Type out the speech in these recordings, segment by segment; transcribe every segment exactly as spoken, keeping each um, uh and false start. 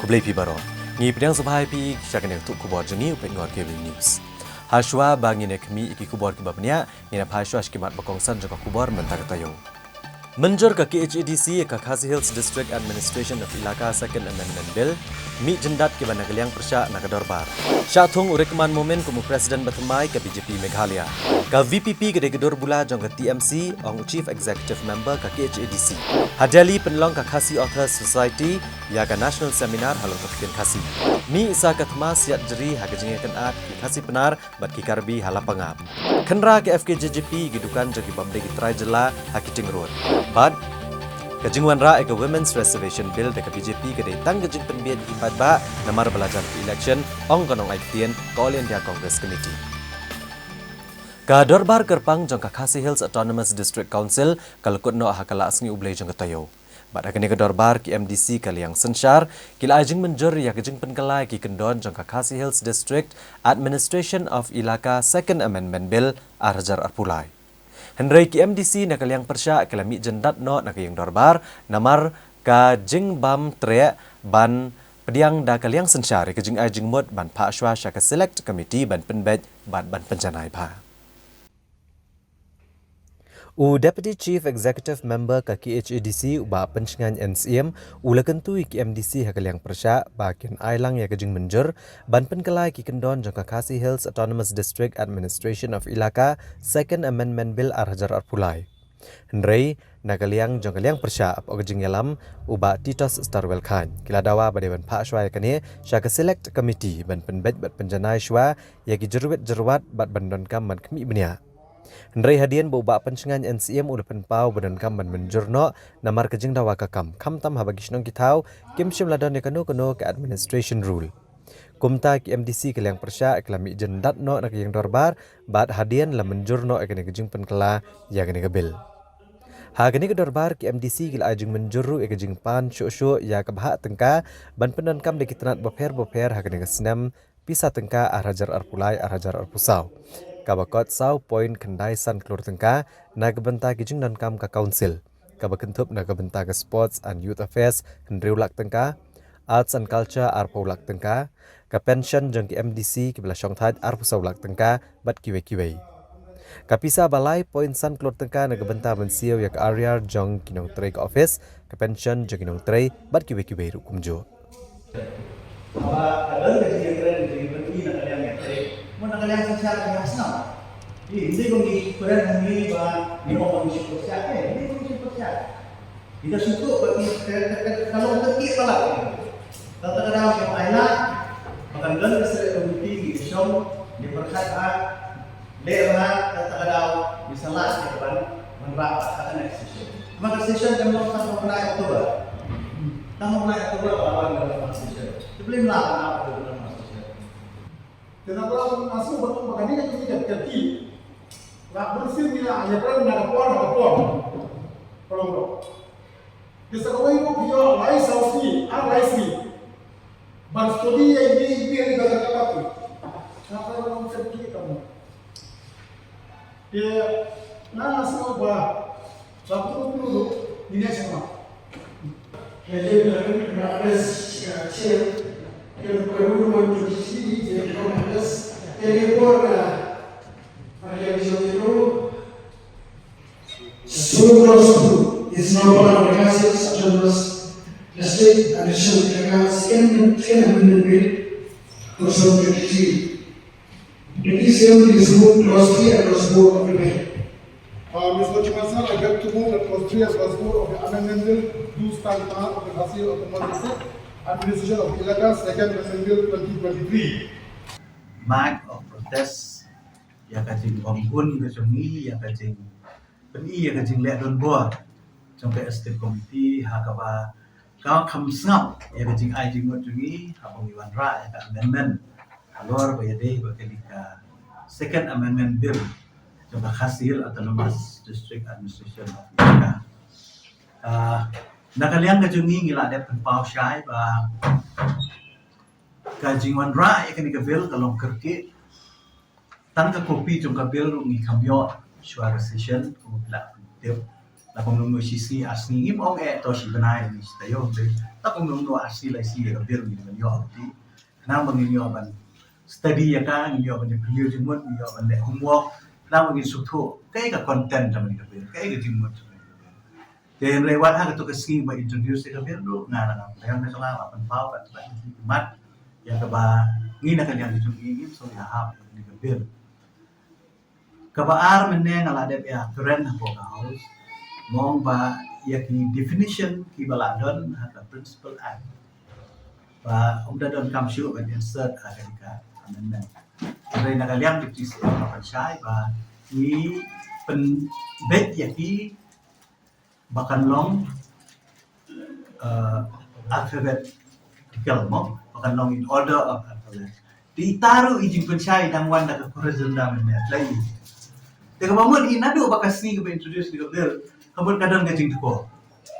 Khublei phi baroh. Ngi pdiang sngewbha ïa phi sha kane ka khubor jong ngi, u peit ngor Cable News. Hashwa ba ngin ïa khmih ïa ki khubor kiba bniah, ngin ïa phai shwa sha ki mat ba kongsan jong ka khubor mynta ka taïew. Mynjur ka K H A D C ïa ka Khasi Hills District Administration of Elaka Second Amendment Bill, mih jyndat kiba na ka liang pyrshah na ka dorbar. Shah thung u Rikman Momin kum u President ba thymmai ka B J P Meghalaya. Ka V P P ka dei ka dur bula jong ka T M C, ong u Chief Executive Member ka K H A D C. Ha Delhi pynlong ka Khasi Authors Society ïa ka National Seminar halor ka ktien Khasi. Mih sa ka thma siat jri ha ka jingïakynad ki Khasi Pnar bad ki Karbi ha Lapangap. Khynra ka F K J G P ki dukan jong ki bym dei ki trai jylla ha Kiting Road. Bad ka jingwanrah ïa ka Women's Reservation Bill da ka B J P ka dei tang ka jingpynbiej ïa ki paidbah namar ba la jan ka election, ong ka nongai ktien ka All India Congress Committee. Ka dorbar kyrpang jong ka Khasi Hills Autonomous District Council ka la kut noh ha ka la sngi U Blei jong ka taïew. Bad ha kane ka dorbar ki M D C ka liang synshar ki la ai jingmynjur ïa ka jingpynkylla ïa ki kyndon jong ka Khasi Hills District Administration of Elaka Second Amendment Bill ar hajar arphew lai. Hynrei ki M D C na ka liang pyrshah ki la mih jyndat noh na ka ïing dorbar namar ka jingbym treh ban pdiang da ka liang synshar ïa ka jingai jingmut ban phah shwa sha ka Select Committee ban pynbeit bad ban pynjanai bha. U Deputy Chief Executive Member ka K H A D C u Bah Pynshngain N Syiem u la kyntu ïa ki M D C ha ka liang pyrshah ba kin ai lang ïa ka jingmynjur ban pynkylla ïa ki kyndon jong ka Khasi Hills Autonomous District Administration of Elaka Second Amendment Bill ar hajar arphew lai. Hynrei na ka liang jong ka liang pyrshah hapoh ka jingïalam u Bah Titos Starwell Chyne, ki la dawa ba dei ban phah shwa ïa kane sha ka Select Committee ban pynbeit bad pynjanai shwa ïa ki jyrwit jyrwat bad ban donkam ban khmih bniah. Hynrei hadien ba u Bah Pynshngain N Syiem u la pynpaw ba donkam ban mynjur noh namar ka jingdawa ka kam, khamtam haba ki shnong ki thaw kim shym la don ïa kano kano ka administration rule. Kumta ki M D C ka liang pyrshah ki la mih jyndat noh na ka ïing dorbar bad hadien la mynjur noh ïa kane ka jingpynkylla ïa kane ka bill. Ha kane ka dorbar ki M D C ki la ai jingmynjur ruh ïa ka jingpan shuh shuh ïa ka bhah tyngka ban pyndonkam da ki tnat bapher bapher ha kane ka snem pisa tyngka ar hajar arphew lai ar hajar arphew saw, kaba kot saw point khyndai san klur tyngka na ka bynta ki jingdonkam ka Council, kaba kynthup na ka bynta ka Sports and Youth Affairs hynriew lak tyngka, Arts and Culture arphew lak tyngka, ka pension jong ki M D C kiba la shongthait arphew saw lak tyngka bad kiwei kiwei. Ka pisa ba lai point san klur tyngka na ka bynta ban siew ïa ka arrear jong ki nongtrei ka office, ka pension jong ki nongtrei bad kiwei kiwei ruh kumjuh. Haba ka don ka jingïakren, ka jingïakren na ka liang ïatrei, mo na ka liang synshar ka sngap. Ïa, hynrei ba ngi kren hangne ba ngi ong ba ngi shu pyrshah, eh, hynrei ba ngi shu pyrshah. Ïa, ka shu tu ba ngi ka, ka, ka, ka long ka kit palat. Kata ka daw ngi ai lad ba kan don ka select committee, ngi shong, ngi pyrkhat bha. Leh bha, kata ka daw ngi sa lah ïa ka ban wanrah bad kata ka next session. Namar ka session kan long tang ha u bnai October. Tang ha u bnai October ba wan ka next session. Te balei ym lah ban ap ïa ka next session? Te na ka daw nga sngew ba kane ka jingïaid ka kti. Lada mynsiem ngi la ïakren na ka por ha ka por, ka long ruh. Te sa kawei ruh phi ïoh lai saw sngi, ar lai sngi ban study ïa ine i bill ba ka kap. Nga ka long ka kti ka mo. Te nga nga sngew ba ba kano kano ruh ngin ïa sngewbha. Ka jingïakhun ka best ka chair ka ruh ka ruh ban tu sidi je ka best ka report ka. Ka jingïakhun School Road two is now part of the Khasi Autonomous District and it shall become second, second amendment bill two thousand twenty-three. It is seventy School Clause three and Clause four of the bill. Uh, Mister Chairman, sir, I beg to move that Clause three and Clause four of the Amendment Bill do stand part of the Khasi Autonomous District Administration of Elaka Second Amendment Bill twenty twenty-three. Mark of protest ïa ka jingbym bun ka jong ngi, ïa ka jingpyni ïa ka jingleh donbor jong ka Executive Committee ha kaba ka kham sngap ïa ka jingai jingmut jong ngi haba ngi wanrah ïa ka amendment halor ba ïadei bad kane ka Second Amendment Bill jong ka Khasi Hills Autonomous District Administration of Elaka. Ah, na ka liang ka jong ngi ngi la dep pynpaw shai ba ka jingwanrah ïa kane ka bill ka long kyrkieh. Tang ka kopi jong ka bill ruh ngi kham ïoh shuwa ka session, kumba phi lah tip. La kum lum nu shi sngi ar sngi ngim ong eh to shi bnai ni shi taïew, hynrei la kum lum nu ar sngi lai sngi ïa ka bill ngin ïoh ti. Khnang ba ngin ïoh ban study ïa ka, ngin ïoh ban ïa jingmut, ngin ïoh ban leh homework, khnang ba ngin sngewthuh kaei ka content jong kane ka bill, kaei ka jingmut jong kane ka bill. Te hynrei wat ha kato ka sngi ba introduce ïa ka bill ruh nga la ngam leh, nga la pynpaw bad bad mat ïa kaba ngi na ka liang jong ngi ngim sngewthuh ïa kane ka bill. Kaba ar mynne nga la dep ïa kren hapoh ka House, mong ba ïa ki definition kiba la don ha ka Principal Act ba ym da donkam shuh ban insert ha kane ka amendment. Hynrei na ka liang Deputy C M nga pynshai ba ngi pynbeit ïa ki ba kan long, eh, alphabetical mo, ba kan long in order of alphabet. Te ita ruh i jingpynshai i dang wan da ka corrigendum mynne, la i. Te kaba mut i naduh ba ka sngi kaba introduce ïa ka bill, ka mut ka don ka jingthoh.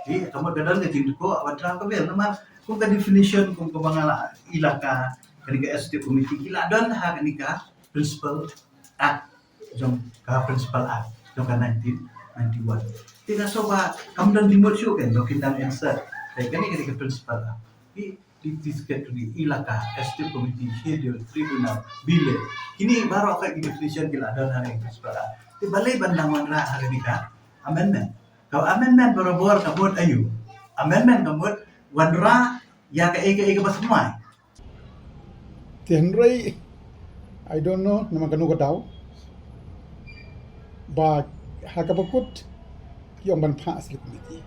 Te ka mut ka don ka jingthoh, wan draft ka bill, namar kum ka definition, kum kaba nga la, i la ka, kane ka executive committee, i la don ha kane ka Principal Act, jong ka Principal Act jong ka nineteen ninety-one. Te nga sngew ba kam don jingmut shuh kan, ba kin dang insert. Te kane, kane ka Principal Act. Di, di, di secretary, i la ka, executive committee, schedule, tribunal, bill. Kine baroh ka definition ki la don ha ka Principal Act. Te balei ban dang wanrah ha kane ka amendment? Ka amendment barabor ka mut aïu? Amendment ka mut wanrah ïa kaei kaei kaba thymmai. Te hynrei, I don't know namar kano ka daw ba ha kaba kut ki ong ban phah sha ka committee.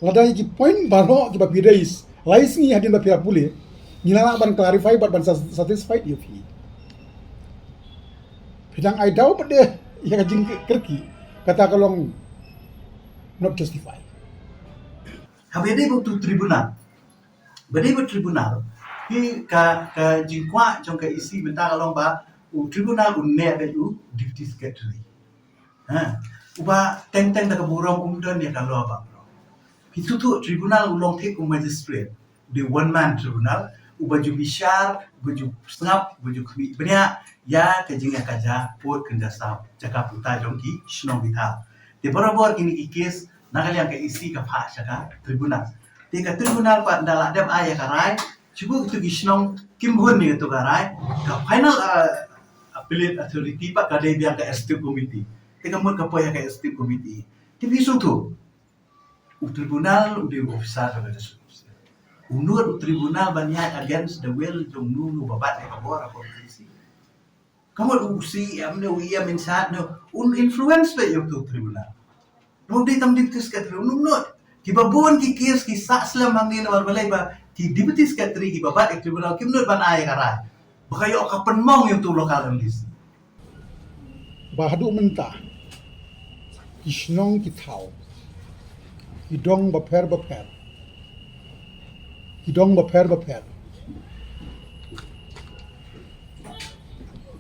Lada ïa ki point baroh kiba phi raise, lai sngi hadien ba phi la pule, ngi la lah ban clarify bad ban sat-, satisfied ïa phi. Phi dang ai daw pat de ïa ka jingkyrkieh, kata ka long not justify. Haba ïadei bad uto u tribunal, ba dei bad tribunal, phi, ka, ka jingkwah jong ka E C mynta ka long ba u tribunal un neh beit u Deputy Secretary. Ha, uba teng teng da ka burom, um don ïa ka law background. Phi sngewthuh tribunal u long thik kum magistrate, u dei one man tribunal, uba ju bishar, uba ju sngap, uba ju khmih bniah ïa ka jingïakajia pud kynja sap, jaka puta jong ki shnong ki thaw. Te barabor kine ki case na ka liang ka E C ka phah sha ka tribunal. Te ka tribunal pat ynda la dep ai ïa ka rai, shuh kito ki shnong kim hun ïa kato ka rai, ka final, uh, appellate authority pat ka dei biang ka executive committee. Te ka mut ka poi ha ka executive committee. Te phi sngewthuh, u tribunal u dei u officer ka District Officer. U nud u tribunal ban ïaid against the will jong uno uno uba bat ïa ka bor ha ka E C. Ka mut u C E M ne u E M in charge ne un influence beit ïa uto u tribunal. Ruh dei tang Deputy Secretary, un nud. Kiba bun ki case ki sah slem hangne namar balei ba ki Deputy Secretary kiba bat ïa ka tribunal kim nud ban ai ïa ka rai ba ka ïoh ka pynmong ïa uto u local M D C. Ba haduh mynta ki shnong ki thaw, ki dong bapher bapher, ki dong bapher bapher,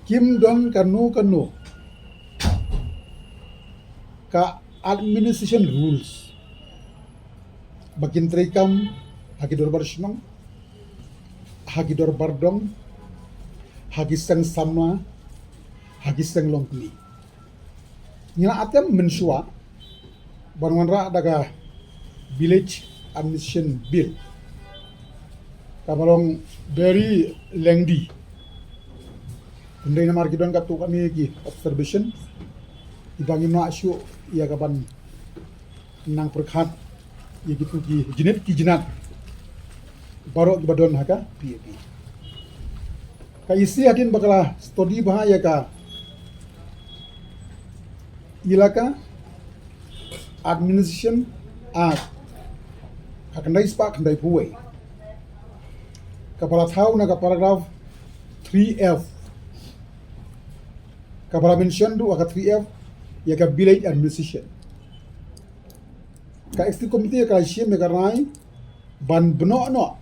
kim don kano kano ka administration rules ba kin treikam ha ki dorbar shnong, ha ki dorbar dong, ha ki seng samla, ha ki seng longkmie. Ngi la attempt mynshuwa ban wanrah da ka Village Administration Bill. Kaba long very lengthy. Hynrei namar ki don katto katne ki observation, kiba ngim lah shuh ïa ka ban nang pyrkhat ïa kito ki jingit ki jingat baroh kiba don ha ka P A B. Ka E C hadien ba ka la study bha ïa ka Elaka Administration Act, ka khyndai spah khyndai phew wei, kaba la thaw na ka paragraph three F, kaba la mention ruh ha ka three F ïa ka village administration. Ka executive committee ka la shim ïa ka rai ban bynnoh noh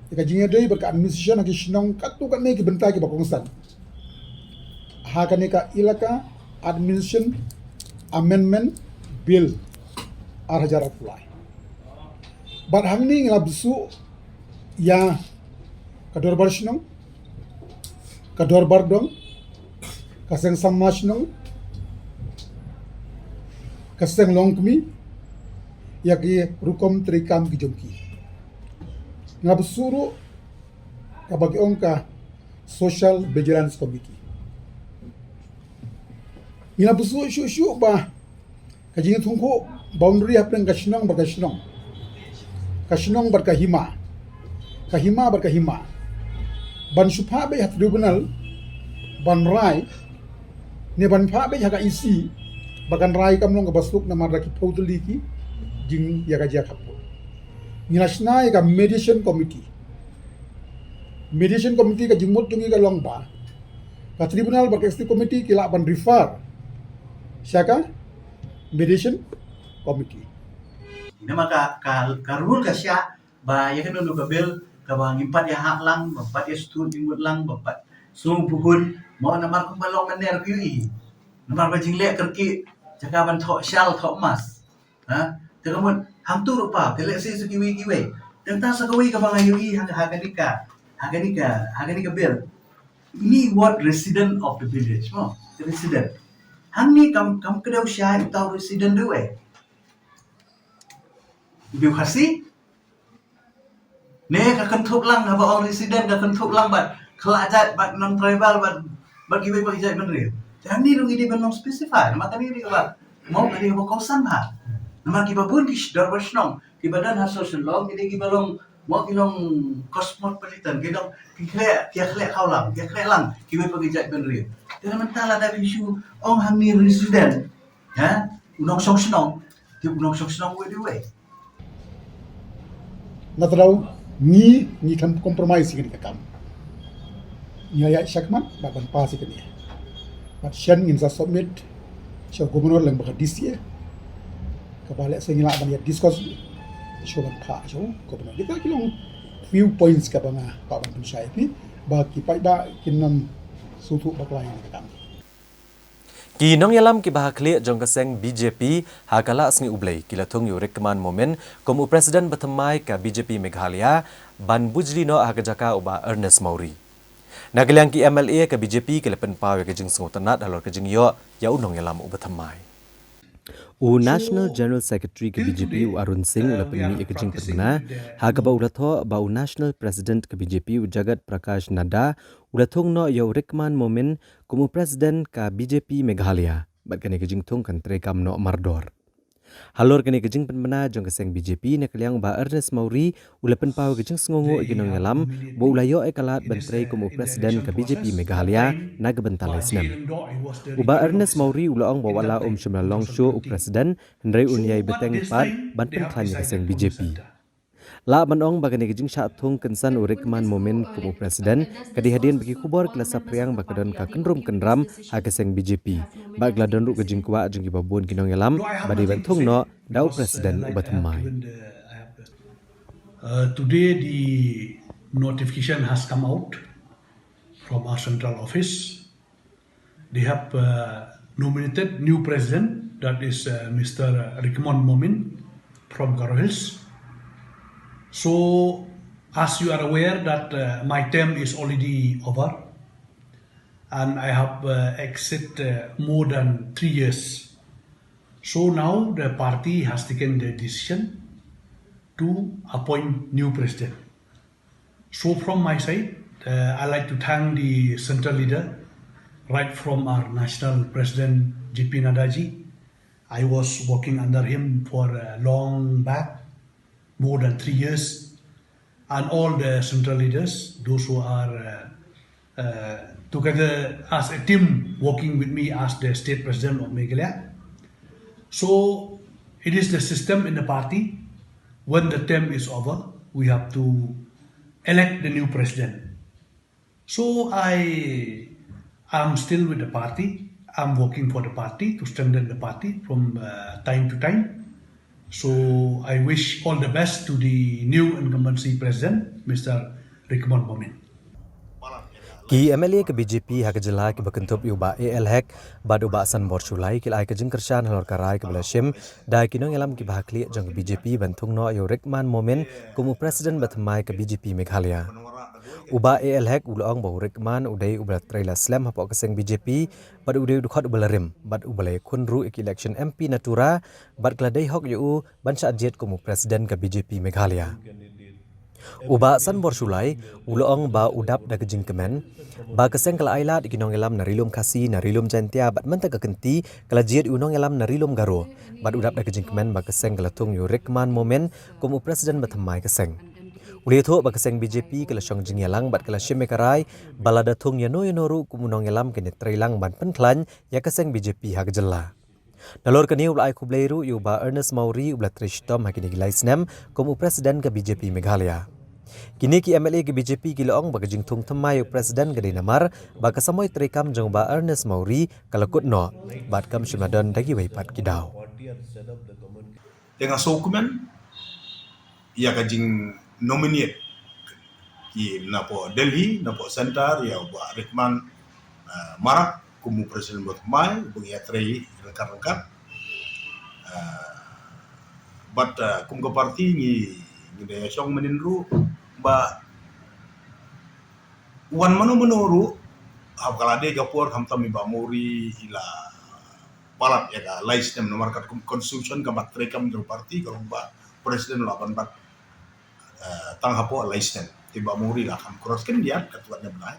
ïa ka jingïadei bad ka administration ha ki shnong katto katne ki bynta kiba kongsan ha kane ka Elaka Administration Amendment Bill ar hajar arphew lai. Bad hangne ngi la bsuh ïa ka dorbar shnong, ka dorbar dong, ka seng samla shnong, ka seng longkmie ïa ki rukom treikam ki jong ki. Nga bsuh ruh kaba ki ong ka Social Vigilance Committee. Ngi la bsuh shuh shuh ba ka jingïathungkhuh boundary hapdeng ka shnong bad ka shnong, ka shnong bad ka hima, ka hima bad ka hima, ban shu phah beit ha tribunal ban rai, ne ban phah beit ha ka E C ba kan rai kam long kaba suk namar da ki phew tylli ki jingïakajia khappud. Ngi la shna ïa ka mediation committee. Mediation committee ka jingmut jong ngi ka long ba ka tribunal bad ka executive committee ki lah ban refer sha ka mediation committee. Namar ka, ka, ka rule ka shah ba ïa kano kano ka bill kaba ngim pat ïahap lang, ba pat ïa stud ïa mut lang, ba pat sngewbha hun, mo namar kumba long mynner ka ïohi. Namar ba jingleh kyrkieh jaka ban thoh shal thoh mas. Ha? Te ka mut hangtu ruh pa, te lehse sa kiwei kiwei. Tang ta sa kawei kaba nga ïohi ha, ha kane ka, ha kane ka, ha kane ka bill. Ini word resident of the village, mo. Resident. Hangne kam, kam kdew shai uta u resident ruh eh. Dei u Khasi? Ne ka kynthup lang, haba ong resident ka kynthup lang bad khlajat bad non-tribal bad, bad kiwei pat ki jaitbynriew. Te hangne ruh ngi dei ban long specify, namar kane dei kaba, mo, kane kaba kongsan bha. Namar kiba bun ki dorbar shnong kiba don ha social law ki dei kiba long, mo, ki long cosmopolitan, ki long ki khleh, ki khleh khawlang, ki khleh lang kiwei pat ki jaitbynriew. Te na mynta lada phi shu ong hangne resident, ha, u nongshong shnong, te u nongshong shnong uwei de uwei. Na thaw ngi, ngi kam compromise ïa kane ka kam. Ngi ïa shakmat bad ban pass ïa kane. Bad shen ngin sa submit sha u Governor lem bad ka D C A. Kaba lehse ngi lah ban ïa discuss shuwa ban phah sha u Governor. Kita ki long few points kaba nga kwah ban pynshai ïa phi ba ki paidbah kin ym sngewthuh bakla ïa kane ka kam. Ki nongïalam kiba ha khlieh jong ka seng B J P ha ka la sngi U Blei ki la thung ïa u Rikman Momin kum u President ba thymmai ka B J P Meghalaya ban bujli noh ha ka jaka u Bah Ernest Mawrie. Na ka liang ki M L A ka B J P ki la pynpaw ïa ka jingsngewtynnat halor ka jingïoh ïa u nongïalam uba thymmai. U National General Secretary ka B J P u Arun Singh u la pynmih ïa ka jingpynbna ha kaba u la thoh ba u National President ka B J P u Jagat Prakash Nadda u la thung noh ïa u Rikman Momin kum u President ka B J P Meghalaya, bad kane ka jingthung kan treikam noh mardor. Halor kane ka jingpynbna jong ka seng B J P na ka liang u Bah Ernest Mawrie u la pynpaw ïa ka jingsngewnguh ïa ki nongïalam ba u la ïoh ïa ka lad ban trei kum u President ka B J P Meghalaya na ka bynta lai snem. U Bah Ernest Mawrie u la ong ba wat la um shym la long shuh u President, hynrei un ïai bteng pat ban pynkhlaiñ ïa ka seng B J P. Lah ban ong ba kane ka jingshah thung kynsan u Rikman Momin kum u President ka dei hadien ba ki khubor ki la saphriang ba ka don ka kynrum kynram ha ka seng B J P, bad ka la don ruh ka jingkwah jong kiba bun ki nongïalam ba dei ban thung noh da u President uba thymmai. Uh, today the notification has come out from our central office. They have uh, nominated new president, that is uh, Mister Rikmon Momin from Garo Hills. So, as you are aware that uh, my term is already over, and I have uh, exit uh, more than three years. So now the party has taken the decision to appoint new president. So from my side, uh, I like to thank the central leader, right from our national president J P Naddaji. I was working under him for a long back, more than three years, and all the central leaders, those who are uh, uh, together as a team working with me as the state president of Meghalaya. So it is the system in the party. When the term is over, we have to elect the new president. So I am still with the party. I'm working for the party to strengthen the party from uh, time to time. So I wish all the best to the new incumbency president, Mister Rikmon Momin. Ki M L A ka B J P ha ka jylla kiba kynthup ïa u Bah A L Hek bad u Bah Sanbor Shullai ki la ai ka jingkyrshan halor ka rai kaba la shim da ki nongïalam kiba ha khlieh jong ka B J P ban thung noh ïa u Rickman Momin kum u President ba thymmai ka B J P Meghalaya. U Bah A L Hek u la ong ba u Rickman u dei uba la trei la slem hapoh ka seng B J P bad u dei u dkhot uba la rim bad uba la ïakhun ruh ïa ka election M P na Tura bad ka la dei hok ïa u ban shah jied kum u President ka B J P Meghalaya. U Bah Sanbor Shullai u la ong ba u dap da ka jingkmen ba ka seng ka la ailad ïa ki nongïalam na Ri Lum Khasi, na Ri Lum Jaiñtia bad mynta ka kynti ka la jied ïa u nongïalam na Ri Lum Garo bad u dap da ka jingkmen ba ka seng ka la thung ïa u Rickman Momin kum u President ba thymmai ka seng. U la ïathuh ba ka seng B J P ka la shong jingïalang bad ka la shim ïa ka rai ba lada thung ïano ïano ruh kum u nongïalam kan ïatrei lang ban pynkhlaiñ ïa ka seng B J P ha ka jylla. Nalor kane u la ai khublei ruh ïa u Bah Ernest Mawrie uba la trei shitom ha kine ki lai snem kum u President ka B J P Meghalaya. Kine ki M L A ka B J P ki la ong ba ka jingthung thymmai ïa u President ka dei namar ba ka samoi treikam jong u Bah Ernest Mawrie ka la kut noh bad kam shym la don da kiwei pat ki daw. Te nga sngewkmen ïa ka jing nominate ki napoh Delhi, napoh Centre, ïa u Bah Rickman, ah, Marak kum u President ba thymmai, ba ngi ïatrei ryngkat ryngkat. Ah, bad, ah, kum ka party ngi, ngi da ïashong mynnin ruh ba u wan mano mano ruh ha ka la dei ka por, khamtam i Bah Mawrie i la palat ïa ka lai snem namar katkum constitution ka mat treikam jong party ka long ba president u lah ban bat, eh, tang hapoh lai snem. Te Bah Mawrie la kham cross, kin ïa ka tuat ne bnai.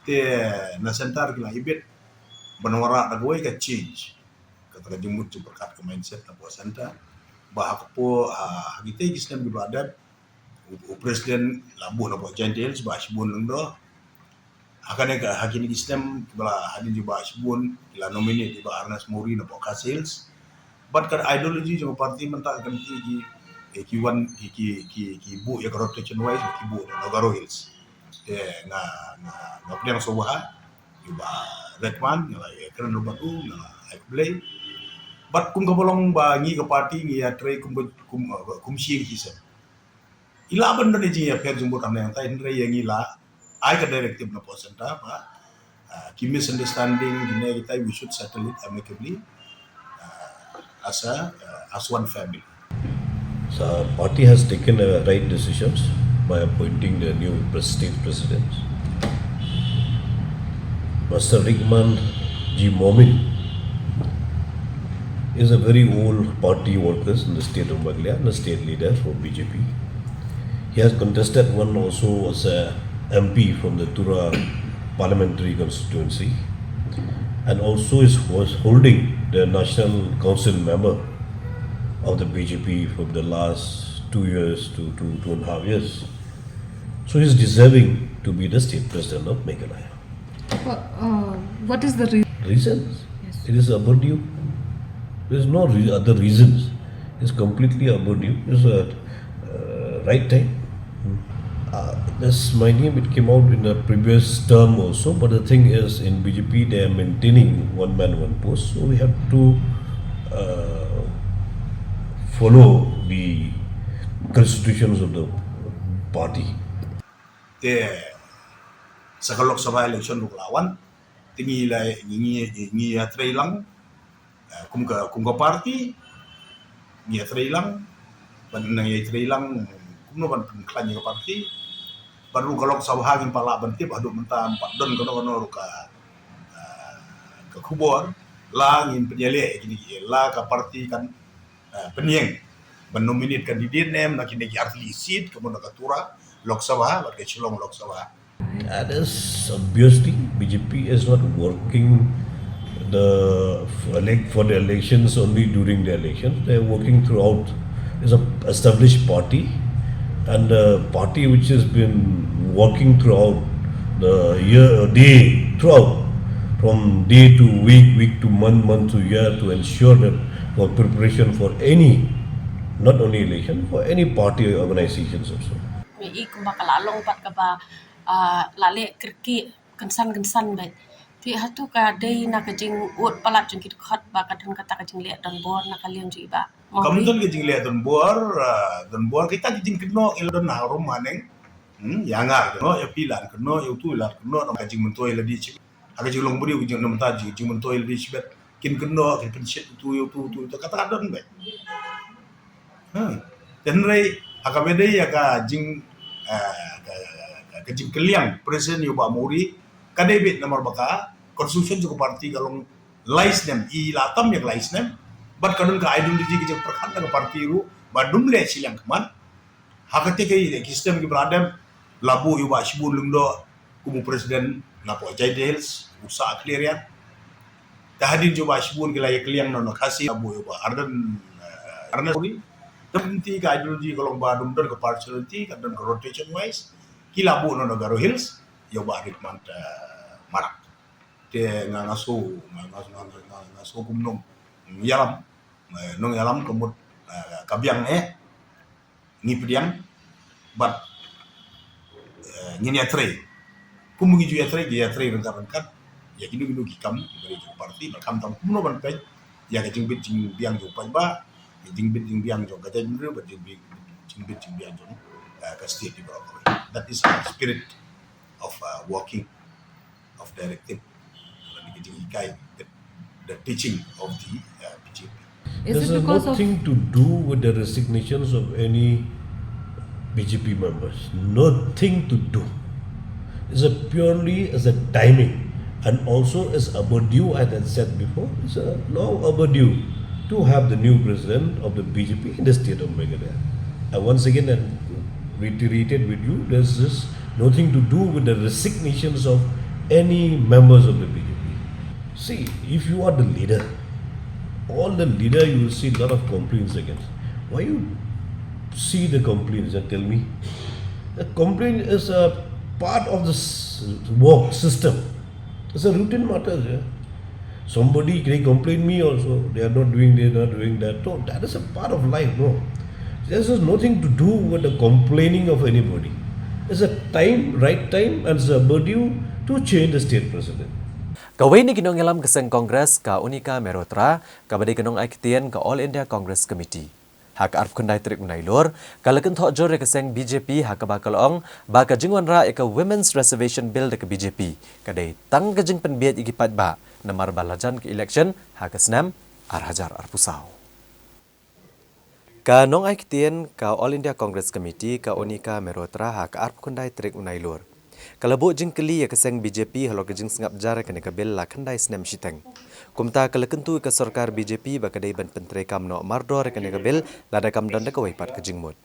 Te na Centre ki la ibit ban wanrah da kawei ka change. Kata ka jingmut jingpyrkhat ka mindset napoh Centre. Ba ha ka por, ah, ha kitei ki snem kiba la dep, u, u president la buh napoh Jaintia Hills, Bah Shibun Lyngdoh. Ha kane ka, ha kine ki snem kiba la hadien jong Bah Shibun, ki la nominate ïa Bah Ernest Mawrie napoh Khasi Hills. Bad ka ideology jong ka party mynta ka kynti ki, eh, ki wan, ki, ki, ki, ki buh ïa ka rotation wise, ki buh na Garo Hills. Te nga, nga, nga pdiang sngewbha ïa u Bah Rickman, nga la ïakren ruh bad u, nga la ai khublei. Bad kum kaba long ba ngi ka party ngi ïatrei kum, kum, kum shi ïing shi sem. I lah ban don i jingïapher jingmut hangne hangtai, hynrei ïa ngi la ai ka directive napoh Centre ba, ah, ki misunderstanding kine kitai, we should settle it amicably, ah, as a, ah, as one family. So party has taken a right decisions by appointing the new pres-, state president. Mister Rickman G Momin is a very old party worker in the state of Meghalaya and a state leader for B J P. He has contested one also as a M P from the Tura parliamentary constituency and also is, was holding the National Council member of the B J P from the last two years to, to two and a half years. So he is deserving to be the state president of Meghalaya. Wha-, uh, what is the re- Reasons? Yes. It is overdue. There's no re-, other reasons. It's completely overdue. It's a, uh, right time. Uh, this, my name, it came out in the previous term also, but the thing is, in B J P, they are maintaining one man, one post, so we have to, uh, follow the constitutions of the party. Te sa ka Lok Sabha election ruh ka la wan. Te ngi la, ngi, ngi, ngi ïatrei lang. Eh, kum ka, kum ka party ngi ïatrei lang. Ban nang ïatrei lang kumno ban pynkhlaiñ ïa ka party. Bad ruh ka Lok Sabha ngim pat lah ban tip haduh mynta, ym pat don kano kano ruh ka, eh, ka khubor. La ngin pynïaleh ïa kine ki, la ka party kan, eh, pynïeng ban nominate candidate ne em na kine ki artylli seat, ka mut na ka Tura Lok Sabha bad ka Shillong Lok Sabha. That is obviously B J P is not working the, for elec-, for the elections, only during the elections. They are working throughout. It's a established party and a party which has been working throughout the year, day, throughout, from day to week, week to month, month to year, to ensure that for preparation for any, not only election, for any party or organizations also. Ngi i kumba ka la long pat kaba, ah, la leh kyrkieh kynsan kynsan bad. Te hato ka dei na ka jingud palat jong ki dkhot ba ka don kata ka jingleh donbor na ka liang jong i Bah Mawrie? Kam don ka jingleh donbor, ah, donbor kita ki jingkynnoh ngi la don ha rum haneng. Hmm, ïa nga kynnoh, ïa phi lah kynnoh, ïa utu lah kynnoh, ka jingmyntoi la dei shibit. Ha ka jinglong briew ka jingmyntoi, jingmyntoi la dei shibit. Kin kynnoh, kin pynshit utu ïa utu, utu ïa utu, kata ka don beit. Hmm. Te hynrei ha kaba dei ïa ka jing, eh, ka, ka, ka jingkylliang president ïa u Bah Mawrie, ka dei beit namar ba ka constitution jong ka party ka long lai snem, i la tam ïa ka lai snem. Bad ka don ka ideology ka jingpyrkhat na ka party ruh ba ym leh shiliang khmat. Ha kata ka, ki snem kiba la dep, la buh ïa u Bah Shibun Lyngdoh kum u president napoh Jaintia Hills, u sah clear ïa. Te hadien jong u Bah Shibun ki la ïakylliang na u Khasi, la buh ïa u Bah Ardent, eh, Ardent Mawrie. Te mynta ka ideology ka long ba ym don ka partiality, ka don ka rotation wise. Ki la buh na u Garo Hills ïa u Bah Richmond, eh, Marak. Te nga, nga sngew, nga, nga, nga sngew kumno, ïalam, eh, nongïalam ka mut, eh, ka biang, eh, ngi pdiang, bad, eh, ngin ïatrei. Kum ngi ju ïatrei, ngi ïatrei ryngkat ryngkat ïa kino kino ki kam kiba dei jong ka party, bad khamtam kumno ban peit ïa ka jingbit jingbiang jong u paidbah, ka jingbit jingbiang jong ka jaitbynriew, bad jingbit, jingbit jingbiang jong, eh, ka state baroh. That is our spirit of, uh, working, of directing, the, the teaching of the, uh, B J P. Is This it has because of nothing to do with the resignations of any B J P members. Nothing to do. It's a purely as a timing, and also is overdue, as I said before, it's a long overdue to have the new president of the B J P in the state of Meghalaya. And once again, I reiterated with you, there's this nothing to do with the resignations of any members of the B J P. See, if you are the leader, all the leader, you will see a lot of complaints against. Why you see the complaints and tell me? The complaint is a part of the s- work system. It's a routine matter. Yeah? Somebody, they complain me also. They are not doing this, not doing that. So that is a part of life, no? This has nothing to do with the complaining of anybody. It's a time, right time, and it's a overdue to change the state president. Kawei na ki nongïalam ka seng Congress, ka Unika Mehrotra, kaba dei ka nongai ktien ka All India Congress Committee, ha ka arphew khyndai tarik u Nailur, ka la kynthoh jur ïa ka seng B J P ha kaba ka la ong ba ka jingwanrah ïa ka Women's Reservation Bill da ka B J P ka dei tang ka jingpynbiej ïa ki paidbah namar ba la jan ka election ha ka snem ar hajar arphew saw. Ka nongai ktien ka All India Congress Committee, ka Unika Mehrotra, ha ka arphew khyndai tarik u Nailur, ka la buh jingkylli ïa ka seng B J P halor ka jingsngap jar ïa kane ka bill la khyndai snem shiteng. Kumta ka la kyntu ïa ka sorkar B J P ba ka dei ban pyntreikam noh mardor ïa kane ka bill lada kam don da kawei pat ka jingmut.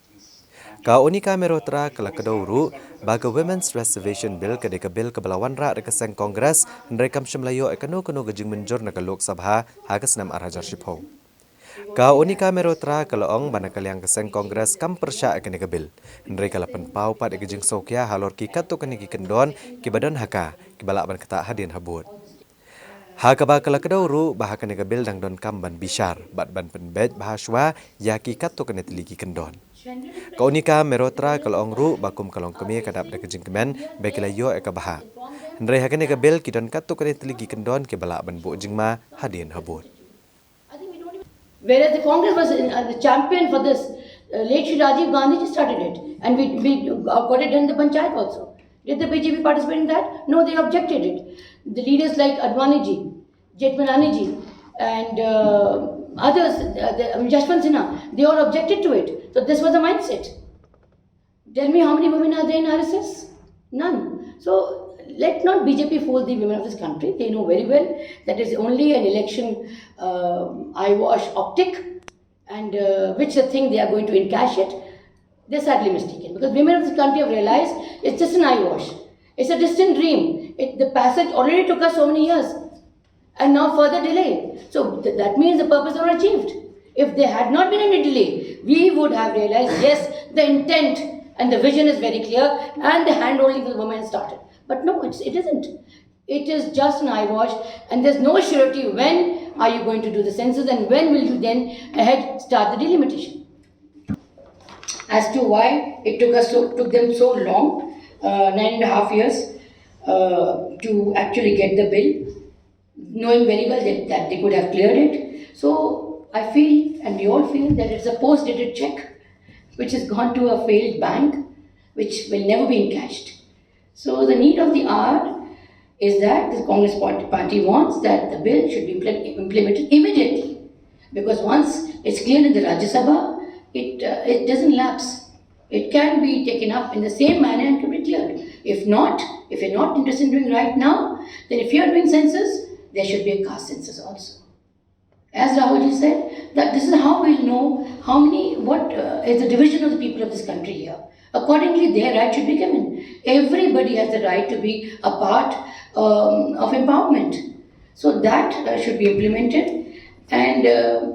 Ka Unika Mehrotra ka la kdew ruh ba ka Women's Reservation Bill ka dei ka bill kaba la wanrah da ka seng Congress, hynrei kam shym la ïoh ïa kano kano ka jingmynjur na ka Lok Sabha ha ka snem ar hajar shiphew. Ka Unika Mehrotra ka la ong ba na ka liang ka seng Congress kam pyrshah ïa kane ka bill, hynrei ka la pynpaw pat ïa ka jingsngewkhia halor ki katto katne ki kyndon kiba don ha ka, kiba lah ban ktah hadien habud. Ha kaba ka la kdew ruh ba ha kane ka bill dang donkam ban bishar bad ban pynbeit bha shuwa ïa ki katto katne tylli ki kyndon. Ka Unika Mehrotra ka la ong ruh ba kum ka longkmie ka dap da ka jingkmen ba ki la ïoh ïa kaba bha. Hynrei ha kane ka bill ki don katto katne tylli ki kyndon kiba lah ban buh jingma hadien habud. Whereas the Congress was in, uh, the champion for this, uh, late Shri Rajiv Gandhi ji started it, and we, we, uh, got it done in the panchayat also. Did the B J P participate in that? No, they objected it. The leaders like Advani ji, Jethmalani ji, and, uh, others, uh, the, um, Yashwant Sinha, they all objected to it. So this was the mindset. Tell me how many women are there in R S S? None. So let not B J P fool the women of this country. They know very well that is only an election, uh, eyewash optic, and, uh, which they think they are going to encash it. They're sadly mistaken, because women of this country have realized it's just an eyewash. It's a distant dream. It, the passage already took us so many years. And now further delay. So th- that means the purpose was not achieved. If there had not been any delay, we would have realized, yes, the intent and the vision is very clear, and the hand holding for the women started. But no, it's, it isn't. It is just an eyewash, and there's no surety when are you going to do the census and when will you then ahead start the delimitation. As to why it took us so, took them so long, uh, nine and a half years, uh, to actually get the bill, knowing very well that, that they could have cleared it. So I feel, and we all feel, that it's a post-dated check which has gone to a failed bank. which will never be encashed. So the need of the hour is that the Congress Party wants that the bill should be implemented immediately, because once it's cleared in the Rajya Sabha, it uh, it doesn't lapse. It can be taken up in the same manner and can be cleared. If not, if you're not interested in doing right now, then if you're doing census, there should be a caste census also. As Rahulji said, that this is how we'll know how many, what uh, is the division of the people of this country here. Accordingly, their right should be given. Everybody has the right to be a part um, of empowerment. So that uh, should be implemented. And uh,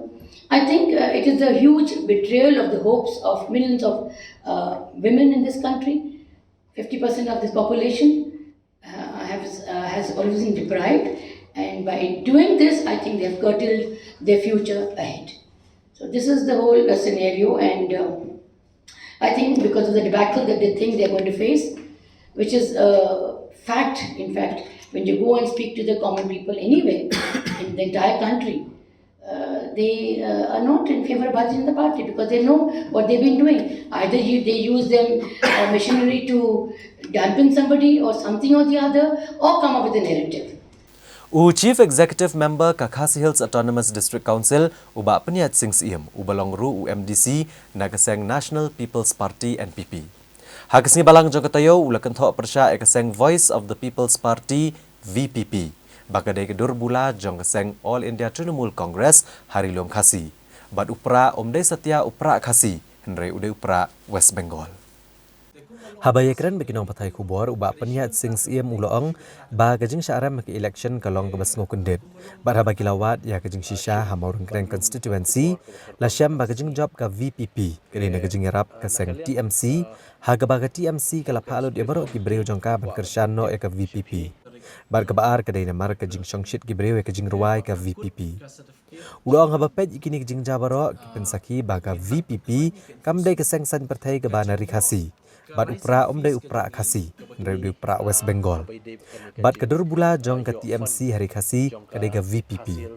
I think uh, it is a huge betrayal of the hopes of millions of uh, women in this country, fifty percent of this population uh, have, uh, has always been deprived. And by doing this, I think they have curtailed their future ahead. So this is the whole uh, scenario, and um, I think because of the debacle that they think they're going to face, which is a fact, in fact, when you go and speak to the common people anywhere in the entire country, uh, they uh, are not in favor of Bharatiya Janata Party because they know what they've been doing. Either you, they use them uh, machinery to dampen somebody or something or the other, or come up with a narrative. U Chief Executive Member ka Khasi Hills Autonomous District Council, u Bah Pynïaid Sing Syiem, uba long ruh u M D C na ka seng National People's Party N P P. Ha ka sngi Balang jong ka taïew u la kynthoh pyrshah ïa ka seng Voice of the People's Party V P P ba ka dei ka dur bula jong ka seng All India Trinamool Congress ha Ri Lum Khasi. Bad u Prah um dei satia u Prah Khasi, hynrei u dei u Prah West Bengal. Haba ïakren bad ki nongpathai khubor, u Bah Pynïaid Sing Syiem u la ong ba ka jingshah rem ha ka election ka long kaba sngewkyndit. Bad haba ki la wad ïa ka jingshisha ha Mawryngkneng constituency, la shem ba ka jingjop ka V P P ka dei na ka jingïarap ka seng T M C, ha kaba ka T M C ka la phah lut ïa baroh ki briew jong ka ban kyrshan noh ïa ka V P P. Bad kaba ar ka dei namar ka jingshongshit ki briew ïa ka jingrwai ka V P P. U la ong haba peit ïa kine ki jingjia baroh, ki pynsakhi ba ka V P P kam dei ka seng saiñ pyrthei kaba na ri Khasi. Bad u Prah um dei u Prah Khasi, hynrei u dei u Prah West Bengal. Bad ka dur bula jong ka T M C ha ri Khasi ka dei ka V P P.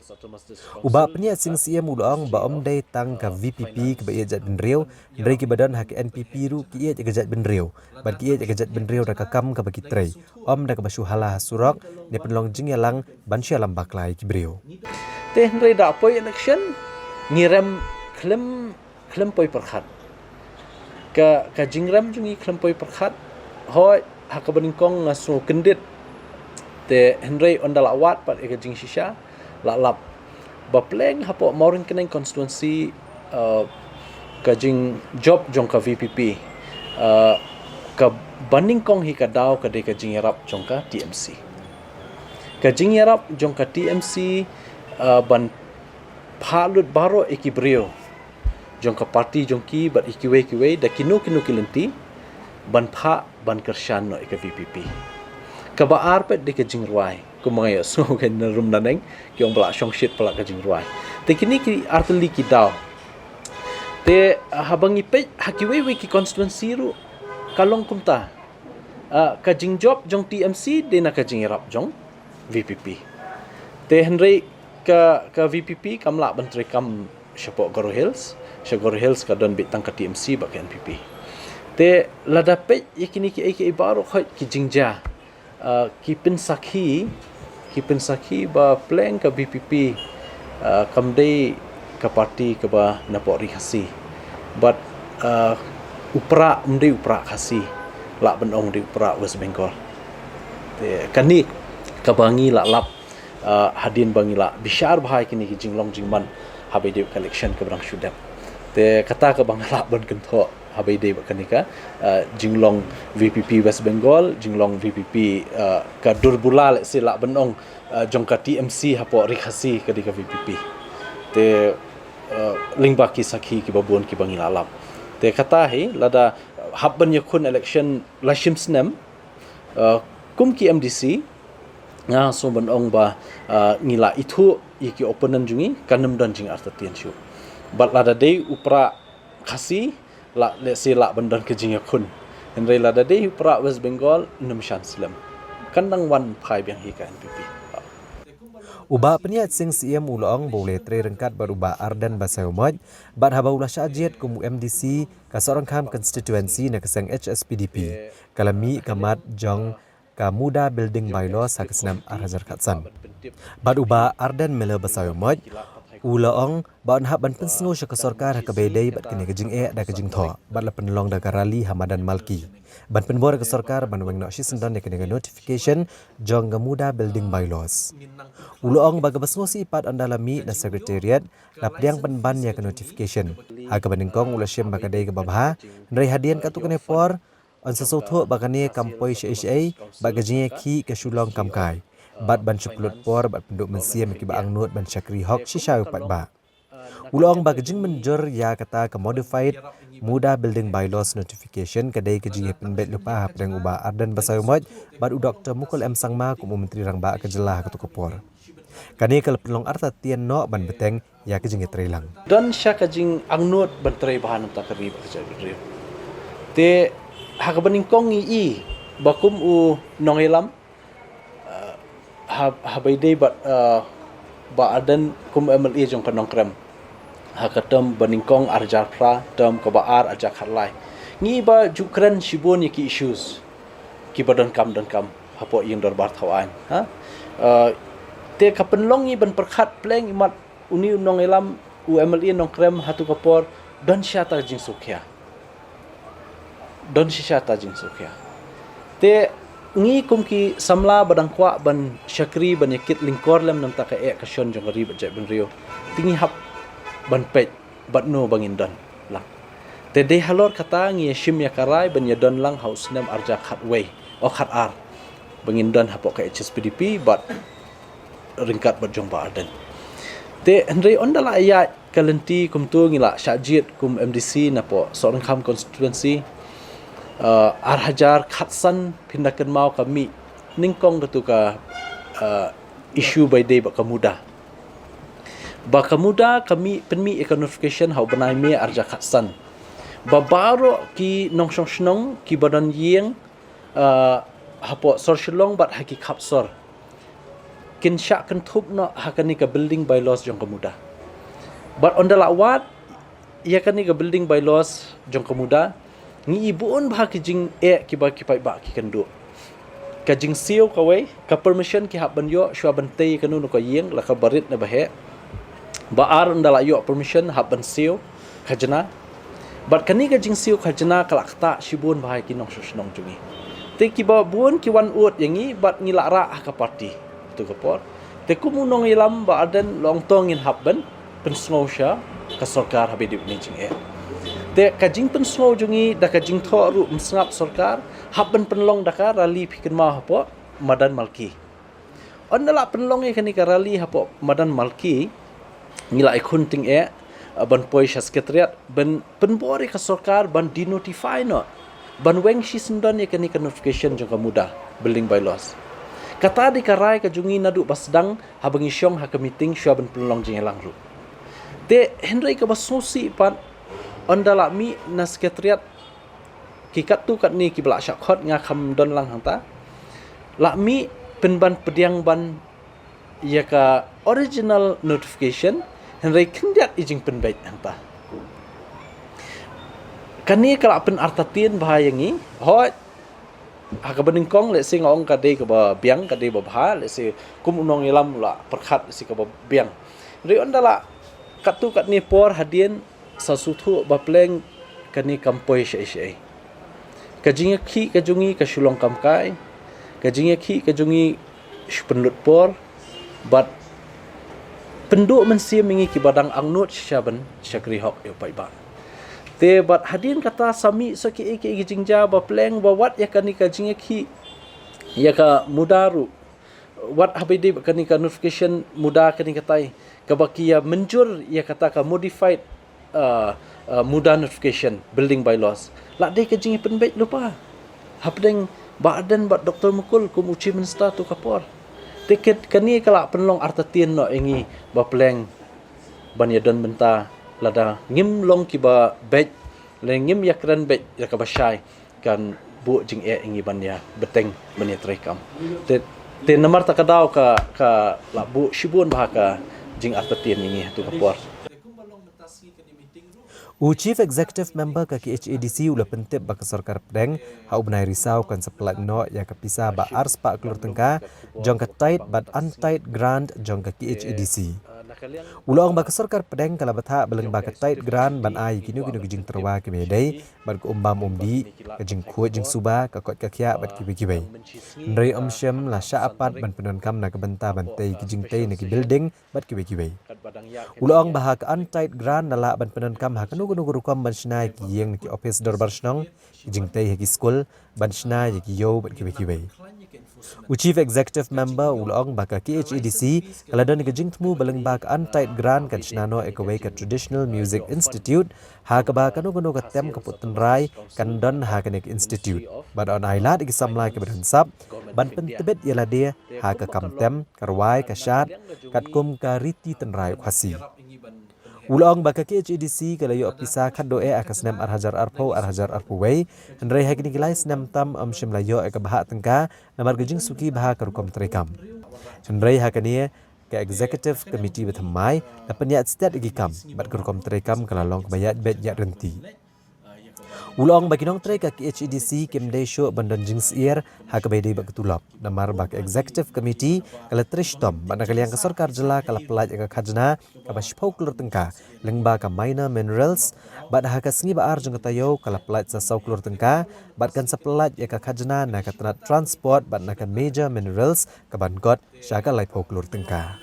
U Bah Pynïaid Sing Syiem u la ong ba um dei tang ka V P P kaba ïeit jaitbynriew, hynrei kiba don ha ka N P P ruh ki ïeit ïa ka jaitbynriew. Bad ki ïeit ïa ka jaitbynriew da ka kam kaba ki trei, ym da kaba shu hala ha surok ne pynlong jingïalang ban shu ïalam bakla ïa ki briew. Te hynrei da poi election ngi rem khlem, khlem poi pyrkhat. Ka, ka jingrem jong ngi khlem poi pyrkhat. Hooid, ha kaba nyngkong nga sngewkyndit. Te hynrei ynda la wad pat ïa ka jingshisha, la lap ba pleng hapoh Mawryngkneng constituency, uh, ka jingjop jong ka V P P, uh, kaba nyngkong hi ka daw ka dei ka jingïarap jong ka T M C. Ka jingïarap jong ka T M C, uh, ban phah lut baroh ïa ki briew jong ka party jong ki bad ïa kiwei kiwei da kino kino ki lynti ban phah ban kyrshan noh ïa ka V P P. Kaba ar pat dei ka jingrwai, kumba nga ïohsngew ka na rum na neng, ki ong ba la shongshit palat ka jingrwai. Te kine ki artylli ki daw. Te haba ngi peit ha kiwei wei ki constituency ruh ka long kumta. Ah, ka jingjop jong T M C dei na ka jingïarap jong V P P. Te hynrei ka, ka V P P kam lah ban treikam shapoh Garo Hills, sha Garo Hills ka don beit tang ka T M C bad ka N P P. Te lada peit ïa kine kiei kiei baroh khoit ki jingjia, ah, ki pynsakhi, ki pynsakhi ba pleng ka V P P, ah, kam dei ka party kaba napoh ri Khasi. Bad, ah, u Prah um dei u Prah Khasi, lah ban ong dei u Prah West Bengal. Te kane kaba ngi la lap, ah, hadien ba ngi la bishar bha ïa kine ki jinglong jingman haba ïadei ka election kaba dang shu dep. Te kata kaba nga lah ban kynthoh haba ïadei bad kane ka, ah, jinglong V P P West Bengal, jinglong V P P, ah, ka dur bula, let's say, lah ban ong, ah, jong ka T M C hapoh ri Khasi ka dei ka V P P. Te, ah, lyngba ki sakhi kiba bun kiba ngi la lap. Te kata hi lada hap ban ïakhun election la shim snem, ah, kum ki M D C, nga sngew ban ong ba, ah, ngi la ithuh ïa ki opponent jong ngi, kan ym don jingartatien shuh. Bad lada dei u Prah Khasi, lah, let's say, lah ban don ka jingïakhun. Hynrei lada dei u Prah West Bengal, ym shan slem. Kan dang wan phai biang hi ka N P P. U Bah Pynïaid Sing Syiem u la ong ba u la trei ryngkat bad u Bah Ardent Basaiawmoit bad haba u la shah jied kum u M D C ka Sohryngkham constituency na ka seng H S P D P, ka la mih ka mat jong ka MUDA Building Bylaws ha ka snem ar hajar khatsan. Bad u Bah Ardent Miller Basaiawmoit u la ong ba un hap ban pynsngew sha ka sorkar ha kaba ïadei bad kane ka jingeh da ka jingthoh bad la pynlong da ka rally ha madan Malki ban pynbor ïa ka sorkar ban weng noh shisyndon ïa kane ka notification jong ka MUDA Building Bylaws. U la ong ba kaba sngewsih pat ynda la mih na Secretariat la pdiang pynban ïa ka notification. Ha kaba nyngkong u la shem ba ka dei kaba bha, hynrei hadien katto katne por yn sa sngewthuh ba kane kam poi shaei shaei bad ka jingïakhih ka shu long kam kai, bad ban shu pynlut por bad pynduh mynsiem ïa kiba angnud ban shakri hok shisha ïa u paidbah. U la ong ba ka jingmynjur ïa kata ka Modified MUDA Building Bylaws Notification ka dei ka jingïapynbeit lypa hapdeng u Bah Ardent Basaiawmoit bad u Doktor Mukul M Sangma kum u Myntri Rangbah ka jylla ha kato ka por. Kane ka la pynlong artatien noh ban bteng ïa ka jingïatreilang. Don sha ka jingangnud ban trei bha na ka bynta ka ri bad ka jaitbynriew. Te ha kaba nyngkong ngi i ba kum u nongïalam, uh, ha, haba ïadei bad, uh, Bah Ardent kum M L A jong ka Nongkrem ha ka term ba nyngkong ar hajar phra, term kaba ar ar hajar khatlai. Ngi i ba ju kren shibun ïa ki issues kiba donkam donkam hapoh ïing dorbar thaw aiñ, ha. Uh, te ka pynlong ngi ban pyrkhat pleng imat une u nongïalam u M L A Nongkrem ha kato ka por don shisha ta ka jingsngewkhia. Don shisha ta ka jingsngewkhia. Te ngi kum ki samla ba dang kwah ban shakri ban ïakit lyngkor lem na ka bynta ka eh ka shon jong ka ri bad jaitbynriew, te ngi hap ban peit bad no ba ngin don lang. Te dei halor kata ngi ïashim ïa ka rai ban ïadon lang ha u snem ar hajar khatwei, oh, khatar, ba ngin don hapoh ka H S P D P bad ryngkat bad jong Bah Ardent. Te hynrei ynda la ïaid ka lynti kumto ngi la shah jied kum M D C napoh Sohryngkham constituency, uh, ar hajar khatsan phin da kynmaw ka mih nyngkong kato ka, uh, issue ba ïadei bad ka MUDA. Ba ka MUDA ka mih, pynmih ïa ka notification ha u bnai May ar hajar khatsan. Ba baroh ki nongshong shnong kiba don ïing, uh, hapoh sor Shillong bad ha ki khap sor kin shah kynthup noh ha kane ka building bylaws jong ka MUDA. Bad ynda la wad ïa kane ka building bylaws jong ka MUDA, ngi i bun bha ki jingeh kiba ki paidbah ki kynduh. Ka jingsiew kawei, ka permission ki hap ban ïoh shuwa ban tei kano kano ka ïing, la kaba rit ne ba heh. Ba ar ynda la ïoh permission hap ban siew khajna. Bad kane ka jingsiew khajna ka la ktah shibun bha ïa ki nongshong shnong jong ngi. Te kiba bun ki wan ud ïa ngi bad ngi la rah ha ka party kato ka por. Te kum u nongïalam Bah Ardent la ong to ngin hap ban pynsngew sha ka sorkar haba ïadei bad kane ka jingeh. Te ka jingpynsngew jong ngi da ka jingthoh ruh ym sngap sorkar, hap ban pynlong da ka rally, phi kynmaw, hapoh madan Malki. Ynda la pynlong ïa kane ka rally hapoh madan Malki, ngi la ïakhun tyngeh, eh, ban poi sha Secretariat ban pynbor ïa ka sorkar ban denotify noh, ban weng shisyndon ïa kane ka notification jong ka MUDA building bylaws. Kata dei ka rai ka jong ngi naduh ba sdang haba ngi shong ha ka meeting shuwa ban pynlong jingïalang ruh. Te hynrei kaba sngewsih pat, ynda la mih na Secretariat, ki katto katne kiba la shah khot, nga kham don lang hangta, la mih pynban pdiang ban ïa ka original notification, hynrei khyndiat i jingpynbeit hangta. Kane ka la pynartatien bha ïa ngi, hooid, ha kaba nyngkong, lehse nga ong ka dei kaba biang, ka dei ba bha, lehse kum u nongïalam u la pyrkhat, lehse kaba biang. Hynrei ynda la katto katne por hadien, sa sngewthuh ba pleng kane kam poi shaei shaei. Ka jingïakhih ka jong ngi ka shu long kam kai, ka jingïakhih ka jong ngi shu pynlut por, bad pynduh mynsiem ïa ngi kiba dang angnud shisha ban shakri hok ïa u paidbah. Te bad hadien kata sa mih sa kiei kiei ki jingjia ba pleng ba wat ïa kane ka jingïakhih ïa ka MUDA ruh, wat haba ïadei bad kane ka notification MUDA kane katai, kaba ki ïa mynjur ïa kata ka modified, uh, uh, MUDA notification building bylaws, la dei ka jingïapynbeit lypa hapdeng Bah Ardent bad Doktor Mukul kum u Chief Minister kato ka por. Te ka, kane ka la pynlong artatien noh ïa ngi ba pleng ban ïadon bynta, lada ngim long kiba beit, lada ngim ïakren beit ïa kaba shai, kan buh jingeh ïa ngi ban ïa bteng ban ïa treikam. Te Te namar ta ka daw ka, ka la buh shibun bha ka jingartatien ïa ngi ha tu ka por. U Chief Executive Member ka K H A D C u la pyntip ba ka sorkar pdeng ha u bnai Risaw kan sa pyllait noh ïa ka pisa ba ar spah klur tyngka jong ka tied bad untied grant jong ka K H A D C. U la ong ba ka sorkar pdeng ka la bthah ba lyngba ka tied grant ban ai kino kino ki jingtyrwa kiba ïadei bad ka um bam um dih, ka jingkhuid jingsuba, ka koit ka khiah bad kiwei kiwei. Hynrei ym shym la shah pat ban pyndonkam na ka bynta ban tei ki jingtei na ki building bad kiwei kiwei. U la ong ba ha ka untied grant la lah ban pyndonkam ha kano kano ka rukom ban shna ïa ki ïing na ki ophis dorbar shnong, ki jingtei ha ki skul, ban shna ïa ki ïew bad kiwei kiwei. U Chief Executive Member u la ong ba ka K H A D C ka la don ka jingthmu ba lyngba ka untied grant kan shna noh ïa kawei ka Traditional Music Institute ha kaba kano kano ka tem ka pud tynrai kan don ha kane ka institute. Bad yn ai lad ïa ki samla kiba don sap ban pyntbit ïa lade ha ka kam tem, ka rwai, ka shad, katkum ka riti tynrai u Khasi. U la ong ba ka K H A D C ka la ïoh pisa khadduh eh ha ka snem ar hajar arphew, ar hajar arphew wei, hynrei ha kine ki lai snem tam ym shym la ïoh ïa ka bhah tyngka namar ka jingsuki bha ka rukom treikam. Hynrei ha kane ka Executive Committee ba thymmai la pynïaid stet ïa ki kam bad ka rukom treikam ka la long kaba ïaid beit ïaid ryntih. U la ong ba ki nongtrei ka K H A D C kim dei shuh ban don jingsyier ha kaba ïadei bad ka tulop namar ba ka Executive Committee ka la trei shitom bad na ka liang ka sorkar jylla ka la pyllait ïa ka khajna kaba shiphew klur tyngka lyngba ka minor minerals, bad ha ka sngi ba ar jong ka taïew ka la pyllait sa saw klur tyngka, bad kan sa pyllait ïa ka khajna na ka tnat transport bad na ka major minerals kaban kot sha ka laiphew klur tyngka.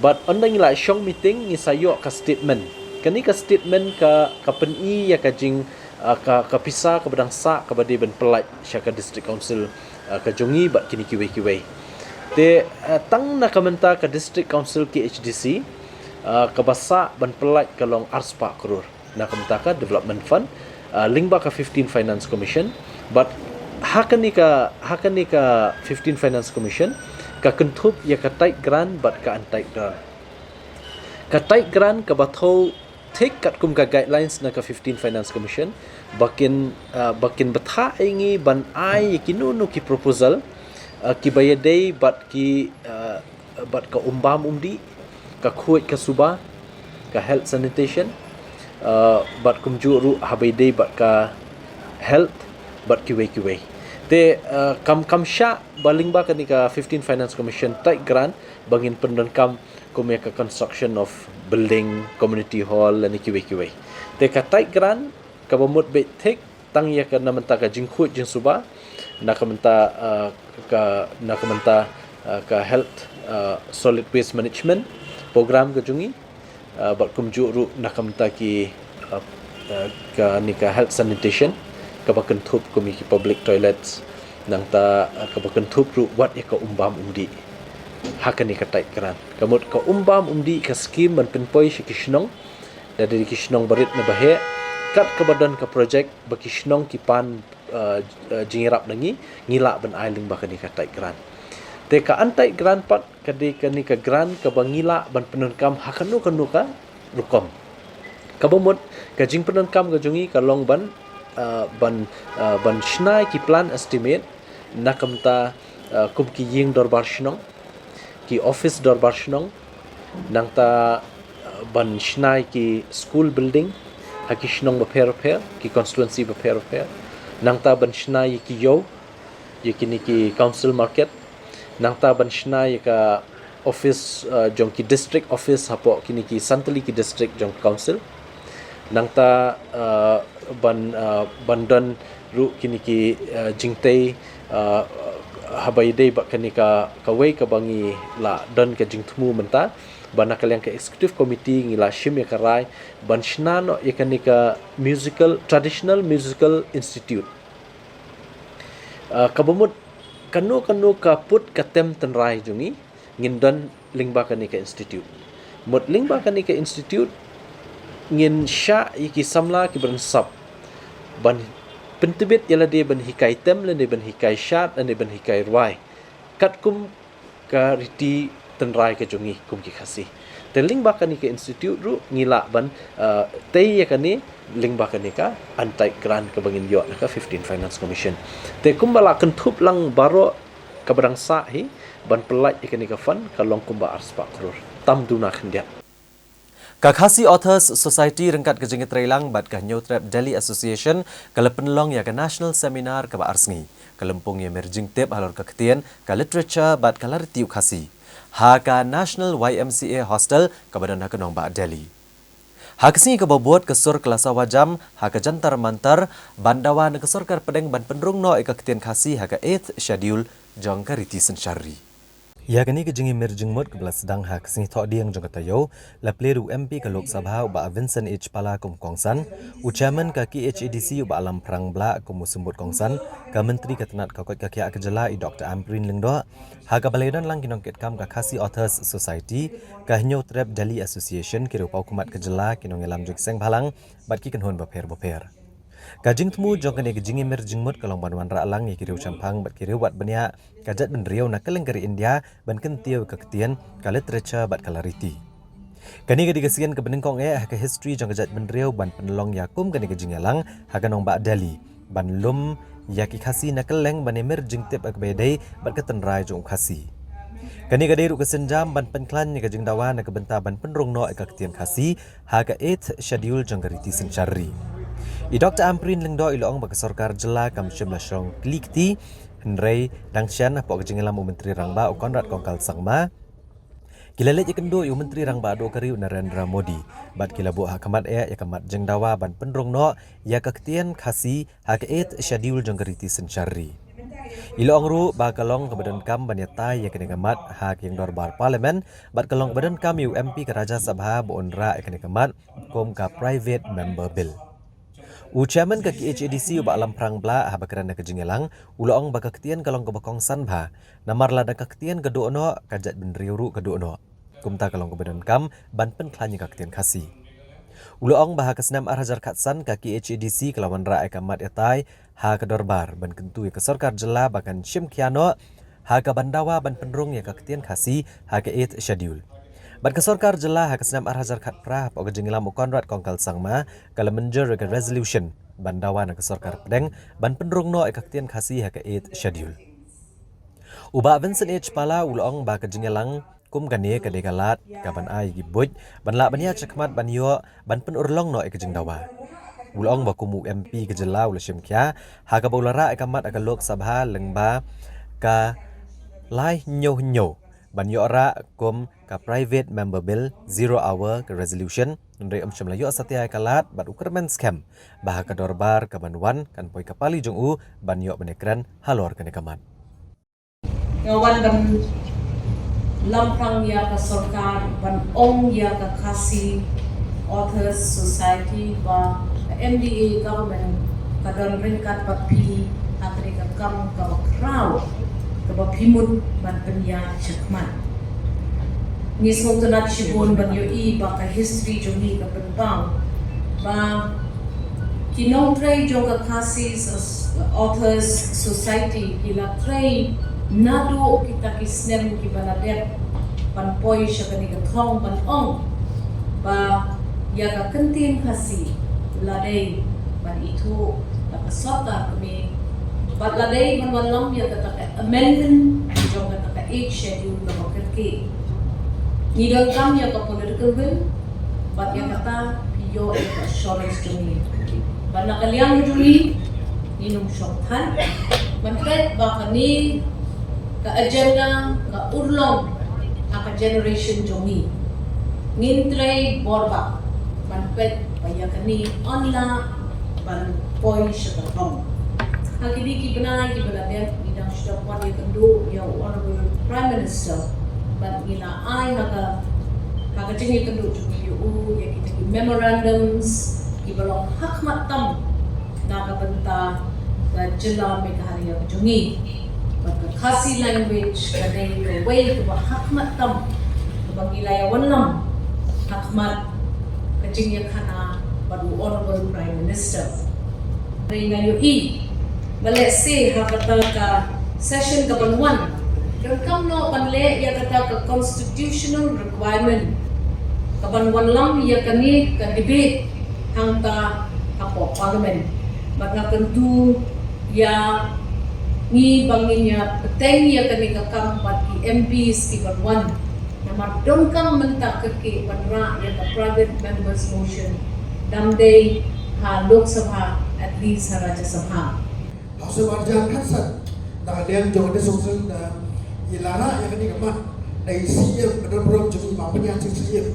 Bad ynda ngi la shong meeting ngi sa ïoh ka statement. Kane ka statement ka, ka pyni ïa ka jing, ah, ka, ka pisa kaba dang sah kaba dei ban pyllait sha ka District Council, ah, ka jong ngi bad kine kiwei kiwei. Te, ah, tang na ka bynta ka District Council K H D C, ah, kaba sah ban pyllait ka long ar spah klur na ka bynta ka development fund, ah, lyngba ka fifteen Finance Commission. Bad ha kane ka, ha kane ka fifteen Finance Commission ka kynthup ïa ka tied grant bad ka untied grant. Ka tied grant kaba thew thik katkum ka guidelines na ka fifteen Finance Commission ba kin, ah, ba kin bthah ïa ngi ban ai ïa kino kino ki proposal, ah, kiba ïadei bad ki, ah, bad ka um bam um dih, ka khuid ka suba, ka health sanitation, ah, bad kumjuh ruh haba ïadei bad ka health bad kiwei kiwei. Te, ah, kam, kam shah ba lyngba kane ka fifteen Finance Commission tied grant ba ngin pyndonkam kum ïa ka construction of building, community hall lane kiwei kiwei. Te ka tied grant kaba mut beit thik tang ïa ka na ka bynta ka jingkhuid jingsuba, na ka bynta, ah, ka, na ka bynta, ah, ka health, ah, solid waste management program ka jong ngi, ah, bad kumjuh ruh na ka bynta ki, ah, ah, kane ka health sanitation kaba kynthup kum ïa ki public toilets, nangta, ah, kaba kynthup ruh wat ïa ka um bam um dih ha kane ka tied grant. Ka mut ka um bam um dih ka scheme ban pynpoi sha ki shnong, da dei ki shnong barit ne baheh, kat kaba don ka project ba ki shnong ki pan, ah, ah, jingïarap na ngi, ngi lah ban ai lyngba kane ka tied grant. Te ka untied grant pat ka dei kane ka grant kaba ngi lah ban pyndonkam ha kano kano ka rukom. Kaba mut ka jingpyndonkam ka jong ngi ka long ban, ah, ban, ah, ban shna ïa ki plan estimate na ka bynta, ah, kum ki ïing dorbar shnong, ki office dorbar shnong, nangta, ah, ban shna ïa ki school building ha ki shnong bapher bapher, ki constituency bapher bapher, nangta ban shna ïa ki ïew, ïa kine ki council market, nangta ban shna ïa ka office, ah, jong ki district office hapoh kine ki san tylli ki district jong council, nangta, ah, ban, ah, ban don ruh kine ki, ah, jingtei, ah, haba ïadei bad kane ka, kawei kaba ngi la don ka jingthmu mynta, ba na ka liang ka executive committee ngi la shim ïa ka rai ban shna noh ïa kane ka musical, traditional musical institute. Ah, kaba mut kano kano ka pud ka tem tynrai jong ngi ngin don lyngba kane ka institute. Mut lyngba kane ka institute ngin shah ïa ki samla kiba don sap ban pyntbit ïa lade ban hikai tem lane ban hikai shad lane ban hikai rwai katkum ka riti tynrai ka jong ngi kum ki Khasi. Te lyngba kane ka institute ruh ngi lah ban, ah, tei ïa kane lyngba kane ka untied grant kaba ngin ïoh na ka fifteen Finance Commission. Te kumba la kynthup lang baroh Kaba dang sah hi ban pyllait ïa kane ka fund ka long kumba arspah klur. Tam duna khyndiat. Ka Khasi Authors Society ryngkat ka jingïatreilang bad ka Hynñiewtrep Delhi Association ka la pynlong ïa ka National Seminar kaba ar sngi. Ka lympung ïa mir jingtip halor ka ktien, ka literature bad ka la riti u Khasi ha ka National Y M C A Hostel kaba don ha ka nongbah Delhi. Ha ka sngi kaba bud ka sur ka la sawa jam ha ka Jantar Mantar ban dawa na ka sorkar pdeng ban pynrung noh ïa ka ktien Khasi ha ka eighth Schedule jong ka riti synshar ri. Ïa kane ka jingïamir jingmut kaba la sdang ha ka sngi Thohdieng jong ka taïew, la plie da u M P ka Lok Sabha u Bah Vincent H Pala kum u kongsan, u Chairman ka K H A D C u Bah Lamphrang Blah kum u symbud kongsan, ka Myntri ka tnat ka koit ka khiah ka jylla i Doctor Ampareen Lyngdoh, ha kaba la ïadon lang ki nongkitkam ka Khasi Authors Society, ka Hynñiewtrep Delhi Association, ki riewpawkhmat ka jylla, ki nongïalam jong ki seng bhalang bad ki kynhun bapher bapher. Ka jingthmu jong kane ka jingïamir jingmut ka long ban wanrah lang ïa ki riewshemphang bad ki riew wad bniah ka jaitbynriew na kylleng ka ri India ban kyntiew ïa ka ktien, ka literature bad ka la riti. Kane ka dei ka sien kaba nyngkong eh ha ka history jong ka jaitbynriew ban pynlong ïa kum kane ka jingïalang ha ka nongbah Delhi ban lum ïa ki Khasi na kylleng ban ïamir jingtip ha kaba ïadei bad ka tynrai jong u Khasi. Kane ka dei ruh ka sienjam ban pynkhlaiñ ïa ka jingdawa na ka bynta ban pynrung noh ïa ka ktien Khasi ha ka eighth Schedule jong ka riti synshar ri. I Doctor Ampareen Lyngdoh i la ong ba ka sorkar jylla kam shym la shong kli kti, hynrei dang shen hapoh ka jingïalam u Myntri Rangbah u Conrad Kongkal Sangma, ki la leit ïakynduh ïa u Myntri Rangbah duh ka ri u Narendra Modi bad ki la buh ha khmat eh ïa ka mat jingdawa ban pynrung noh ïa ka ktien Khasi ha ka eighth Schedule jong ka riti synshar ri. I la ong ruh ba ka long kaba donkam ban ïatai ïa kane ka mat ha ka ïing dorbar Parliament bad ka long kaba donkam ïa u M P ka Rajya Sabha ba un rah ïa kane ka mat kum ka Private Member Bill. U Chairman ka K H A D C u Bah Lamphrang Blah haba kren ha ka jingïalang u la ong ba ka ktien ka long kaba kongsan bha, namar lada ka ktien ka duh noh ka jaitbynriew ruh ka duh noh. Kumta ka long kaba donkam ban pynkhlaiñ ïa ka ktien Khasi. U la ong ba ha ka snem ar hajar khatsan ka K H A D C ka la wanrah ïa ka mat ïatai ha ka dorbar ban kyntu ïa ka sorkar jylla ba kan shim khia noh ha kaban dawa ban pynrung ïa ka ktien Khasi ha ka eighth Schedule. Bad ka sorkar jylla ha ka snem ar hajar khatphra hapoh ka jingïalam u Conrad Kongkal Sangma ka la mynjur ïa ka resolution ban dawa na ka sorkar pdeng ban pynrung noh ïa ka ktien Khasi ha ka eighth Schedule. U Bah Vincent H Pala u la ong ba ka jingïalang kum kane ka dei ka lad kaban ai ïa ki buit ban lah ban ïaid shakhmat ban ïoh ban pynurlong noh ïa ka jingdawa. U la ong ba kum u M P ka jylla u la shim khia ha kaba u la rah ïa ka mat ha ka Lok Sabha lyngba ka lai hynñiew hynñiew ban ïoh rah kum ka Private Member Bill zero hour ka resolution, hynrei um shym la ïoh satia ïa ka lad bad u kyrmen skhem ba ha ka dorbar kaban wan kan poi ka pali jong u ban ïoh ban ïakren halor kane ka mat. Nga wan ban lamphrang ïa ka sorkar ban ong ïa ka Khasi Authors Society ba ka M D A government ka don ryngkat bad phi ha kane ka kam kaba khraw kaba phi mut ban pynïaid shakhmat. Ngi sngewtynnat shibun ban ïohi ba ka history jong ngi ka pynpaw ba ki nongtrei jong ka Khasi Authors Society ki la trei naduh kita ki snem kiba la dep ban poi sha kane ka thong ban ong ba ïa ka ktien Khasi la dei ban ithuh da ka sorkar kmie bad la dei ban wanlam ïa kata ka amendment jong kata ka Eighth Schedule kaba kyrkieh. Ngi donkam ïa ka political will bad ïa kata phi ïoh ïa ka assurance jong ngi. Bad na ka liang jong ngi ngin ym shong than ban peit ba kane ka agenda ka urlong ha ka generation jong ngi. Ngin trei bor bha ban peit ba ïa kane yn lah ban poi sha ka thong. Ha kine ki bnai kiba la dep ngi dang shu dap wan ïakynduh ïa u Honourable Prime Minister bad ngi la ai ha ka, ha ka jingïakynduh jong ngi ïa u ïa kita ki memorandums kiba long ha khmat tam na ka bynta ka jylla Meghalaya jong ngi. Bad ka Khasi language ka dei kawei kaba ha khmat tam kaba ngi la ïa wanlam ha khmat ka jingïakhana bad u Honourable Prime Minister. Hynrei nga ïohi ba lehse ha kata ka session kaban wan donkam noh ban leh ïa kata ka constitutional requirement kaban wanlam ïa kane ka debate hangta hapoh Parliament. Bad nga kyntu ïa Ngi ba ngin ïa bteng ïa kane ka kam bad ki M Ps ki ban wan. Namar donkam mynta kyrkieh ban rah ïa ka private members motion, dang dei ha Lok Sabha, at least ha Rajya Sabha. Hausa marjan khatsan da ka liang jong ka Song Sel da i la rah ïa kane ka mat da i C M ba don burom jong i ba pynïaid jong C M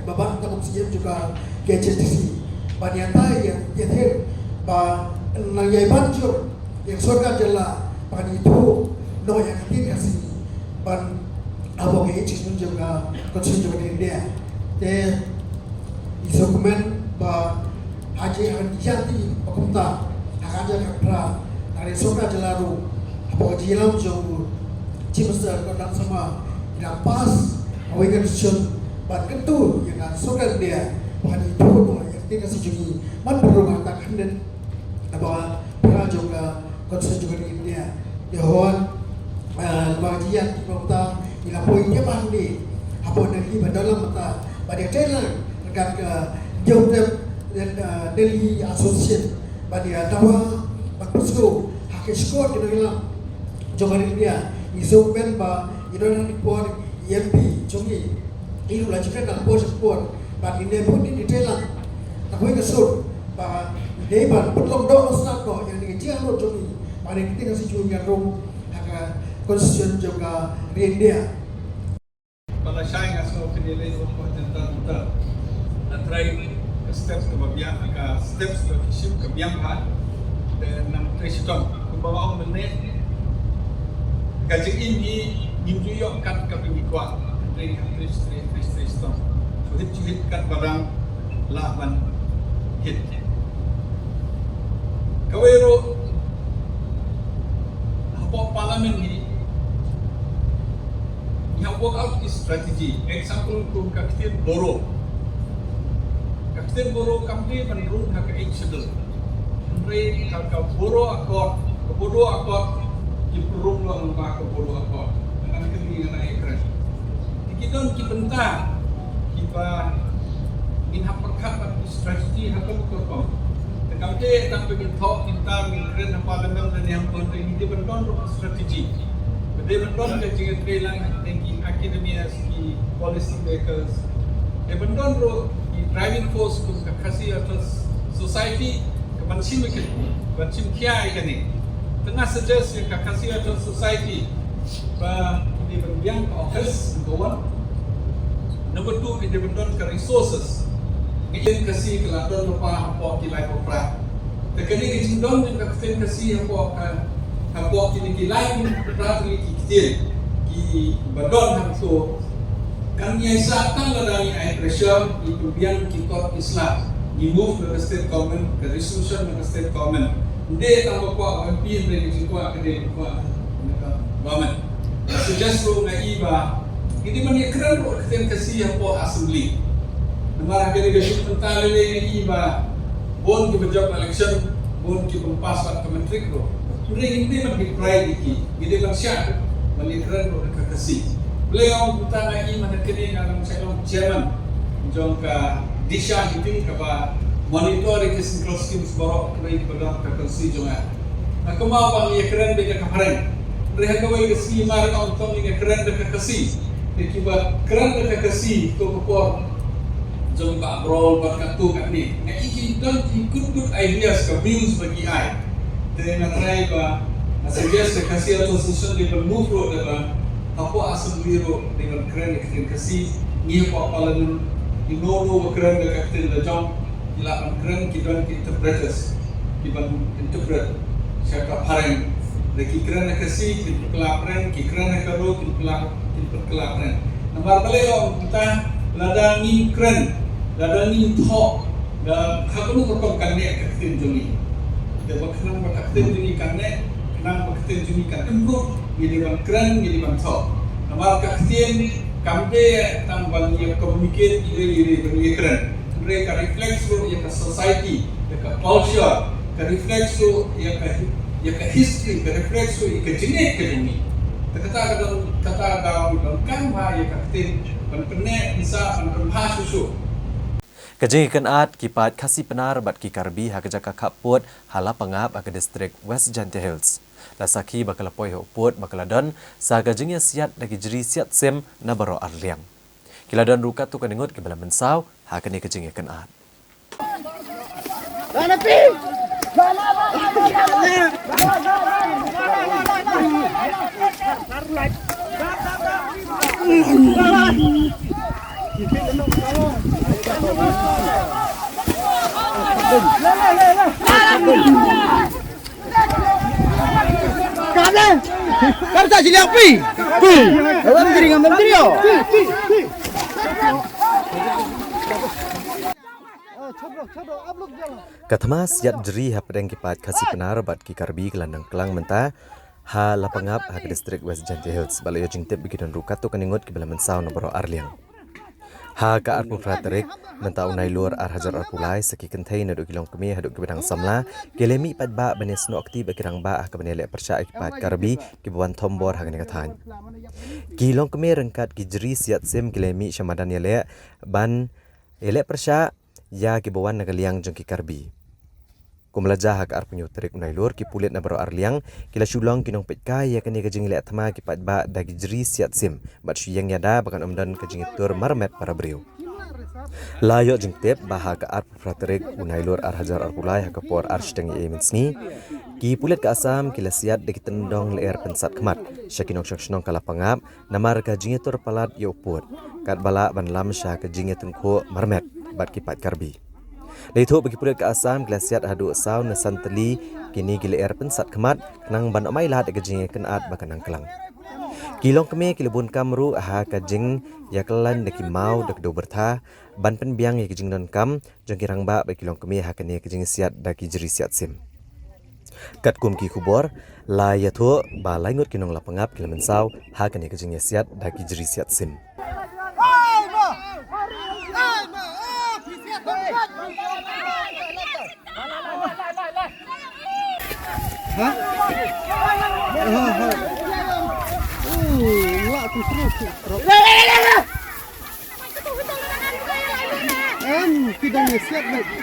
ba ban ta kum C M jong ka K H A D C ba ïa ta ïa ïa thir ba nang ïa ban jur ïa sorkar jylla ba kan ithuh noh ïa ka ktien Khasi ban abo ka i jong ka Constitution jong ka India. Te i sngewkmen ba ha ka jingïaid ba kumta ha ka jaka phra ha ka sorkar jylla ruh hapoh ka jingïalam jong u Chief Minister Conrad Sangma i la pass kawei ka decision ban kyntu ïa ka sorkar India ba kan ithuh noh ïa ka ktien Khasi jong ngi man pynrung ha ka khyndiat ba phra jong ka Constitution jong ka India. Ïa hon, eh, ba ka jingïaid ba kumta i la poi ïa ba hangne hapoh Delhi ba don lang mynta ba dei tei lang ryngkat ka Joseph Delhi Association ba dei dawa ba pynskhem ha ki shkor ki nongïalam jong ka India. I sngewkmen ba i don ha ki por i M P jong ngi i ruh la jingkren na por sha por ba ngi ne bun ngi tei lang na kawei ka sur ba ngi dei ban pynlong doh noh sat noh ïa ngi ka jingangnud jong ngi ba ngi ka ktien Khasi jong ngi kan rung ha ka Constitution jong ka ri India. Ba la shai nga sngew kane lei ong ba Jantar Mantar. La try ka step kaba biang, ka steps ba ki shim ka biang bha. Te nang trei shitom kumba ong mynne. Ka jingim hi ngim ju ïoh kat kaba ngi kwah. Hynrei ngi hap trei, trei, trei, trei shitom. Shu hit, shu hit kat ba dang lah ban hit. Kawei ruh hapoh Parliament hi ngi hap work out ki strategy. Example kum ka ktien Bodo. Ka ktien Bodo kam dei ban rung ha ka Eighth Schedule. Hynrei ka, ka Bodo Accord, ka Bodo Accord, ki pynrung lang ba ka Bodo Accord. Ngan kynni ngan ai kren. Te ki don ki bynta kiba ngin hap pyrkhat bad ki strategy ha ka rukom. Te kam dei tang ba ngin thoh, ngin tam, ngin kren ha Parliament lane ha Congress, ngi dei ban don ruh strategy. Ba dei ban don ka jingïatreilang, ki academics, ki policy makers. Dei ban don ruh ki driving force kum ka Khasi Authors Society, ka ban shim ïa kane, ban shim khia ïa kane. Te nga suggest ïa ka Khasi Authors Society ba ki dei ban biang ka office, number one. Number two, ki dei ban don ka resources. Ka ktien Khasi ka la don lypa hapoh ki lai por phra. Te kane ka jingdon jong ka ktien Khasi hapoh ka, hapoh kine ki lai por phra tylli ki ktien kiba don hangto kan ïaisah tang lada ngi ai pressure, ngi pynbiang ki kot ki sla, ngi move na ka state government, ka resolution na ka state government. Ym dei tang ba kwah M P, ym dei ka jingkwah, ka dei ba kwah na ka government. Nga suggest ruh nga i ba ngi dei ban ïakren ruh ka ktien Khasi hapoh Assembly. Namar ha kane ka juk mynta lei lei nga i ba bun kiba jop election, bun kiba pass bad ka matric ruh. Hynrei ngim dei ban deprive ïa ki, ngi dei ban shah ban ïakren ruh da ka Khasi. Balei nga ong kumta? Nga i mynta kane nga long, nga long chairman jong ka DISHA meeting kaba monitor ïa ki central schemes baroh kiba don ha ka constituency jong nga. Nga kynmaw ba ngi ïakren beit da ka phareng. Hynrei ha kawei ka sngi mar nga ong to ngin ïakren da ka Khasi. Te kiba kren da ka Khasi to ka por jong Bah Brol bad katto katne. Nga i ki don ki good good ideas, ka views ba ki ai. Te nga try ba nga suggest ka Khasi Authors Association dei ban move ruh, dei ban hapoh Assembly ruh dei ban kren da ka ktien Khasi. Ngi hapoh Parliament, ngi know know ba kren da ka ktien la jong, ngi lah ban kren, ki don ki interpreters ki ban interpret sha ka phareng. Da ki kren ha Khasi kin pynkylla phareng, ki kren ha Garo kin pynkylla, kin pynkylla phareng. Namar balei nga ong kumta? Lada ngim kren, lada ngim thoh, da ha kano ka rukom kan neh ka ktien jong ngi? Te ba khnang ba ka ktien jong ngi kan neh, khnang ba ka ktien jong ngi kan improve, ngi dei ban kren, ngi dei ban thoh. Namar ka ktien kam dei tang ban ïa communicate ïa ïa ïa ban ïa kren. Hynrei ka reflect ruh ïa ka society, ïa ka culture, ka reflect ruh ïa ka hi-, ïa ka history, ka reflect ruh ïa ka jingngeit ka jong ngi. Te kata ka dang, kata ka dang donkam bha ïa ka ktien ban pynneh pynsah, ban pynbha shuh shuh. Ka jingïakynad ki paid Khasi Pnar bad ki Karbi ha ka jaka khappud ha Lapangap ha ka distrik West Jaintia Hills. La sakhi ba ka la poi ha u pud ba ka la don sa ka jingïasiat da ki jri siat sim na baroh arliang. Ki la don ruh katto katne ngut kiba la mynsaw ha kane ka jingïakynad. Kam sa siliang pi. Pi. Ngam dri, ngam dri, oh. Ka thma siat jri hapdeng ki paid Khasi Pnar bad ki Karbi ka la nang klang mynta ha Lapangap ha ka distrik West Jaintia Hills, ba la ïoh jingtip ba ki don ruh katto katne ngut kiba la mynsaw na baroh arliang. Ha ka arphew phra tarik mynta u Nailur ar hajar arphew lai, sa ki kynthei naduh ki longkmie haduh kiba dang samla ki la mih paidbah ban ïasnoh kti bad ki rangbah ha kaban ïaleh pyrshah ïa ki paid Karbi kiba wan thombor ha kane ka thaiñ. Ki longkmie ryngkat ki jri siat sim ki la mih sha madan ïaleh ban ïaleh pyrshah ïa kiba wan na ka liang jong ki Karbi. Kumba la jia ha ka arphew hynñiew tarik u Nailur, ki pulit na baroh arliang ki la shu long ki nongpeitkai ïa kane ka jingïaleh thma ki paidbah da ki jri siat sim bad shu ïeng ïada ba kan ym don ka jingïatur marmet para briew. La ïoh jingtip ba ha ka arphew phra tarik u Nailur ar hajar arphew lai ha ka por ar shiteng ïa mynsngi, ki pulit ka Assam ki la siat da ki tyndong lyer pynsat khmat sha ki nongshong shnong ka Lapangap, namar ka jingïatur palat ïa u pud, katba lah ban lam sha ka jingïatyngkhuh marmet bad ki paid Karbi. La ïathuh ba ki pulit ka Assam ki la siat haduh saw ne san tylli kine ki lyer pynsat khmat khnang ban ym ailad ïa ka jingïakynad ba kan nang klang. Ki longkmie ki la bun kam ruh ha ka jingïakylla da ki maw da ka dewbyrtha ban pynbiang ïa ka jingdonkam jong ki rangbah bad ki longkmie ha kane ka jingsiat da ki jri siat sim. Katkum ki khubor, la ïathuh ba lai ngut ki nong Lapangap ki la mynsaw ha kane ka jingsiat da ki jri siat sim. Ha? Ha, ha. Oh, la tu terus. Em, ki dang siat, mate.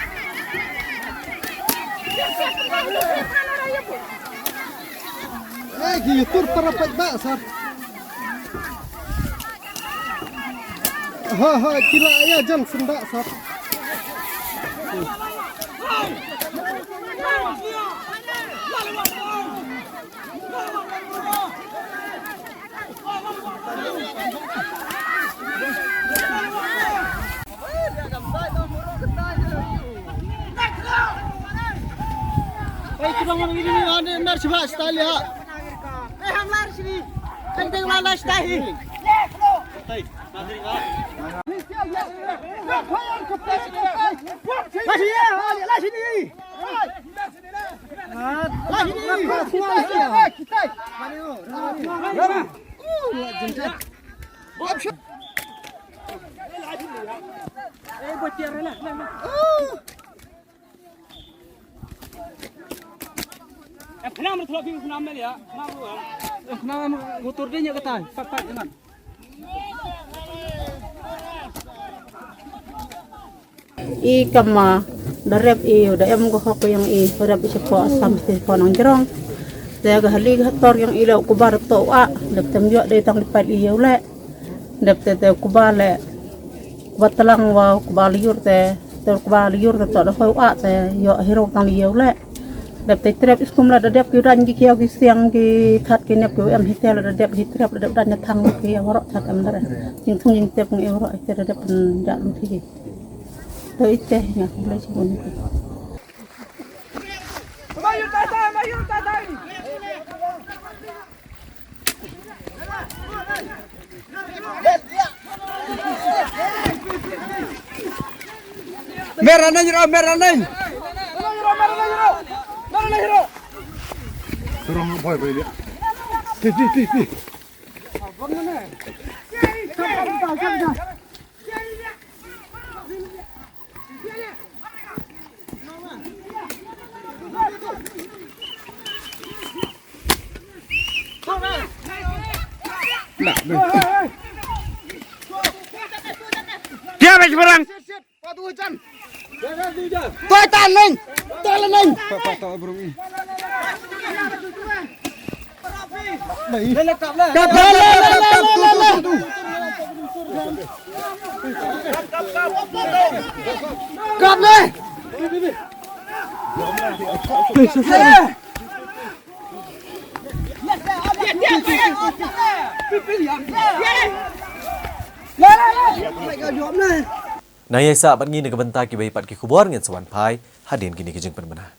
Eh, ki tur para paidbah, sir. Ha, ha, ki la ïa jan syndah, sir. Hey, kita mau ini nih, ada mer coba sekali ya. Eh, hamlar sini. Penting mana sekali. Hey, nanti, Pak. Lah sini ya, lah sini. I kama da rep i da em ko hok yang i rep i shapoh Assam shapoh nang jerong. Te ka hali ka tor yang i le kubar to a dep tem yo de tang lipat i yo le. Dep te te kubar le kubar telang wa kubar liur te te kubar liur te to da hoi a te yo hero tang yo le. Dep te trep iskum la da dep ki ran ki kiau ki siang ki khat ki nep ki em hitel da dep hi trep da dep dan thang ki warok that em da. Jing thung jing tep ngi warok ite da dep ja lu thi. To ite nya ku blai sibun. Merah nang hero, merah nang. Turun boy boy dia. Ti ti ti ti. Dia habis perang. Toi tan ning. Toi la ning. Kap le, le, le, le, le, le. Kap le. Na ïa sa bad ngi na ka bynta kiwei pat ki khubor ngin sa wan phai hadien kine ki jingpynbna.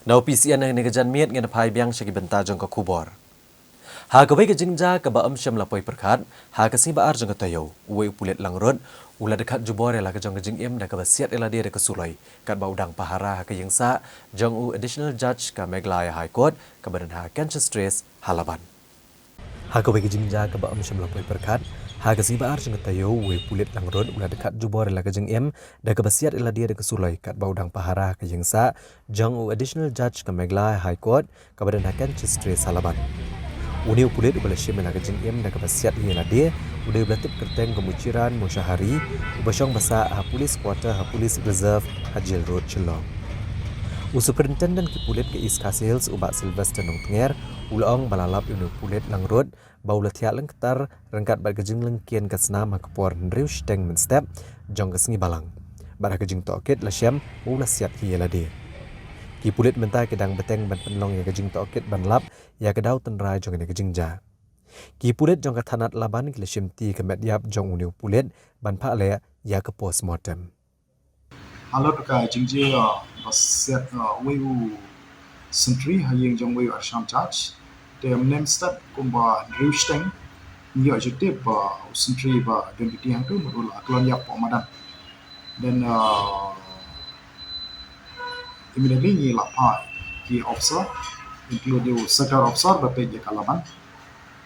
Na u P C N, ha kane ka janmiet ngin phai biang sha ki bynta jong ka khubor. Ha kawei ka jingjia kaba ym shym la poi pyrkhat, ha ka sngi ba ar jong ka taïew, uwei u pulit langrud u la dkhat jubor ïa la ka jong ka jingim da kaba siat ïa lade da ka suloi, katba u dang pahara ha ka ïingsah jong u Additional Judge ka Meghalaya High Court kaba don ha Canchestres ha Laban. Ha kawei ka jingjia kaba ym shym la poi pyrkhat, ha ka sngi ba ar jong ka taïew, uwei u pulit langrud u la dkhat jubor ïa la ka jingim da kaba siat ïa lade da ka suloi, katba u dang pahara ha ka ïingsah jong u Additional Judge ka Meghalaya High Court kaba don ha Canchestres ha Laban. Une u pulit uba la shim ïa la ka jingim da kaba siat hi ïa lade u dei uba la tip kyrteng kum u Chiran Moshahari, uba shong ba sah ha Police Quarter ha Police Reserve ha Jail Road, Shillong. U Superintendent ki pulit ka East Khasi Hills, u Bah Sylvester Nongtnger, u la ong ba la lap ïa une u pulit langrud ba u la thiah lyngktar ryngkat bad ka jinglyngkien ka snam ha ka por hynriew shiteng mynstep jong ka sngi Balang. Bad ha ka jingtohkit la shem ba u la siat hi ïa lade. Ki pulit mynta ki dang bteng ban pynlong ïa ka jingtohkit ban lap ïa ka daw tynrai jong kane ka jingjia. Ki pulit jong ka thanat Laban ki la shimti ka met ïap jong une u pulit ban phah leh ïa ka postmortem. Halor ka jingjia ba siat, uh, uwei u sentry ha ïing jong uwei u arsham judge. Te mynne mynstep kumba hynriew shiteng ngi ïoh jingtip ba u sentry ba don duty hangtu mut u la klon ïap hapoh madan. Then, uh, immediately ngi la phah ki officer, including u circle officer ba peit ïa ka Laban,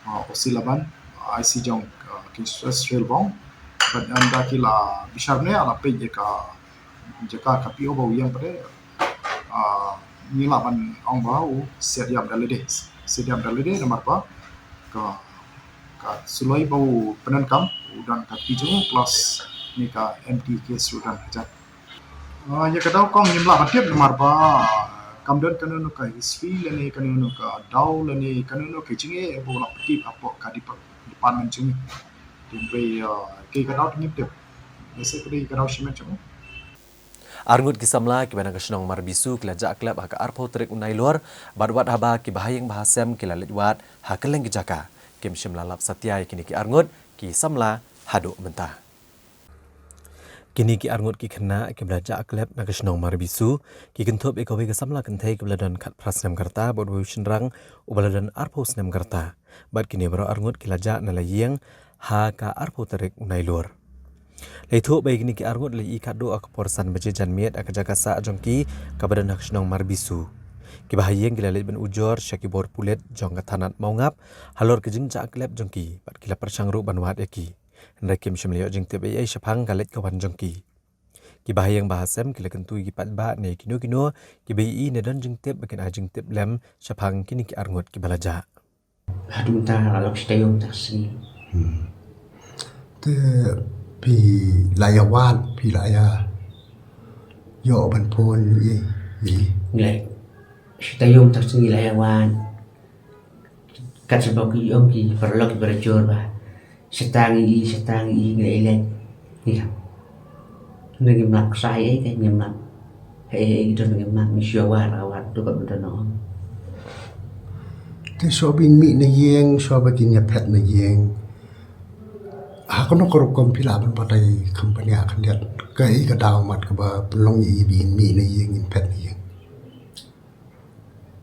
uh, O C Laban, uh, I C jong, uh, King's West Railbong. But ynda ki la bishar ne la peit ïa ka jaka ka P O ba u ïeng pat de, uh, ngi lah ban ong ba u siat ïap da lade, siat ïap da lade namar ba ka, ka suloi ba u pyndonkam u don ka kti jong u plus ne ka empty case u don hajan. Ah, ïa ka daw kong ngim lah ban tip namar ba kam don kano kano ka history lane kano kano ka daw lane kano kano ka jingeh ba u la pyntip hapoh ka dep-, department jong ngi. Te hynrei, ah, ka, ka daw te ngim tip. Ïa se ka dei ka daw shimet jong u. Arngut ki samla kiba na ka shnong Marbisu ki la jah klep ha ka arphew tarik u Nailur, bad wat haba ki bahaïing bahasem ki la leit wad ha kylleng ki jaka, kim shym la lap satia ïa kine ki arngut ki samla haduh mynta. Kine ki arngut ki khynnah kiba la jah klep na ka shnong Marbisu ki kynthup ïa kawei ka samla kynthei kaba la don khatphra snem ka rta bad uwei u shynrang uba la don arphew snem ka rta. Bad kine baroh arngut ki la jah na la ïing ha ka arphew tarik u Nailur. La ïathuh ba ïa kine ki arngut la ïohi khatduh ha ka por san baje janmiet ha ka jaka sah jong ki kaba don ha ka shnong Marbisu. Ki bahaïing ki la leit ban ujor sha ki bor pulit jong ka thanat Mawngap halor ka jingjah klep jong ki bad ki la pyrshang ruh ban wad ïa ki. Hynrei kim shym la ïoh jingtip ei ei shaphang ka leit ka wan jong ki. Ki bahaïing bahasem ki la kyntu ïa ki paidbah ne kino kino kiba ïohi ne don jingtip ba kin ai jingtip lem shaphang kine ki arngut kiba la jah. Haduh mynta la long shi taïew mynta ka sngi. Hmm. Te phi la ïa wad, phi la ïa ïoh ban phone ïa, ïa. Ngi la, shi taïew mynta ka sngi la ïa wad. Kat shaba ki ong ki paralok ki para jor ba. Shata ngi i, shata ngi i, ngi la i leit. Ngi la. Ngi ngim lap ksai ei, ngi ngim lap. Hei, hei, hei, don ngim lap, ngi shu wad, la wad, tu kat bedo no. Te shuwa ba kin mih na ïing, shuwa ba kin ïa phet na ïing. Ha kano ka rukom phi lah ban batai kham pynïaid khyndiat. Kaei ka daw mat kaba pynlong ïa i ba kin mih na ïing, kin phet na ïing.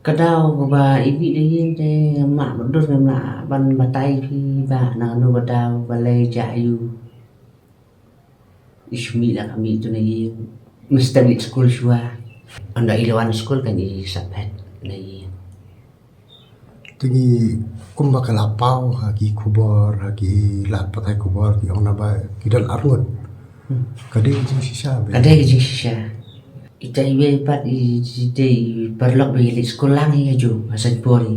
Ka daw kaba i mih na ïing te ngam lah, ba dur ngam lah ban batai phi ba na kano ka daw balei jia ïa u. I shu mih la ka mih tu na ïing. Mynstep leit skul shuwa. Ynda i la wan skul kan i sa phet na ïing. Te ngi kumba ka la paw ha ki khubor, ha ki lad pathai khubor, ki ong naba ki don arngut. Hmm. Ka dei ka jingshisha ba. Ka dei ka jingshisha. Ita iwei pat i, i dei i paralok ba i leit skul lang hi ha ju, ha Saitpur hi.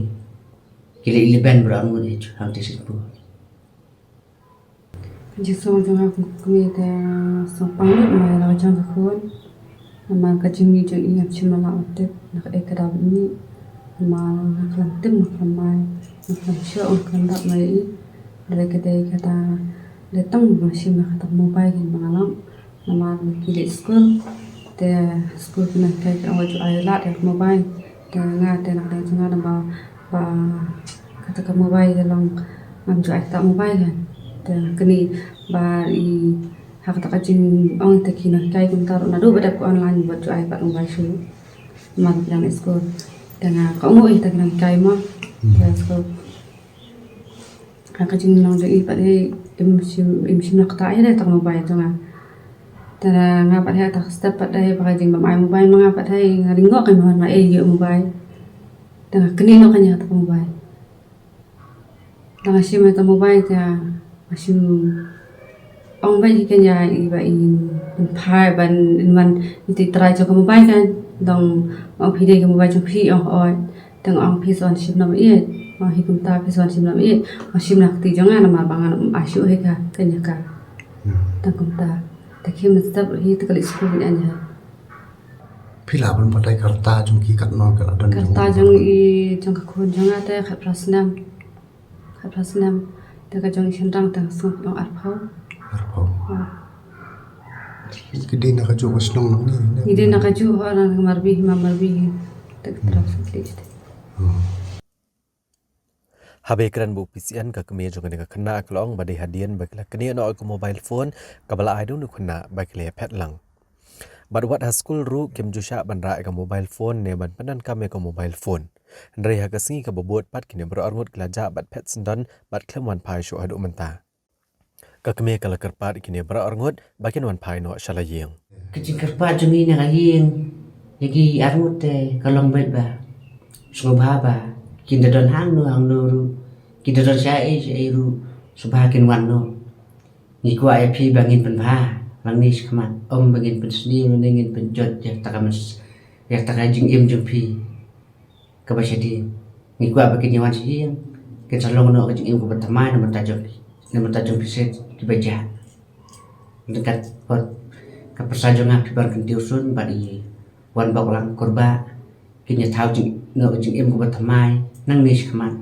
Ki leit eleven baroh arngut ha ju, ha Saitpur. Ka jingsngew jong nga kum kmie te sngewpang lut namar la ka jong ka khun. Namar ka jingmih jong i ngam shym la lah ban tip na kaei ka daw ba i mih. Namar nga khlem tip, nga khlem mai, nga khlem shoh, nga khlem dap mai ïa i. Hynrei ka dei kata, dei tang ba nga shim ïa kata ka mobile kaba nga long. Namar ki leit skul, te skul ki nonghikai ki ong wat ju ai lad ïa ka mobile. Te nga te na ka liang jong nga naba ba kata ka mobile te long ngam ju ai kata ka mobile kan. Te kane ba i ha kata ka jingong te ki nonghikai kumta ruh naduh ba dep ka online wat ju ai pat mobile shuh. Namar ki dang leit skul. Te nga ka ong ïa kita ki nonghikai mo. Te skul. Ha ka jinglong jong i pat hi im shim, im shim la kata hi dei tang mobile jong nga. Te nga pat hi ta step pat dei ba ka jingbym ai mobile ma nga pat hi nga ring noh ka mobile nga ei ïoh mobile. Te nga kynnoh noh ka ïa ta mobile. Te nga shim ta mobile te nga shim Ong ba i kynja i ba in, in phai ban in wan i ti trai jong ka mobile kan. Dang ong phi dei ka mobile jong phi ong oi. Dang ong phi son shim nam i. Ong hi kumta phi son shim nam i. Ong shim na kti jong nga namar ba ngan ym ai shuh hi ka kynja ka. Hmm. Dang kumta. Te ki mynstep hi te ka leit skul ni anja. Phi lah ban batai ka rta jong ki katno ka la don jong. Ka rta jong i jong ka khun jong nga te khatphra snem. Khatphra snem, te ka jong i shynrang te nga sngew ong arphew. Arphew. Ah. Ki dei na kajuh ka shnong nang ne? Ki dei na kajuh, ha, na Marbi, Hima Marbi. Tak terus. Haba ïakren bad u P C N, ka kmie jong kane ka khynnah ka la ong ba dei hadien ba ki la knieh noh ïa ka mobile phone kaba la ai da une u khynnah ba ki la ïaphet lang. Bad wat ha skul ruh kim ju shah ban rah ïa ka mobile phone ne ban pyndonkam ïa ka mobile phone. Hynrei ha ka sngi kaba bud pat kine baroh arngut ki la jah bad phet syndon bad khlem wan phai shuh haduh mynta. Ka kmie ka la kyrpad ïa kine baroh arngut ba kin wan phai noh sha la ïing. Ka jingkyrpad jong ngi na ka ïing ïa ki arngut te ka long beit ba sngewbha ba kin da don hangno hangno ruh, kin da don shaei shaei ruh, sngewbha kin wan noh. Ngi kwah ïa phi ba ngin pynbha nangne shakhmat, ym ba ngin pynsniew ne ngin pynjot ïa kata ka mes-, ïa kata ka jingim jong phi kaba shadien. Ngi kwah ba kin ïa wan sha ïing, kin sa long noh ka jingim kaba thymmai na bynta jong phi, na bynta jong phi seh kiba jah. Ryngkat pat ka pyrsa jong nga phi ban kyntiew sun bad i Wanboklang Kurbah, kin ïa thaw jing, noh ka jingim kaba thymmai nangne shakhmat.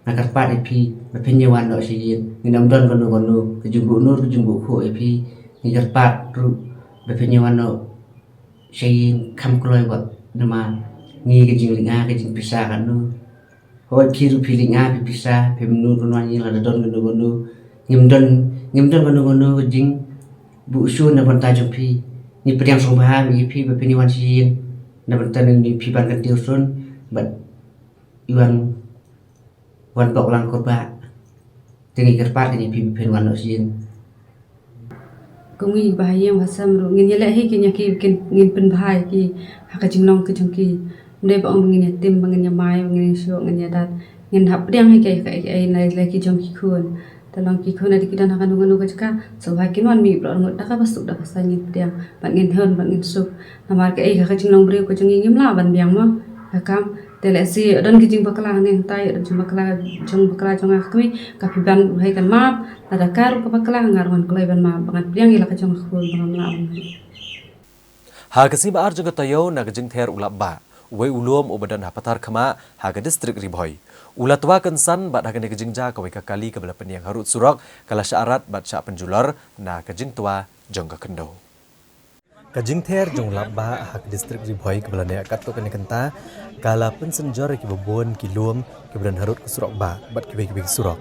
Nga kyrpad ïa phi ba phin ïa wan noh sha ïing, ngin ym don kano kano ka jingbuh nur ka jingbuh khuh ïa phi. Ngi kyrpad ruh ba phin ïa wan noh sha ïing kham kloi wat namar ngi ka jinglynga ka jingpisa katno. Hooid phi ruh phi lynga phi pisa, phim nud ban wan ïing lada don kano kano. Ngim don, ngim don kano kano ka jingbuh shun na bynta jong phi. Ngi pdiang sngewbha ïa phi ba phin ïa wan sha ïing na bynta ngi phi ban kyntiew sun bad i Wan, Wanboklang Kurbah. Te ngi kyrpad ïa phi ba phin wan noh sha ïing. Kum ngi ba ha ïing ba ha sem ruh ngin ïaleh hi ki ïa ki, kin, ngin pynbha ïa ki ha ka jinglong ka jong ki. Ym dei ba ong ba ngin ïa tim, ba ngin ïa mai, ba ngin ïa shoh, ngin ïa dat. Ngin hap pdiang hi ki, ki, ki, ki, na lei ki jong ki khun. Te long ki khun lada ki don ha kano kano ka jaka, sngewbha kin wan mih baroh arngut da kaba suk da kaba saiñ, ngin pdiang bad ngin hun bad ngin suk. Namar kaei, ka, ka jinglong briew ka jong ngi ngim lah ban biang mo. Ka kam te lehse don ki jingbakla ne, hangtai don jingbakla, jingbakla jong nga ka kmie, ka phi ban, u hei kan map. Lada ka ruh ka bakla, nga ruh ngan kloi ban map ba ngan pdiang ïa la ka jong ka khun ba ngam lah ban map. Ha ka sngi ba ar jong ka taïew, na ka jingther u Lapbah, uwei u lum uba don ha Patharkhmah ha ka distrik Ri Bhoi, u la twa kynsan bad ha kane ka jingjia kawei ka kali kaba la pynïeng harud surok ka la shah rat bad shah pynjulor na ka jingtwa jong ka khyndew. Ka jingther jong u Lapbah ha ka distrik Ri Bhoi kaba la neh katto katne kynta ka la pynsynjor ïa kiba bun ki lum kiba don harud ka surok bah bad kiwei kiwei ki surok,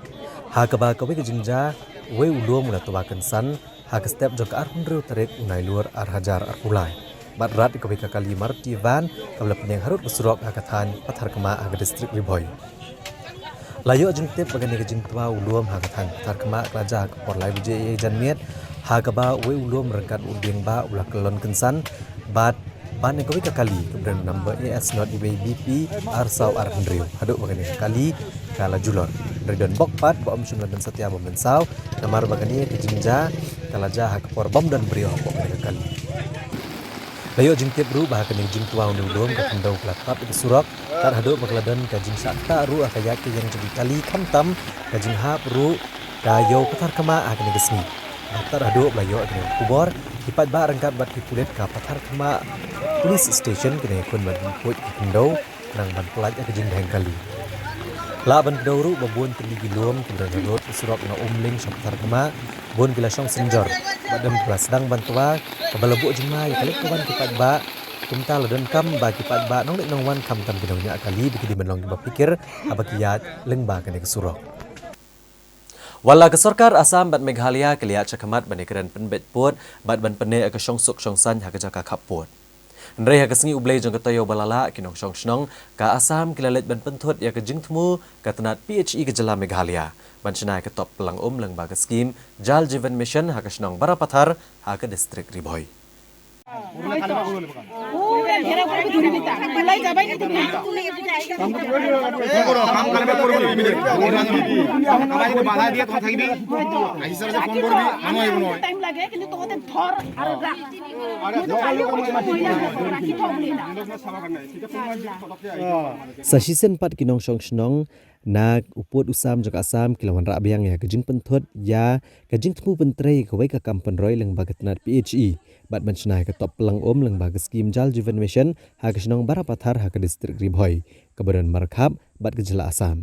ha kaba kawei ka jingjia uwei u lum u la twa kynsan ha ka step jong ka arphew hynriew tarik u Nailur ar hajar arphew lai bad rat ïa kawei ka kali Maruti van kaba la pynïeng harud ka surok ha ka thaiñ Patharkhmah ha ka distrik Ri Bhoi. La ïoh jingtip ba kane ka jingtwa u lum ha ka thaiñ Patharkhmah ka la jia ha ka por lai baje ïa janmiet, ha kaba uwei u lum ryngkat u dieng bah u la kyllon kynsan bad ban ïa kawei ka kali kaba don number A S not uwei B P ar saw ar hynriew, haduh ba kane ka kali ka la julor. Hynrei don bok pat ba ym shym la don satia ba mynsaw, namar ba kane ka jingjia ka la jia ha ka por bym don briew hapoh kane ka kali. La ïoh jingtip ruh ba ha kane ka jingtwa une u lum ka khyndew ka la tap ïa ka surok, tad haduh ba ka la don ka jingshah ktah ruh ha ka ïaid ka ïeng jong ki kali, khamtam ka jinghap ruh ka ïew Patharkhmah ha kane ka sngi. Bad tad haduh ba la ïoh ïa kane ka khubor, ki paidbah ryngkat bad ki pulit ka Patharkhmah Police Station kine ki khun ban pynphuid ïa ka khyndew khnang ban pyllait ïa ka jingdheng kali. Lah ban kdew ruh ba bun tylli ki lum kiba don harud ka surok na Umling sha Patharkhmah, bun ki la shong synjor bad don kiba la sdang ban twa, kaba la buh jingma ïa ka leit ka wan ki paidbah. Kumta la donkam ba ki paidbah nongleit nongwan khamtam ki nongñiah kali ba ki dei ban long kiba phikir haba ki ïaid lyngba kane ka surok. Wat la ka sorkar Assam bad Meghalaya ki la ïaid shakhmat ban ïakren pynbeit pud bad ban pynneh ïa ka shongsuk shongsaiñ ha ka jaka khappud, hynrei ha ka sngi U Blei jong ka taïew ba la lah, ki nongshong shnong ka Assam ki la leit ban pynthut ïa ka jingthmu ka tnat P H E ka jylla Meghalaya ban shna ïa ka top pyllang um lyngba ka skhim Jal Jeevan Mission ha ka shnong Barapathar ha ka distrik Ri Bhoi. पूरा घेरा करके दूरी बिता, तुलाई का भाई नहीं दिखता। काम करबे, काम करबे। हमारे को बाधा दिया, तुम थकबी। ऐसे तरह से फोन करबी, हम आए बोलो। टाइम लगे, কিন্তু তোদের ধর আর রাখ। রাখি তো বলি না। Sa shisien pat ki nongshong shnong na u pud u sam jong ka Assam ki la wanrah biang ïa ka jingpynthut ïa ka jingthmu pyntrei ïa kawei ka kam pynroi lyngba ka tnat P H E bad ban shna ïa ka top pyllang um lyngba ka skhim Jal Jeevan Mission ha ka shnong Barapathar ha ka distrik Ri Bhoi kaba don markhap bad ka jylla Assam.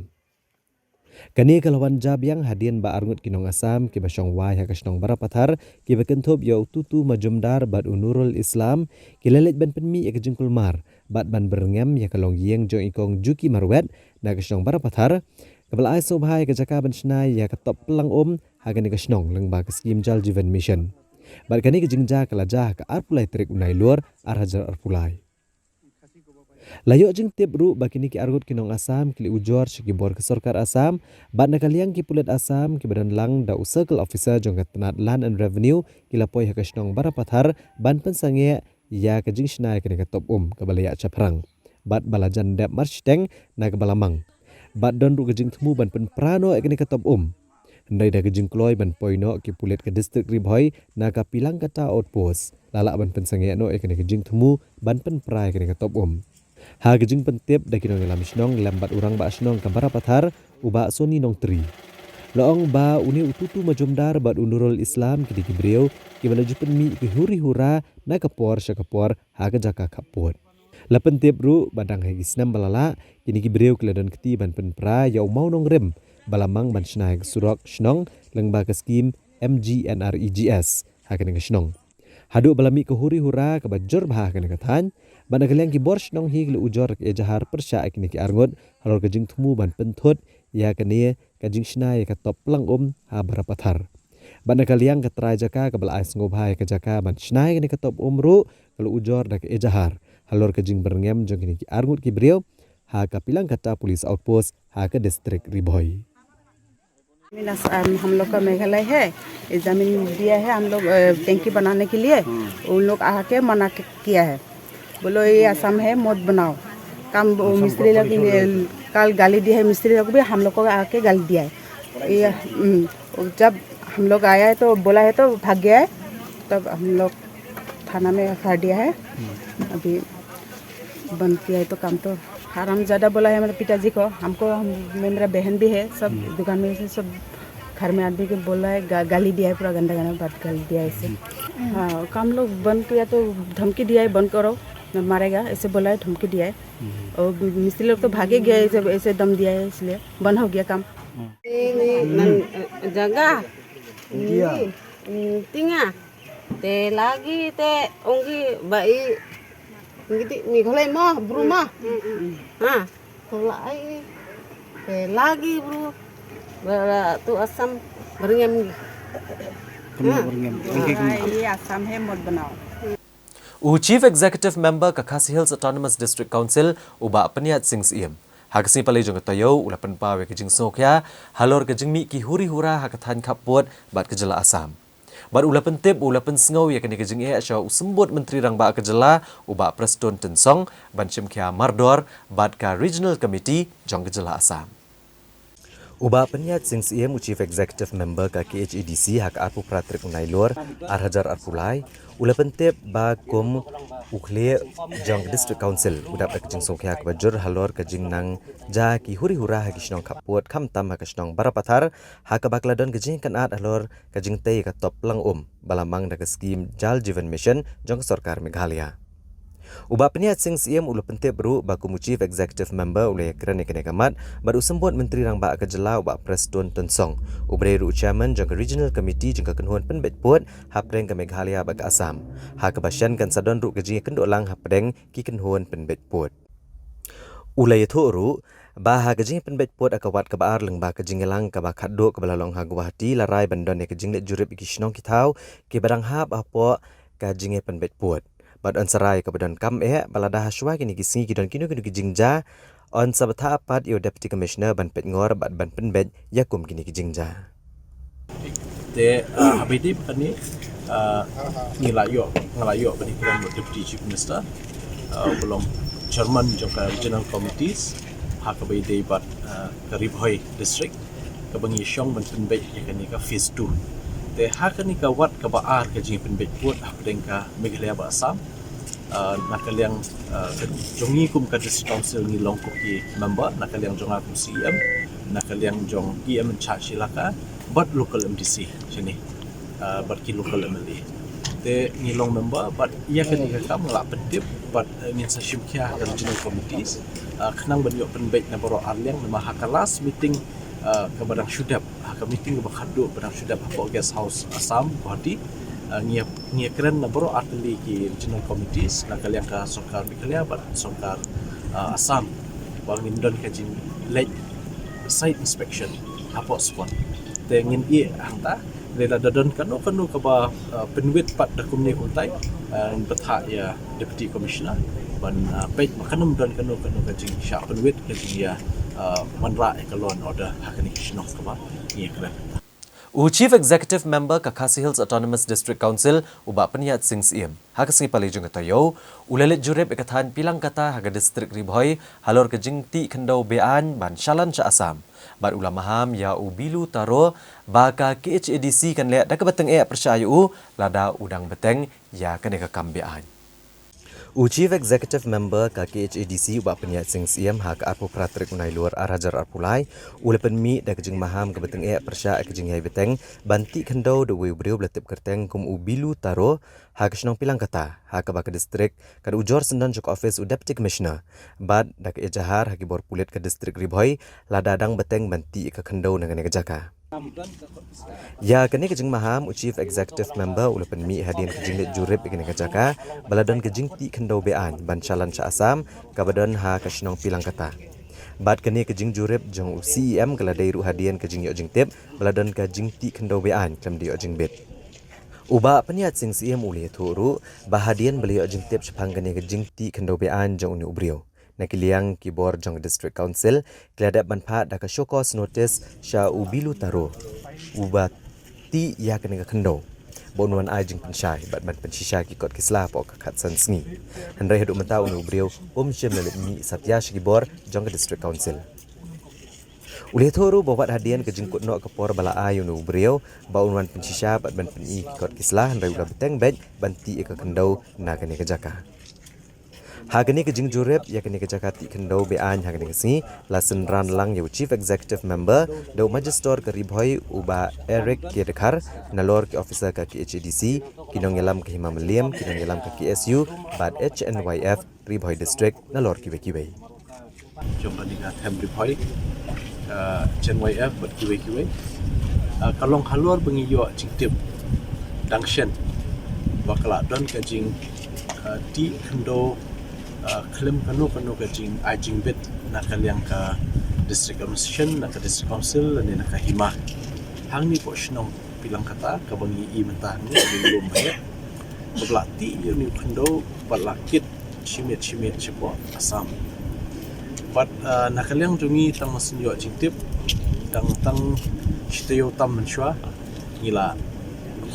Kane ka la wan jia biang hadien ba arngut ki nong Assam kiba shong wai ha ka shnong Barapathar, kiba kynthup ïa u Tutu Majumdar bad u Nurul Islam, ki la leit ban pynmih ïa ka jingkulmar bad ban byrngem ïa ka longïing jong i Kong Juki Marwet na ka shnong Barapathar, kaba la ai sngewbha ïa ka jaka ban shna ïa ka top plang um ha kane ka shnong lyngba ka skim Jal Jeevan Mission. Bad kane ka jingjia ka la jia ha ka arphew lai tarik u Nailur, ar hajar arphew lai. La ïoh jingtip ruh ba kine ki arngut ki nong Assam ki la ujor sha ki bor ka sorkar Assam, bad na ka liang ki pulit Assam kiba don lang da u circle officer jong ka tnat Land and Revenue ki la poi ha ka shnong Barapathar ban pynsangeh ïa ka jingshna ïa kane ka top um kaba la ïaid shaphrang, bad ba la jan dep marshiteng na kaba la mang. Bad don ruh ka jingthmu ban pynpra noh ïa kane ka top um. Hynrei da ka jingkloi ban poi noh ki pulit ka distrik Ri Bhoi na ka Pilangkata Outpost, la lah ban pynsangeh noh ïa kane ka jingthmu ban pynpra ïa kane ka top um. Ha ka jingpyntip da ki nongïalam shnong lem bad u rangbah shnong ka Barapathar, u Bah Soni Nongtri, la ong ba une u Tutu Majumdar bad u Nurul Islam ki dei ki briew kiba la ju pynmih ki huri hura na ka por sha ka por ha ka jaka khappud. La pyntip ruh ba dang ha ki snem ba la leit, kine ki briew ki la don kti ban pynpra ïa u mawnongrim ba la mang ban shna ha ka surok shnong lyngba ka skim M G N R E G S ha kane ka shnong. Haduh ba la mih ka huri hura kaba jur bha ha kane ka thaiñ, bad na ka liang ki bor shnong hi ki la ujor ka ejahar pyrshah ïa kine ki arngut halor ka jingthmu ban pynthut ïa kane ka jingshna ïa ka top plang um ha Barapathar. Bad na ka liang ka trai jaka kaba la ai sngewbha ïa ka jaka ban shna ïa kane ka top um ruh ka la ujor da ka ejahar halor ka jingbyrngem jong kine ki arngut ki briew ha ka Pilangkata Police Outpost ha ka distrik Ri Bhoi. जमीन अस-, हम, हम लोग का मेघालय है, ये जमीन दिया है, हम लोग, अ, टंकी बनाने के लिए। उन लोग आके मना क-, किया है, बोलो ये असम है, मत बनाओ। काम वो मिस्त्री लोग, ये, कल गाली दिया है मिस्त्री लोग भी, हम लोग को आके गाली दिया है। ये, हम्म, जब हम लोग आया है तो बोला है तो भाग गया है, तब हम लोग थाना में कर दिया है। अभी बंद किया है तो काम तो हराम ज्यादा बोला है मेरे पिताजी को, हमको, हम, मैं, मेरा बहन भी है, सब दुकान में से सब घर में आदमी को बोला है, गा-, गाली दिया है, पूरा गंदा गंदा बात गाली दिया है ऐसे। हाँ, काम लोग बंद किया तो धमकी दिया है, बंद करो, मारेगा, ऐसे बोला है, धमकी दिया है। और मिस्त्री लोग तो भागे गया है, ऐसे, ऐसे दम दिया है, इसलिए बंद हो गया काम। Ini nan, eh, jaga. Ini, mm, tinga. Te lagi te onggi bai. Ngi ti ni kholai ma, bru ma. Ha. Kholai. Te lagi bru. Bara tu Assam berngem. Kena berngem. Ai, Assam he mot banao. U Chief Executive Member ka Khasi Hills Autonomous District Council, u Bah Pynïaid Sing Syiem, ha ka sngi Palei jong ka taïew u la pynpaw ïa ka jingsngewkhia halor ka jingmih ki huri hura ha ka thaiñ khappud bad ka jylla Assam. Bad u la pyntip, u la pynsngew ïa kane ka jingeh sha u Symbud Myntri Rangbah ka jylla, u Bah Prestone Tynsong, ban shimkhia mardor bad ka Regional Committee jong ka jylla Assam. U Bah Pynïaid Sing Syiem, u Chief Executive Member ka K H A D C, ha ka arphew phra tarik u Nailur, ar hajar arphew lai, u la pyntip ba kum u khlieh jong ka District Council, u dap da ka jingsngewkhia kaba jur halor ka jingnang jia ki huri hura ha ki shnong khappud, khamtam ha ka shnong Barapathar, ha kaba ka la don ka jingkynad halor ka jingtei ka top plang um ba la mang da ka skim Jal Jeevan Mission jong ka sorkar Meghalaya. U Bah Pynïaid Sing Syiem u la pyntip ruh ba kum u Chief Executive Member u la ïakren ïa kane ka mat bad u Symbud Myntri Rangbah ka jylla, u Bah Prestone Tynsong, u briew ruh u Chairman jong ka Regional Committee jong ka kynhun pynbeit pud hapdeng ka Meghalaya bad ka Assam, ha kaba shen kan sa don ruh ka jingïakynduh lang hapdeng ki kynhun pynbeit pud. U la ïathuh ruh ba ha ka jingpynbeit pud ha ka wat kaba ar lyngba ka jingïalang kaba khatduh kaba la long ha Guwahati, la rai ban don ïa ka jingleit jurip ïa ki shnong ki thaw kiba dang hap hapoh ka jingpynbeit pud. Bad yn sa rai kaba donkam eh ba lada ha shuwa kine ki sngi ki don kino kino ki jingjia, yn sa bthah pat ïa u Deputy Commissioner ban peit ngor bad ban pynbeit ïa kum kine ki jingjia. Te, ah, haba ïadei bad kane, ah, ngi la ïoh, nga la ïoh ban ïakren bad Deputy Chief Minister, ah, uba long Chairman jong ka Regional Committees, ha kaba ïadei bad, ah, ka Ri Bhoi District, kaba ngi shong ban pynbeit ïa kane ka phase two. Te ha kane ka wat kaba ar ka jingpynbeit pud hapdeng ka Meghalaya bad Assam, ah, na ka liang, ah, ka jong ngi kum ka District Council ngi long kum ki member, na ka liang jong nga kum C E M, na ka liang jong E M in charge ilaka, bad local M D C shane, ah, bad ki local M L A. Te ngi long member, bad ïa kane ka kam nga la pyntip, bad, eh, ngin sa shimkhia ha ka Regional Committees, ah, khnang ban ïoh pynbeit na baroh ar liang, namar ha ka last meeting, Uh, kaba dang shu dep ha ka meeting kaba khadduh ba dang shu dep hapoh Guest House Assam, Guwahati. Uh, ngi ngi kren na baroh artylli ki regional committees na ka liang ka sorkar Meghalaya bad sorkar, uh, Assam, ba ngin don ka jingleit site inspection hapoh spot. Te ngin ïeh hangta, lada don kano kano kaba, uh, pynwit pat da kumne kumtai, uh, ngin bthah ïa Deputy Commissioner ban, uh, peit ba kan ym don kano kano ka jingshah pynwit ka jingïa, uh, wanrah ïa ka law and order ha kane ka shnong kaba ngi ïa kren. U Chief Executive Member ka Khasi Hills Autonomous District Council, u Bah Pynïaid Sing Syiem, ha ka sngi Palei jong ka taïew, u la leit jurip ïa ka thaiñ Pilangkata ha ka distrik Ri Bhoi halor ka jingtih khyndew be-aiñ ban shalan sha Assam. Bad u la maham ïa u Bilu Taro ba ka K H A D C kan leh da kaba tyngeh pyrshah ïa u lada u dang bteng ïa kane ka kam be-aiñ. U Chief Executive Member ka K H A D C, u Bah Pynïaid Sing Syiem, ha ka arphew phra tarik u Nailur ar hajar arphew lai, u la pynmih da ka jingmaham kaba tyngeh pyrshah ïa ka jingïai bteng ban tih khyndew da uwei u briew ba la tip kyrteng kum u Bilu Taro ha ka shnong Pilangkata, ha kaba ka distrik kan ujor syndon sha ka office u Deputy Commissioner bad da ka ejahar ha ki bor pulit ka distrik Ri Bhoi lada dang bteng ban tih ïa ka khyndew na kane ka jaka. Ïa kane ka jingmaham, u Chief Executive Member u la pynmih hadien ka jingleit jurip ïa kane ka jaka ba la don ka jingtih khyndew be-aiñ ban shalan sha Assam kaba don ha ka shnong Pilangkata. Bad kane ka jingjurip jong u C E M ka la dei ruh hadien ka jingïoh jingtip ba la don ka jingtih khyndew be-aiñ khlem da ïoh jingbit. U Bah Pynïaid Sing Syiem u la ïathuh ruh ba hadien ba la ïoh jingtip shaphang kane ka jingtih khyndew be-aiñ jong une u briew, na ki liang ki bor jong ka District Council ki la dep ban phah da ka show cause notice sha u Bilu Taro, uba tih ïa kane ka khyndew, ba un wan ai jingpynshai bad ban pynshisha ki kot ki sla hapoh ka khatsan sngi. Hynrei haduh mynta une u briew um shym la leit mih satia sha ki bor jong ka District Council. U la ïathuh ruh ba wat hadien ka jingkut noh ka por ba la ai ïa une u briew ba un wan pynshisha bad ban pyni ki kot ki sla, hynrei u la bteng beit ban tih ïa ka khyndew na kane ka jaka. Ha kane ka jingjurip ïa kane ka jaka tih khyndew be-aiñ ha kane ka sngi, la synran lang ïa u Chief Executive Member da u Magistrate ka Ri Bhoi, u Bah Eric K Dkhar, nalor ki officer ka K H A D C, ki nongïalam ka Hima Mylliem, ki nongïalam ka K S U bad H N Y F Ri Bhoi District, nalor kiwei kiwei. Jong kane ka them Ri Bhoi, uh, H N Y F bad kiwei kiwei. Uh, ka long halor ba ngi ïoh jingtip dang shen ba ka la don ka jing, uh, tih khyndew, uh, khlem kano kano ka jingai jingbit na ka liang ka District Administration, na ka District Council lane na ka Hima. Hangne hapoh shnong Pilangkata kaba ngi i mynta hangne, ngi lum ba ïa kaba la tih ïa une u khyndew bad la kit shimet shimet shapoh Assam. Bad, uh, na ka liang jong ngi tang ba shu ïoh jingtip, tang tang shi taïew tam mynshuwa ngi la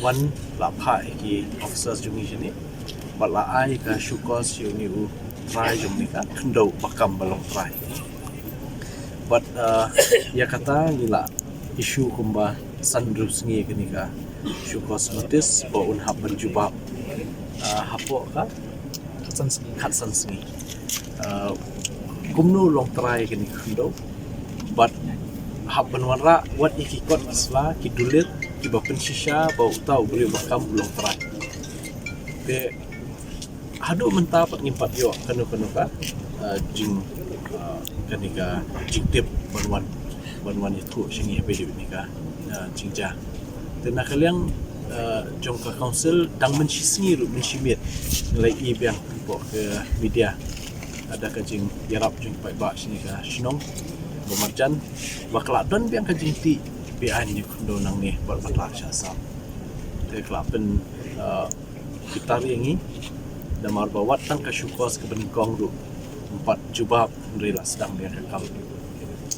wan, la phah ïa ki officers jong ngi shane bad la ai ka show cause sha une u trai jong kane ka khyndew ba kam ba long trai. Bad, uh, ïa kata ngi la issue kumba san hynriew sngi kane ka show cause notice ba un hap ban jubab, uh, hapoh ka khatsan sngi. Khatsan sngi. Uh, kumno long trai kane ka khyndew bad hap ban wanrah wat ïa ki kot ki sla, ki dulir kiba pynshisha ba uta u briew ba kam u long trai. Te haduh mynta pat ngim pat ïoh kano kano ka, uh, jing, uh, kane ka jingtip ban wan, ban wan ïathuh sha ngi haba ïadei bad kane ka, uh, jingjia. Te na ka liang, uh, jong ka council dang mynshisngi ruh mynshimet ngi la i biang hapoh ka media, uh, da ka jingïarap jong ki paidbah sha kane ka shnong ba marjan ba ka la don biang ka jingtih be-aiñ ïa u khyndew nangne bad ba la sha Assam. Te ka la pyn, uh, bitar ïa ngi namar ba wat tang ka show cause kaba nyngkong ruh ym pat jubab, hynrei la sdang biang ka kam.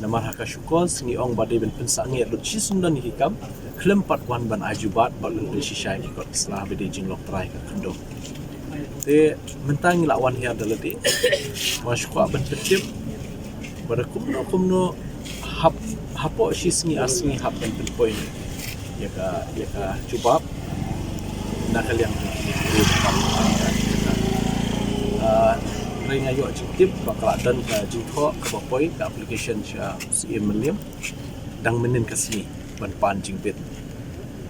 Namar ha ka show cause ngi ong ba dei ban pynsangeh lut shisyndon ïa ki kam khlem pat wan ban ai jubab bad ban pynshisha ïa ki kot ki sla ba dei jinglong trai ka khyndew. Te mynta ngi la wan hiar da lade, ma shu kwah ban pyntip ba da kumno kumno hap, hapoh shi sngi ar sngi hap ban pynpoi ïa ka, ïa ka jubab na ka liang jong kine ki briew ba kam. Ah, hynrei nga ïoh jingtip ba ka la don ka jingthoh kaba poi, ka application sha u C E M Mylliem dang mynnin ka sngi ban pan jingbit.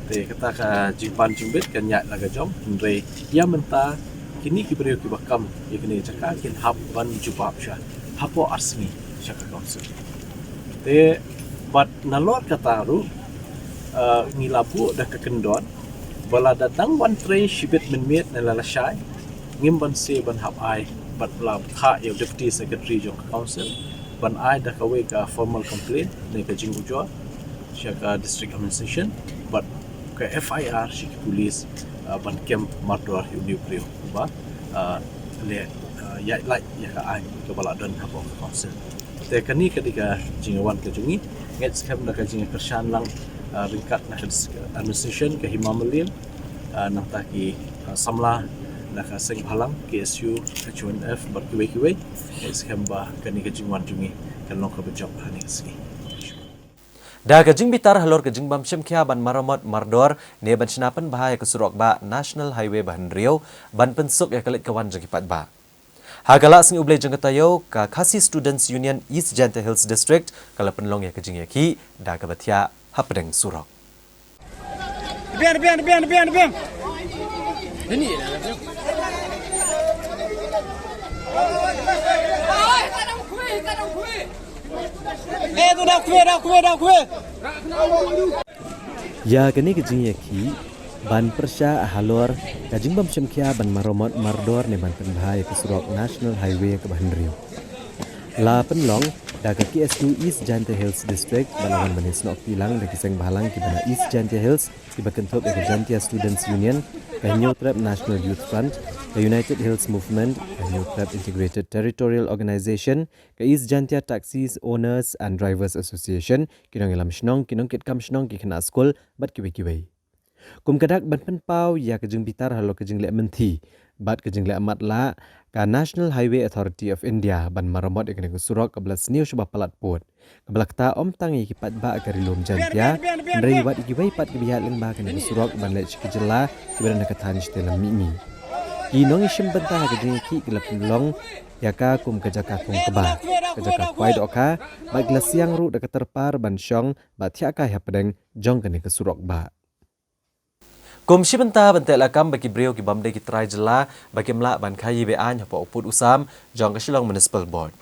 Te kata ka jingpan jingbit kan ïaid la ka jong, hynrei ïa mynta kine ki briew kiba kam ïa kane ka jaka kin hap ban jubab sha hapoh ar sngi sha ka council. Te Bad nalor kata ruh, uh, ngi la buh da ka kyndon ba lada dang wan trei shibit mynmiet ne la lashai, ngim banse ban hap ai bad la bthah ïa u Deputy Secretary jong ka Council ban ai da kawei ka formal complaint ne ka jingujor sha ka District Administration bad ka F I R sha ki police, uh, ban kem mardor ïa une u briew ba, uh, leh, uh, ïaid lait ïa ka aiñ kaba la don hapoh ka Council. Te kane ka dei ka jingwan ka jong ngi. Ngeit skhem da ka jingkyrshan lang, ah, ryngkat na ka dis-, administration ka Hima Mylliem, ah, nangta ki, ah, samla na ka seng bhalang, K S U, H O N F bad kiwei kiwei. Ngeit skhem ba kane ka jingwan jong ngi kan long kaba jop ha kane ka sngi. Da ka jingbitar halor ka jingbym shim khia ban maramot mardor ne ban shna pynbha ïa ka surok bah National Highway ba hynriew ban pynsuk ïa ka leit ka wan jong ki paidbah. Ha ka lad sngi U Blei jong ka taïew, ka Khasi Students Union East Jaintia Hills District ka la pynlong ïa ka jingïakhih da kaba thiah hapdeng surok. Biang, biang, biang, biang, biang. Eh, tu dah kuih, dah kuih, dah kuih. Ïa kane ka jingïakhih ban pyrshah halor ka jingbym shim khia ban maramot mardor ne ban pynbha ïa ka surok National Highway kaba hynriew la pynlong da ka K S U East Jaintia Hills District bad la wan ban ïasnoh kti lang da ki seng bhalang kiba na East Jaintia Hills kiba kynthup ïa ka Jaintia Students Union, ka Hynñiewtrep National Youth Front, ka United Hills Movement, ka Hynñiewtrep Integrated Territorial Organization, ka East Jaintia Taxis Owners and Drivers Association, ki nongïalam shnong, ki nongkitkam shnong, ki khynnah skul bad kiwei kiwei. Kum ka dak ban pynpaw ïa ka jingbitar halor ka jingleh mynthi bad ka jingleh matlah, ka National Highway Authority of India ban maramot ïa kane ka surok kaba la sniew shibun palat pud, kaba la ktah ym tang ïa ki paidbah ka Ri Lum Jaintia, hynrei wat ïa kiwei pat kiba ïaid lyngba kane ka surok ban leit sha ki jylla kiba don ha ka thaiñ shatei lam mihngi. Ki nongïashim bynta ha ka jingïakhih ki la pynlong ïa ka kum ka jaka thung kba, ka jaka khwai dohkha, bad ki la siang ruh da ka tyrpar ban shong bad thiah kai hapdeng jong kane ka surok bah. Kum shi bynta ban teh lakam ba ki briew ki bym dei ki trai jylla ba kim lah ban khaii be-aiñ hapoh u pud u sam jong ka Shillong Municipal Board,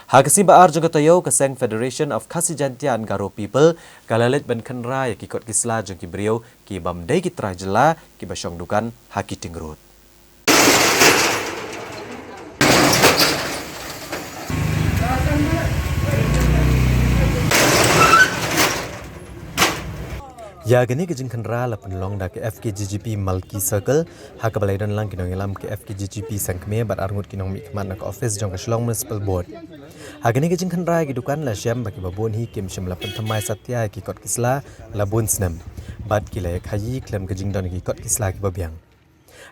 ha ka sngi ba ar jong ka taïew ka seng Federation of Khasi Jaintia and Garo People ka la leit ban khynra ïa ki kot ki sla jong ki briew ki bym dei ki trai jylla kiba shong dukan ha ki ting rud. Ïa kane ka jingkhynra la pynlong da ka F K J G P Malki Circle, ha kaba la ïadon lang ki nongïalam ka F K J G P seng kmie bad arngut ki nongmihkhmat na ka office jong ka Shillong Municipal Board. Ha kane ka jingkhynra ïa ki dukan la shem ba kiba bun hi kim shym la pynthymmai satia ïa ki kot ki sla la bun snem, bad ki la ïa khaii khlem ka jingdon ki kot ki sla kiba biang.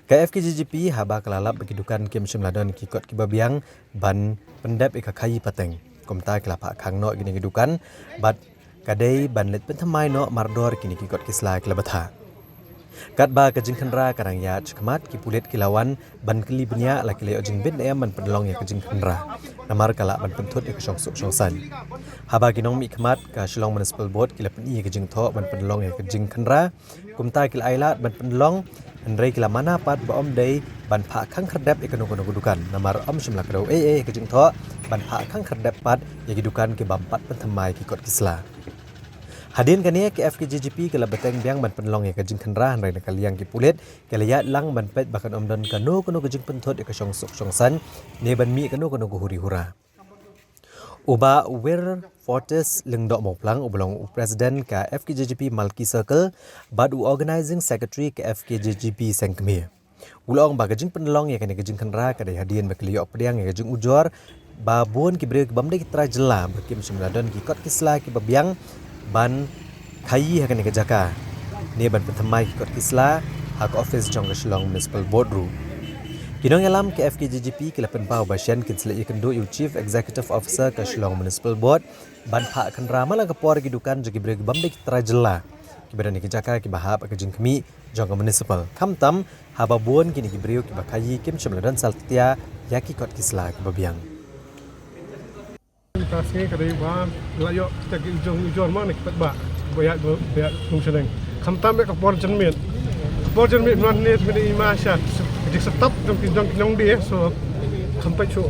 Ka F K J G P haba ka la lap ba ki dukan kim shym la don ki kot kiba biang ban pyndep ïa ka khaii pateng, kumta ki la phah khang noh kine ki dukan bad ka dei ban leit pynthymmai noh mardor kine ki kot ki sla ki la bthah. Katba ka jingkhynra ka dang ïaid shakhmat, ki pulit ki la wan ban kylli bniah, la ki la ïoh jingbit ne em ban pynlong ïa ka jingkhynra, namar ka lah ban pynthut ïa ka shongsuk shongsaiñ. Haba ki nongmihkhmat ka Shillong Municipal Board ki la pyni ïa ka jingthoh ban pynlong ïa ka jingkhynra, kumta ki la ailad ban pynlong, hynrei ki la mana pat ba ym dei ban phah khang khyrdep ïa kano kano ka dukan, namar ym shym la kdew ei ei ïa ka jingthoh ban phah khang khyrdep pat ïa ki dukan ki bym pat pynthymmai ki kot ki sla. Hadien kane ka F K J G P ka la bteng biang ban pynlong ïa ka jingkhynra, hynrei na ka liang ki pulit ki la ïaid lang ban peit ba kan ym don kano kano ka jingpynthut ïa ka shongsuk shongsaiñ ne ban mih kano kano ka huri hura. U Bah Wilfortis Lyngdoh Mawphlang, uba long u President ka F K J G P Malki Circle bad u Organising Secretary ka F K J G P seng kmie, u la ong ba ka jingpynlong ïa kane ka jingkhynra ka dei hadien ba ki la ïoh pdiang ïa ka jingujor ba bun ki briew ki bym dei ki trai jylla ba kim shym la don ki kot ki sla kiba biang ban khaii ha kane ka jaka, ne ban pynthymmai ki kot ki sla ha ka office jong ka Shillong Municipal Board ruh. Ki nongïalam ka F K J G P ki la pynpaw ba shen kin sa leit ïakynduh ïa u Chief Executive Officer ka Shillong Municipal Board ban phah khynra man la ka por ïa ki dukan jong ki briew ki bym dei ki trai jylla kiba don ha ki jaka kiba hap ha ka jingkhmih jong ka municipal, khamtam haba bun kine ki briew kiba khaii kim shym la don satia ïa ki kot ki sla kiba biang. Ka sngi ka dei ba la ïoh kita ki ujor ujor ma na ki paidbah ba ïa ba ïa kum shaleng. Khamtam ba ka por janmiet. Ka por janmiet man ne smiet i ma sha. Ka jingstop jong ki jong ki nongdie, so kham pait shuh.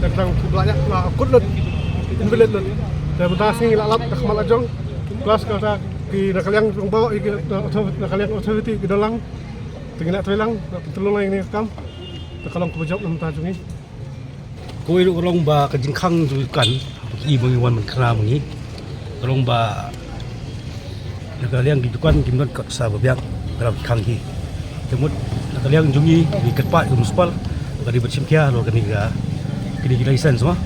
Te tang khublei ïa la kut lut. Kumbilet lut. Te mynta sngi la lap da khmat la jong. Plus kata ki na ka liang jong ba ki na ka liang authority ki dolang. Te ngi la trei lang, la pyntlong lang ïa kane ka kam. Te ka long kaba jop na mynta jong ngi. Kawei ruh ka long ba ka jingkhang jong ki dukan, ba ki i ba ngi wan ban kra ba ngi. Ka long ba na ka liang ki dukan kim don kot sa ba biang, ka long ki khang hi. Te mut na ka liang jong ngi, ngi kyrpad ka municipal, ka dei ban shim khia halor kane ka, kane ki license ma.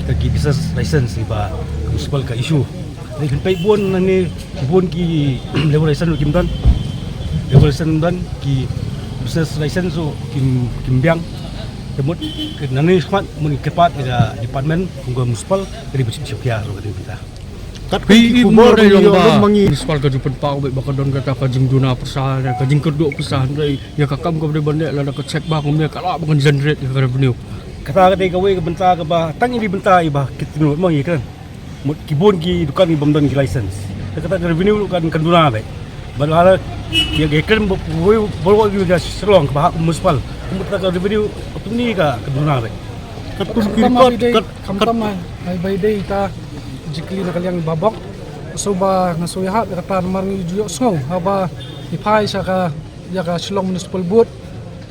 Kita ki business license kiba ka municipal ka issue. Dei pynpeit bun nangne, bun ki labour license ruh kim don. Labour license kim don, ki business license ruh kim, kim biang. Te mut nangne shakhmat ngi kyrpad ïa ka department kum ka municipal ka dei ban shim khia ruh ka dei kita. Katkum ki khubor ba ngi ïoh lum ma ngi, municipal ka ju pynpaw beit ba ka don kata ka jingduna pisa, ka jingkyrduh pisa, hynrei ïa ka kam kaba dei ban leh lada ka check ba kumne ka lah ban generate ïa ka revenue. Kata ka dei kawei ka bynta kaba tang ïa ki bynta ïa ba ki tynrai ma ngi kren. Mut ki bun ki dukan ki bym don ki license. Te kata ka revenue kan, kan duna beit. Bad lada ïa ka kren ba wei ba ki ka Shillong kaba hap municipal. Mut kata ka revenue ka pynni ka, ka duna beit. Katkum ki report kat, kat, khamtam ai bai dei ta jingkylli na ka liang ba bok. So ba nga shu ïahap ïa kata namar ngi ju ïohsngew haba ngi phai sha ka ïa ka Shillong Municipal Board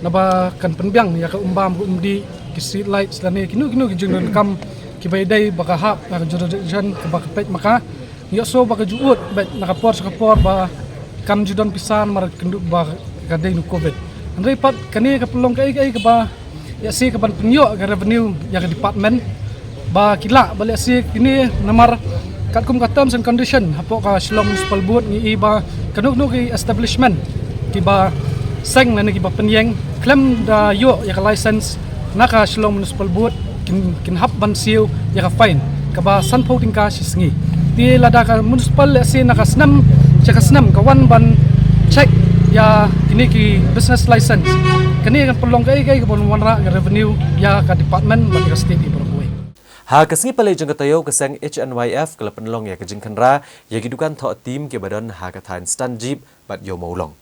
naba kan pynbiang ïa ka um bam ka um dih, ki street lights lane kino kino ki jingdonkam kiba ïadei ba ka hap ïa ka jurisdiction kaba ka peit ma ka. Ngi ïohsngew ba ka ju ud beit na ka por sha ka por ba kam ju don pisa namar kynduh ba ka dei na covid. Hynrei pat kane ka pynlong kaei kaei kaba ïa shi kaban pynïoh ka revenue ïa ka department ba ki lah ba leh shi kine namar katkum ka terms and condition hapoh ka Shillong Municipal Board ngi i ba kano kano ki establishment kiba seng lane kiba pynïeng khlem da ïoh ïa ka license na ka Shillong Municipal Board kin, kin hap ban siew ïa ka fine kaba sanphew tyngka shi sngi. Te lada ka municipal leh shi na ka snem sha ka snem ka wan ban check ïa kine ki business license. Kane kan pynlong kaei kaei kaban wanrah ka revenue ïa ka department bad ïa ka state ïa baroh kawei. Ha ka sngi Palei jong ka taïew ka seng H N Y F ka la pynlong ïa ka jingkhynra ïa ki dukan thoh tim kiba don ha ka thaiñ Stanjeep bad Ïew Mawlong.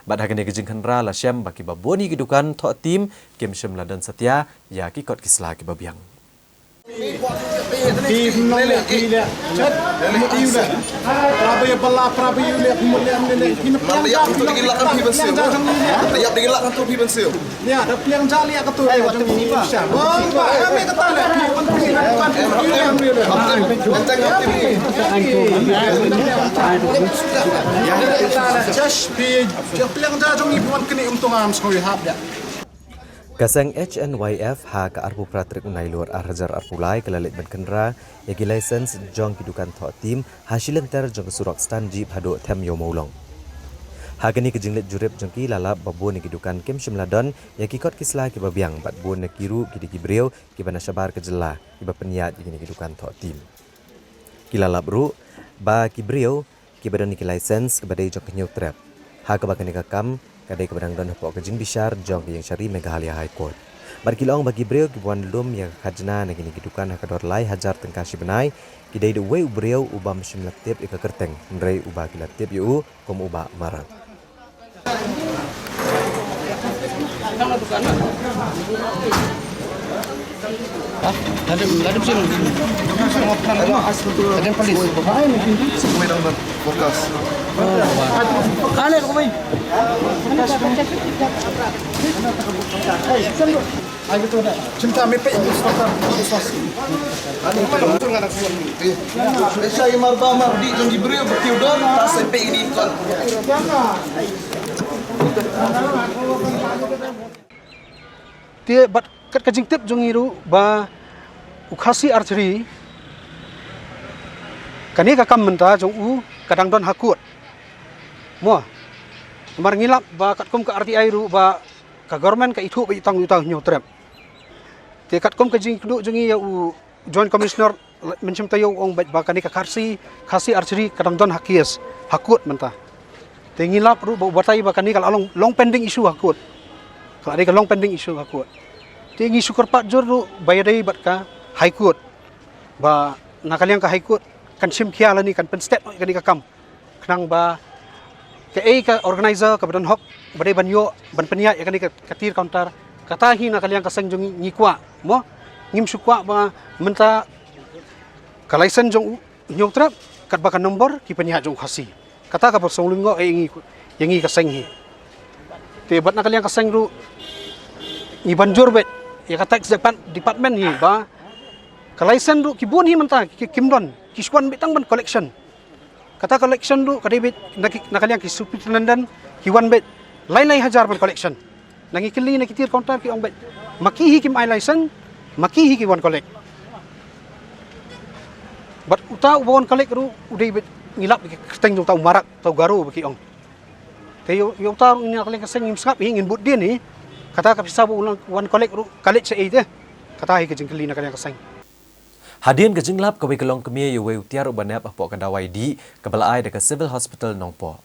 Bad ha kane ka jingkhynra la shem ba kiba bun ïa ki dukan thoh tim kim shym la don satia ïa ki kot ki sla kiba biang. Phi nong leh, phi leh. Chet, mut ïu leh. Pra ba ïa bala, pra ba ïu leh, mut leh, mut leh. Phi na plang jam, phi na plang jam. Ïa, da plang jam leh ka tu. Ïa, da plang jam leh ka tu. Ïa, jong phi. Ba, ba, ïa, me kata leh. Phi wan phi leh, wan phi leh, wan phi leh. Ïa, da plang jam jong phi wan kane um tu ngam sngewhap ïa. Ka seng H N Y F ha ka arphew phra tarik u Nailur ar hajar arphew lai ka la leit ban khynra ïa ki license jong ki dukan thoh tim ha shilynter jong ka surok Stanjeep haduh Them Ïew Mawlong. Ha kane ka jingleit jurip jong ki la lap ba bun na ki dukan kim shym la don ïa ki kot ki sla kiba biang bad bun na ki ruh ki dei ki briew kiba na shabar ka jylla kiba pynïaid ïa kine ki dukan thoh tim. Ki la lap ruh ba ki briew kiba don ïa ki license kaba dei jong ka Hynñiewtrep. Ha kaba kane ka kam ka dei kaba dang don hapoh ka jingbishar jong ka Ïingshari Meghalaya High Court. Bad ki la ong ba ki briew kiba wan lum ïa ka khajna na kine ki dukan ha ka dor lai hajar tyngka shi bnai ki dei da uwei u briew u bym shym la tip ïa ka kyrteng hynrei uba ki la tip ïa u kum u Bah Marak. Cinta mepek itu sokar. Ane pa dong tur ngana kuat. Eh, sa imar ba mar di jong di briew bertiu don ta sa pe ini kon. Te bad kat ka jingtip jong ngi ruh ba u Khasi Archery kane ka kam mynta jong u ka dang don ha kut. Mo. Namar ngi lap ba katkum ka R T I ruh ba ka government ka ithuh ba itang utang Hynñiewtrep. Te katkum ka jingkynduh jong ngi ïa u Joint Commissioner, mynshem taïew u ong bad ba kane ka Khasi, Khasi Archery ka dang don ha case ha court mynta. Te ngi lap ruh ba u batai ba kane ka la long, long pending issue ha court. Ka la dei ka long pending issue ha court. Te ngi shu kyrpad jur ruh ba ïadei bad ka High Court, ba na ka liang ka High Court kan shim khia lane kan pynstep noh ïa kane ka kam. Khnang ba kaei ka organizer kaba don hok ba dei ban ïoh ban pynïaid ïa kane ka, ka tir counter, kata hi na ka liang ka seng jong ngi ngi kwah mo. Ngim shu kwah ba mynta ka license jong u Hynñiewtrep katba ka nombor ki pynïaid jong u Khasi. Kata kaba sngewlyngngoh ïa ngi, ïa ngi ka seng hi. Te bad na ka liang ka seng ruh ngi ban jur bad ïa ka tax depart-, department hi ba ka license ruh ki bun hi mynta ki, kim don, ki shu wan bad tang ban collection. Kata collection ruh ka dei bad na ki, na ka liang ki superintendent ki wan bad lai lai hajar ban collection. Na ngi kylli na ki tir counter ki ong bad ma ki hi kim ai license, ma ki hi ki wan collect. Bad uta uba wan collect ruh u dei bad ngi lap ki kyrteng jong uta u Marak, uta u Garo ba ki ong. Te ïa, ïa uta ruh ngi na ka liang ka seng ngim sngap hi, ngin bud dien hi. Kata ka pisa ba u wan collect ruh ka leit sha ei te. Kata hi ka jingkylli na ka liang ka seng. Hadien ka jinglap, kawei ka longkmie ïa uwei u tiar uba nep hapoh ka dawai dih kaba la ai da ka Civil Hospital Nongpoh.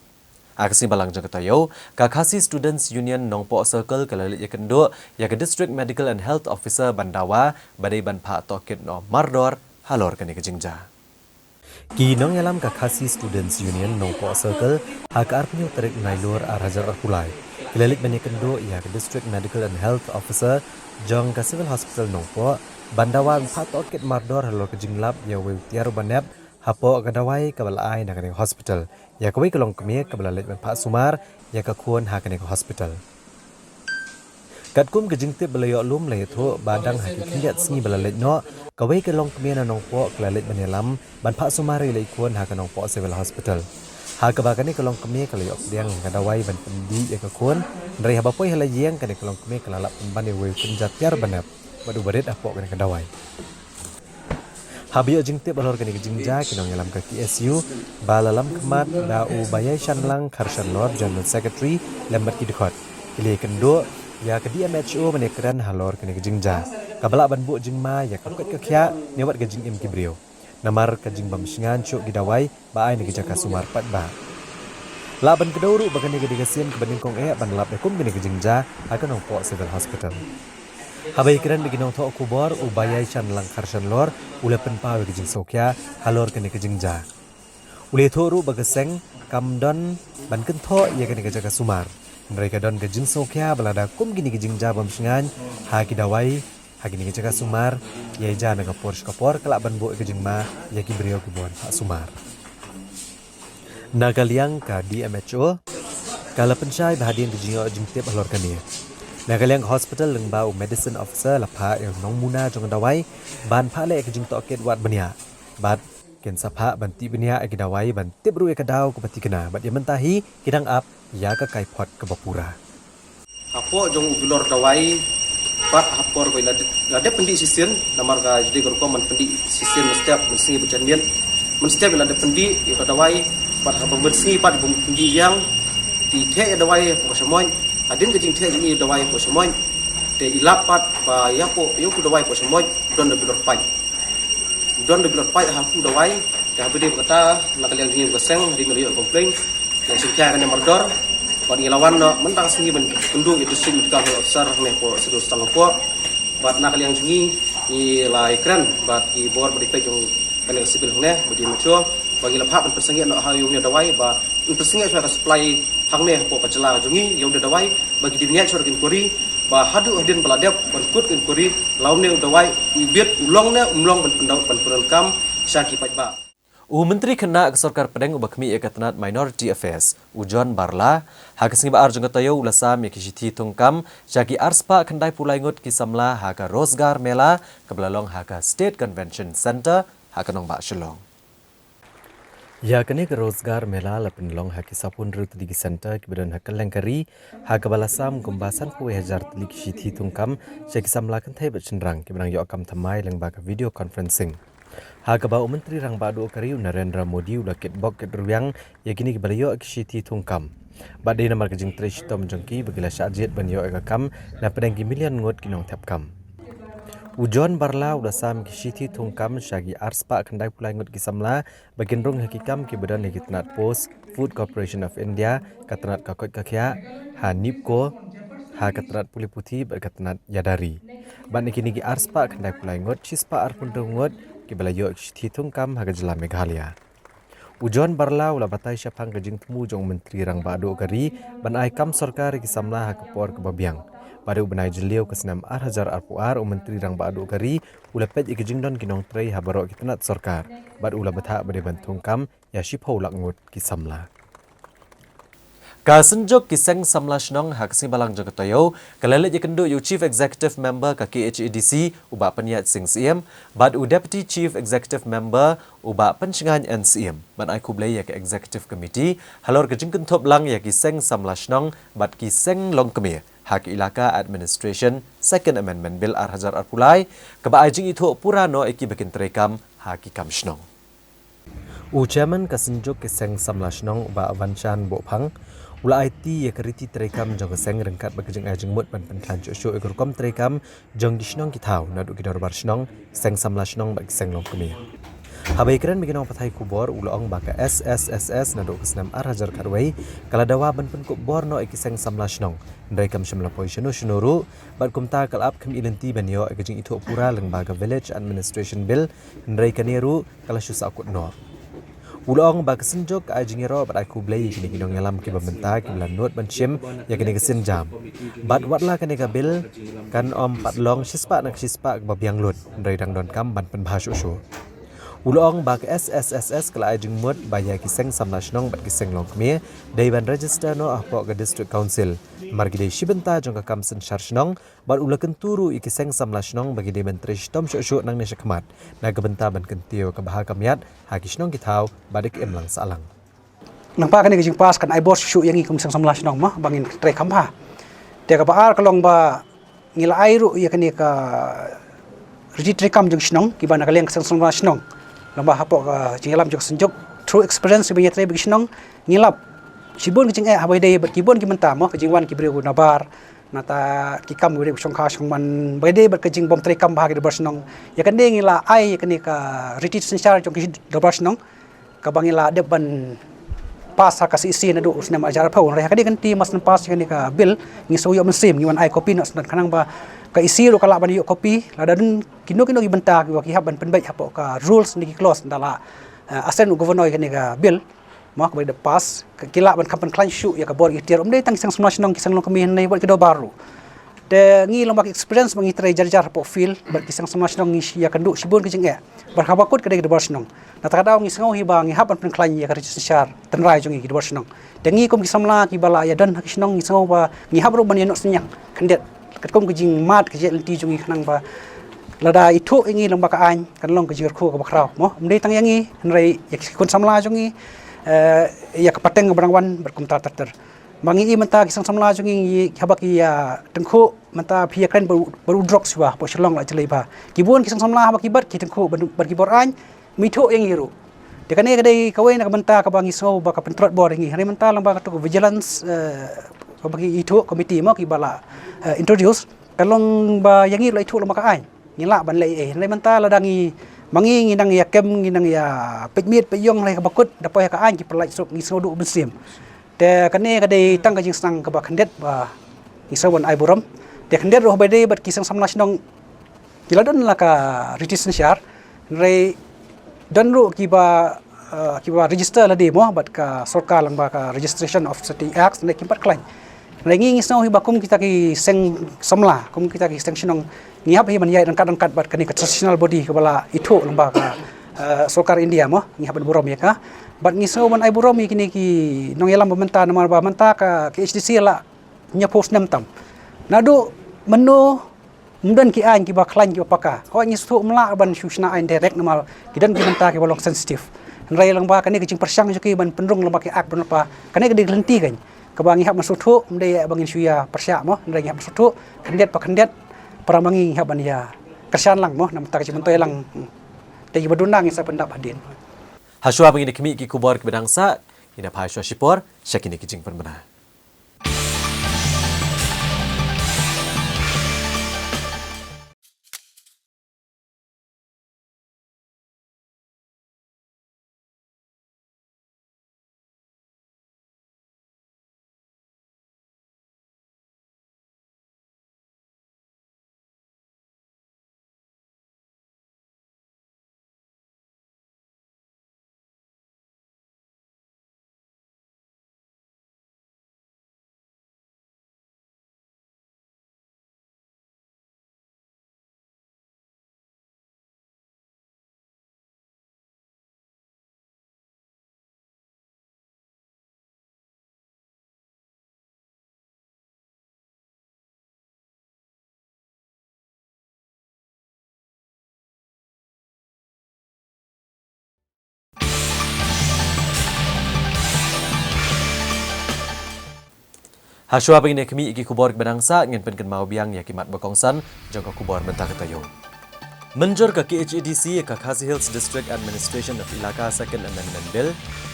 Ha ka sngi Balang jong ka taïew, ka Khasi Students Union Nongpoh Circle ka la leit ïakynduh ïa ka District Medical and Health Officer ban dawa ba dei ban phah tohkit noh mardor halor kane ka jingjia. Ki nongïalam ka Khasi Students Union Nongpoh Circle ha ka arphew tarik Nailur ar hajar arphew lai ki la leit ban ïakynduh ïa ka District Medical and Health Officer jong ka Civil Hospital Nongpoh ban dawa ban phah tohkit mardor halor ka jinglap ïa uwei u tiar uba nep hapoh ka dawai kaba la ai na kane ka hospital ïa kawei ka longkmie kaba la leit ban phah sumar ïa ka khun ha kane ka hospital. Katkum ka jingtip ba la ïoh lum, la ïathuh ba dang ha ki khyndiat sngi ba la leit noh, kawei ka longkmie na Nongpoh ka la leit ban ïalam ban phah sumar ïa i khun ha ka Nongpoh Civil Hospital, ha kaba kane ka longkmie ka la ïoh pdiang ïa ka dawai ban pyndih ïa ka khun. Hynrei haba poi ha la ïing, kane ka longkmie ka la lap pynban ïa uwei u kynja tiar uba nep bad uba rit hapoh kane ka dawai. Haba ïoh jingtip halor kane ka jingjia, ki nongïalam ka K S U ba la lam khmat da u Baïaishanlang Kharshanlor, General Secretary, lem bad ki dkhot, ki la ïakynduh ïa ka D M H O ban ïakren halor kane ka jingjia kaba lah ban buh jingma ïa ka koit ka khiah ne wat ka jingim ki briew namar ka jingbym shngaiñ shuh ki dawai ba ai na ki jaka sumar paidbah. Lah ban kdew ruh ba kane ka dei ka sien kaba nyngkong eh ban lap ïa kum kane ka jingjia ha ka Nongpoh Civil Hospital. Haba ïakren bad ki nongthoh khubor, u Baïaishanlang Kharshanlor u la pynpaw ïa ka jingsngewkhia halor kane ka jingjia. U la ïathuh ruh ba ka seng kam don ban kynthoh ïa kane ka jaka sumar, hynrei ka don ka jingsngewkhia ba lada kum kine ki jingjia bym shngaiñ ha ki dawai ha kine ki jaka sumar ïa ïa na ka por sha ka por, ka lah ban buh ïa ka jingma ïa ki briew kiba wan phah sumar. Na ka liang ka D M H O ka la pynshai ba hadien ka jingïoh jingtip halor kane, na ka liang ka hospital lyngba u medicine officer la phah ïa u nongmuna jong ka dawai ban phah leh ïa ka jingtohkit wad bniah bad kin sa phah ban tih bniah ïa ki dawai ban tip ruh ïa ka daw kaba thikna bad ïa mynta hi ki dang ap ïa ka kaiphod kaba pura. Hapoh jong u bilor dawai bad ha por ba la dep, la dep pyndih shisien, namar ka jingdih ka rukom ban pyndih shisien mynstep mynsngi bad janmiet. Mynstep la dep pyndih ïa ka dawai bad haba mynsngi pat ba pyndih ïa nga, te theh ïa dawai hapoh shamoit. Hadien ka jingtheh jong i dawai hapoh shamoit, te i lap pat ba ïa hapoh ïa u dawai hapoh shamoit don da bilor paid. Don da bilor paid ha u dawai. Te haba dei ba kata, na ka liang jong ngi ka seng, hadien ba la ïoh complain, ngi shim khia ïa kane mardor bad ngi la wan noh mynta ka sngi ban kynduh ïa u District Medical Health Officer hangne hapoh Civil Hospital Nongpoh. Bad na ka liang jong ngi, ngi la ïakren bad ki bor ba dei peit jong kane ka civil hangne, ba dei mature, ba ngi la phah ban pynsangeh noh ha ïa une u dawai, ba ban pynsangeh shuwa ka supply hangne hapoh ka jylla ka jong ngi ïa une u dawai, ba ki dei ban ïaid shuwa ka inquiry, ba haduh hadien ba la dep ban kut ka inquiry, la une u dawai u bit u long ne um long ban pyndonkam sha ki paidbah. U Myntri Khynnah ka Sorkar Pdeng uba khmih ïa ka tnat Minority Affairs, u John Barla, ha ka sngi ba ar jong ka taïew u la sam ïa ki shithi thungkam sha ki arspah khyndaiphew lai ngut ki samla ha ka Rozgar Mela kaba la long ha ka State Convention Centre ha ka nongbah Shillong. Ïa kane ka Rozgar Mela la pynlong ha ki sawphew hynriew tylli ki centre kiba don ha kylleng ka ri, ha kaba la sam kumba sanphew hajar tylli ki shithi thungkam sha ki samla kynthei bad shynrang kiba dang ïoh kam thymmai lyngba ka video conferencing, ha kaba u Myntri Rangbah Duh ka ri u Narendra Modi u la kitbok kitrwiang ïa kine kiba la ïoh ki shithi thungkam. Bad dei namar ka jingtrei shitom jong ki ba ki la shah jied ban ïoh ïa ka kam na pdeng ki million ngut ki nongthep kam. U John Barla u la sam ki shithi thungkam sha ki arspah khyndai phew lai ngut ki samla ba kin rung ha ki kam kiba don ha ki tnat post Food Corporation of India, ka tnat ka koit ka khiah, ha NEEPCO, ha ka tnat pule puthi bad ka tnat ïada ri. Bad na kine ki arspah khyndai phew lai ngut, shispah arphew hynriew ngut kiba la ïoh ki shithi thungkam ha ka jylla Meghalaya. U John Barla u la batai shaphang ka jingthmu jong u Myntri Rangbah Duh ka ri ban ai kam sorkar ïa ki samla ha ka por kaba biang. Bad ha u bnai Jylliew ka snem ar hajar arphew ar, u Myntri Rangbah Duh ka ri u la peit ïa ka jingdon ki nongtrei ha baroh ki tnat sorkar bad u la bthah ba dei ban thungkam ïa shiphew lak ngut ki samla. Ka Synjuk ki Seng Samla Shnong ha ka Sngi Balang jong ka Taïew ka la leit ïakynduh ïa u Chief Executive Member ka K H A D C, u Bah Pynïaid Sing Syiem, bad u Deputy Chief Executive Member, u Bah Pynshngain N Syiem, ban ai khublei ïa ka Executive Committee halor ka jingkynthup lang ïa ki Seng Samla Shnong bad ki Seng Longkmie ha ka Elaka Administration Second Amendment Bill ar hajar arphew lai, kaba ai jingithuh pura noh ïa kiba kin treikam ha ki kam shnong. U Chairman ka Synjuk ki Seng Samla Shnong, u Bah Vanshan Bohphang, u la aiti ïa ka riti treikam jong ka seng ryngkat bad ka jingai jingmut ban pynkhlaiñ shuh shuh ïa ka rukom treikam jong ki shnong ki thaw, naduh ki dorbar shnong, seng samla shnong bad ki seng longkmie. Haba ïakren bad ki nongpathai khubor, u la ong ba ka S S S S naduh ka snem ar hajar khatwei ka la dawa ban pynkup bor noh ïa ki seng samla shnong, hynrei kam shym la poi shano shano ruh, bad kumta ka la ap khmih lynti ban ïoh ïa ka jingithuh pura lyngba ka Village Administration Bill, hynrei kane ruh ka la shu sahkut noh. U la ong ba ka Synjuk ka ai jingïaroh bad ai khublei ïa kine ki nongïalam kiba mynta kiba la nud ban shim ïa kane ka sienjam. Bad watla kane ka bill kan ym pat long shispah na ka shispah kaba biang lut, hynrei dang donkam ban pynbha shuh shuh. U la ong ba ka S S S S ka la ai jingmut ba ïa ki seng samla shnong bad ki seng longkmie dei ban register noh hapoh ka District Council, namar ki dei shi bynta jong ka kam synshar shnong, bad u la kyntu ruh ïa ki seng samla shnong ba ki dei ban trei shitom shuh shuh nangne shakhmat na ka bynta ban kyntiew ïa ka bha ka miat ha ki shnong ki thaw bad ïa ka imlang sahlang. Nangta kane ka jingpass kan ai bor shuh shuh ïa ngi kum seng samla shnong mo ba ngin trei kham bha. Te kaba ar ka long ba ngi la ai ruh ïa kane ka riti treikam jong shnong kiba na ka liang ka seng samla shnong. Lada hapoh ka jingïalam jong ka Synjuk, through experience ba ngi ïatrei bad ki shnong, ngi lap shibun ka jingeh haba ïadei bad ki bun ki bynta mo, ka jingwan ki briew nabar, nangta ki kam ki briew shongkha shongman ba ïadei bad ka jingbym treikam bha ha ki dorbar shnong. Ïa kane ngi la ai ïa kane ka riti synshar jong ki dorbar shnong kaba ngi la dep ban pass ha ka C E C naduh u snem ar hajar arphew, hynrei ha kane ka lynti mynta pass ïa kane ka bill, ngi sngew ïoh mynsiem, ngi wan ai copy noh sdang khnang ba ka E C ruh ka lah ban ïoh copy, lada don kino kino ki bynta kiba ki hap ban pynbeit hapoh ka rules ne ki clause ynda la, eh, assent u Governor ïa kane ka bill mo kaba dep pass, ki lah ban kham pynkhlaiñ shuh ïa ka bor ki tiar, ym dei tang ki seng samla shnong, ki seng longkmie, hynrei wat ki dorbar ruh. Te ngi long ba ki experience ba ngi trei jar jar hapoh field bad ki seng samla shnong, ngi ïakynduh shibun ki jingeh. Bad haba kut ka dei ki dorbar shnong. Nangta ka daw ngi sngew hi ba ngi hap ban pynkhlaiñ ïa ka riti synshar tynrai jong ngi ki dorbar shnong. Te ngi kum ki samla kiba la ïadon ha ki shnong, ngi sngew ba ngi hap ruh ban ïa noh synñiang khyndiat katkum ka jingmad ka jingeh lynti jong ngi khnang ba lada ithuh ïa ngi lyngba ka aiñ kan long ka jingkyrkhu kaba khraw mo. Ym dei tang ïa ngi, hynrei ïa ki khun samla jong ngi, eh, ïa ka pateng kaba dang wan bad kumta ter ter. Ba ngi i mynta ki seng samla jong ngi, haba ki ïa tyngkhuh mynta phi ïakren bad u, bad u drok shuwa hapoh Shillong la jlei bha. Ki bun ki seng samla haba ki bat ki tyngkhuh bad, bad ki bor aiñ, ym ithuh ïa ngi ruh. Te kane ka dei kawei na ka bynta kaba ngi sngew ba ka pyntrot bor ïa ngi. Hynrei mynta lyngba katu ka vigilance, eh, kaba ki ithuh committee mo kiba la, eh, introduce, ka long ba ïa ngi ruh la ithuh lyngba ka aiñ. Ngi lah ban leh ei ei. Hynrei mynta lada ngi, ma ngi ngi nang ïa kem, ngi nang ïa peit miet peit ïong hynrei kaba kut da poi ha ka aiñ ki pyllait suk, ngi sngew duh mynsiem. Te kane ka dei tang ka jingsneng kaba khyndiat ba ngi sngew ban ai burom. Te khyndiat ruh ba dei bad ki seng samla shnong ki la don la ka riti synshar. Hynrei don ruh kiba, eh, kiba register lade mo bad ka sorkar lyngba ka Registration of Society Act ne kim pat khlaiñ. Hynrei ngi ngi sngew hi ba kum kita ki seng samla, kum kita ki seng shnong, ngi hap hi ban ïaid ryngkat ryngkat bad kane ka traditional body kaba la ithuh lyngba ka, eh, sorkar India mo, ngi hap ban burom ïa ka. Bad ngi sngew ban ai burom ïa kine ki nongïalam ba mynta namar ba mynta ka K H A D C la hynñiewphew snem tam. Naduh mynno ym don ki aiñ kiba khlaiñ kiba paka. Hooid ngi sngewthuh ym lah ban shu shna aiñ direct namar ki don ki bynta kiba long sensitive. Hynrei lyngba kane ka jingpyrshang jong ki ban pynrung lyngba ki act ban lypa. Kane ka dei ka lynti kan. Kaba ngi hap ban sngewthuh, ym dei ba ngin shu ïa pyrshah mo, hynrei ngi hap ban sngewthuh, khyndiat pa khyndiat, para ma ngi ngi hap ban ïa kyrshan lang mo, namar ka jingmyntoi lang. Te kiba duna ngin sa pyndap hadien. Hashwa ba ngin ïa khmih ki khubor kiba dang sah, ngin ïa phai shuwa shipor sha kine ki jingpynbna. Hashwa ba ngin ïa khmih ïa ki khubor kiba dang sah, ngin pynkynmaw biang ïa ki mat ba kongsan jong ka khubor mynta ka taïew. Mynjur ka K H A D C ïa ka Khasi Hills District Administration of Elaka Second Amendment Bill,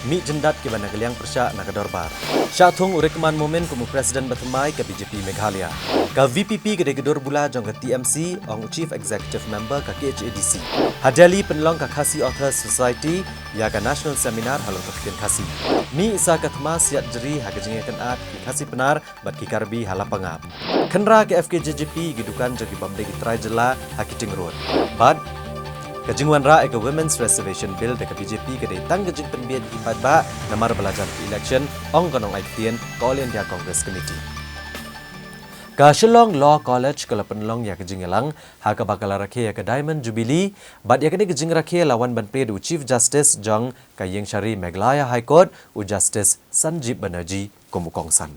mih jyndat kiba na ka liang pyrshah na ka dorbar. Shah thung u Rikman Momin kum u President ba thymmai ka B J P Meghalaya. Ka V P P ka dei ka dur bula jong ka T M C, ong u Chief Executive Member ka K H A D C. Ha Delhi pynlong ka Khasi Authors Society ïa ka National Seminar halor ka ktien Khasi. Mih sa ka thma siat jri ha ka jingïakynad ki Khasi Pnar bad ki Karbi ha Lapangap. Khynra ka F K J G P ki dukan jong ki bym dei ki trai jylla ha Kiting Road. Bad ka jingwanrah ïa ka Women's Reservation Bill da ka B J P ka dei tang ka jingpynbeit ïa ki paidbah namar ba la jan ka election, ong ka nongai ktien ka All India Congress Committee. Ka Shillong Law College ka la pynlong ïa ka jingïalang ha kaba ka la rakhe ïa ka Diamond Jubilee, bad ïa kane ka jingrakhe la wan ban plie da u Chief Justice jong ka Ïingshari Meghalaya High Court, u Justice Sanjeev Banerjee kum u kongsan.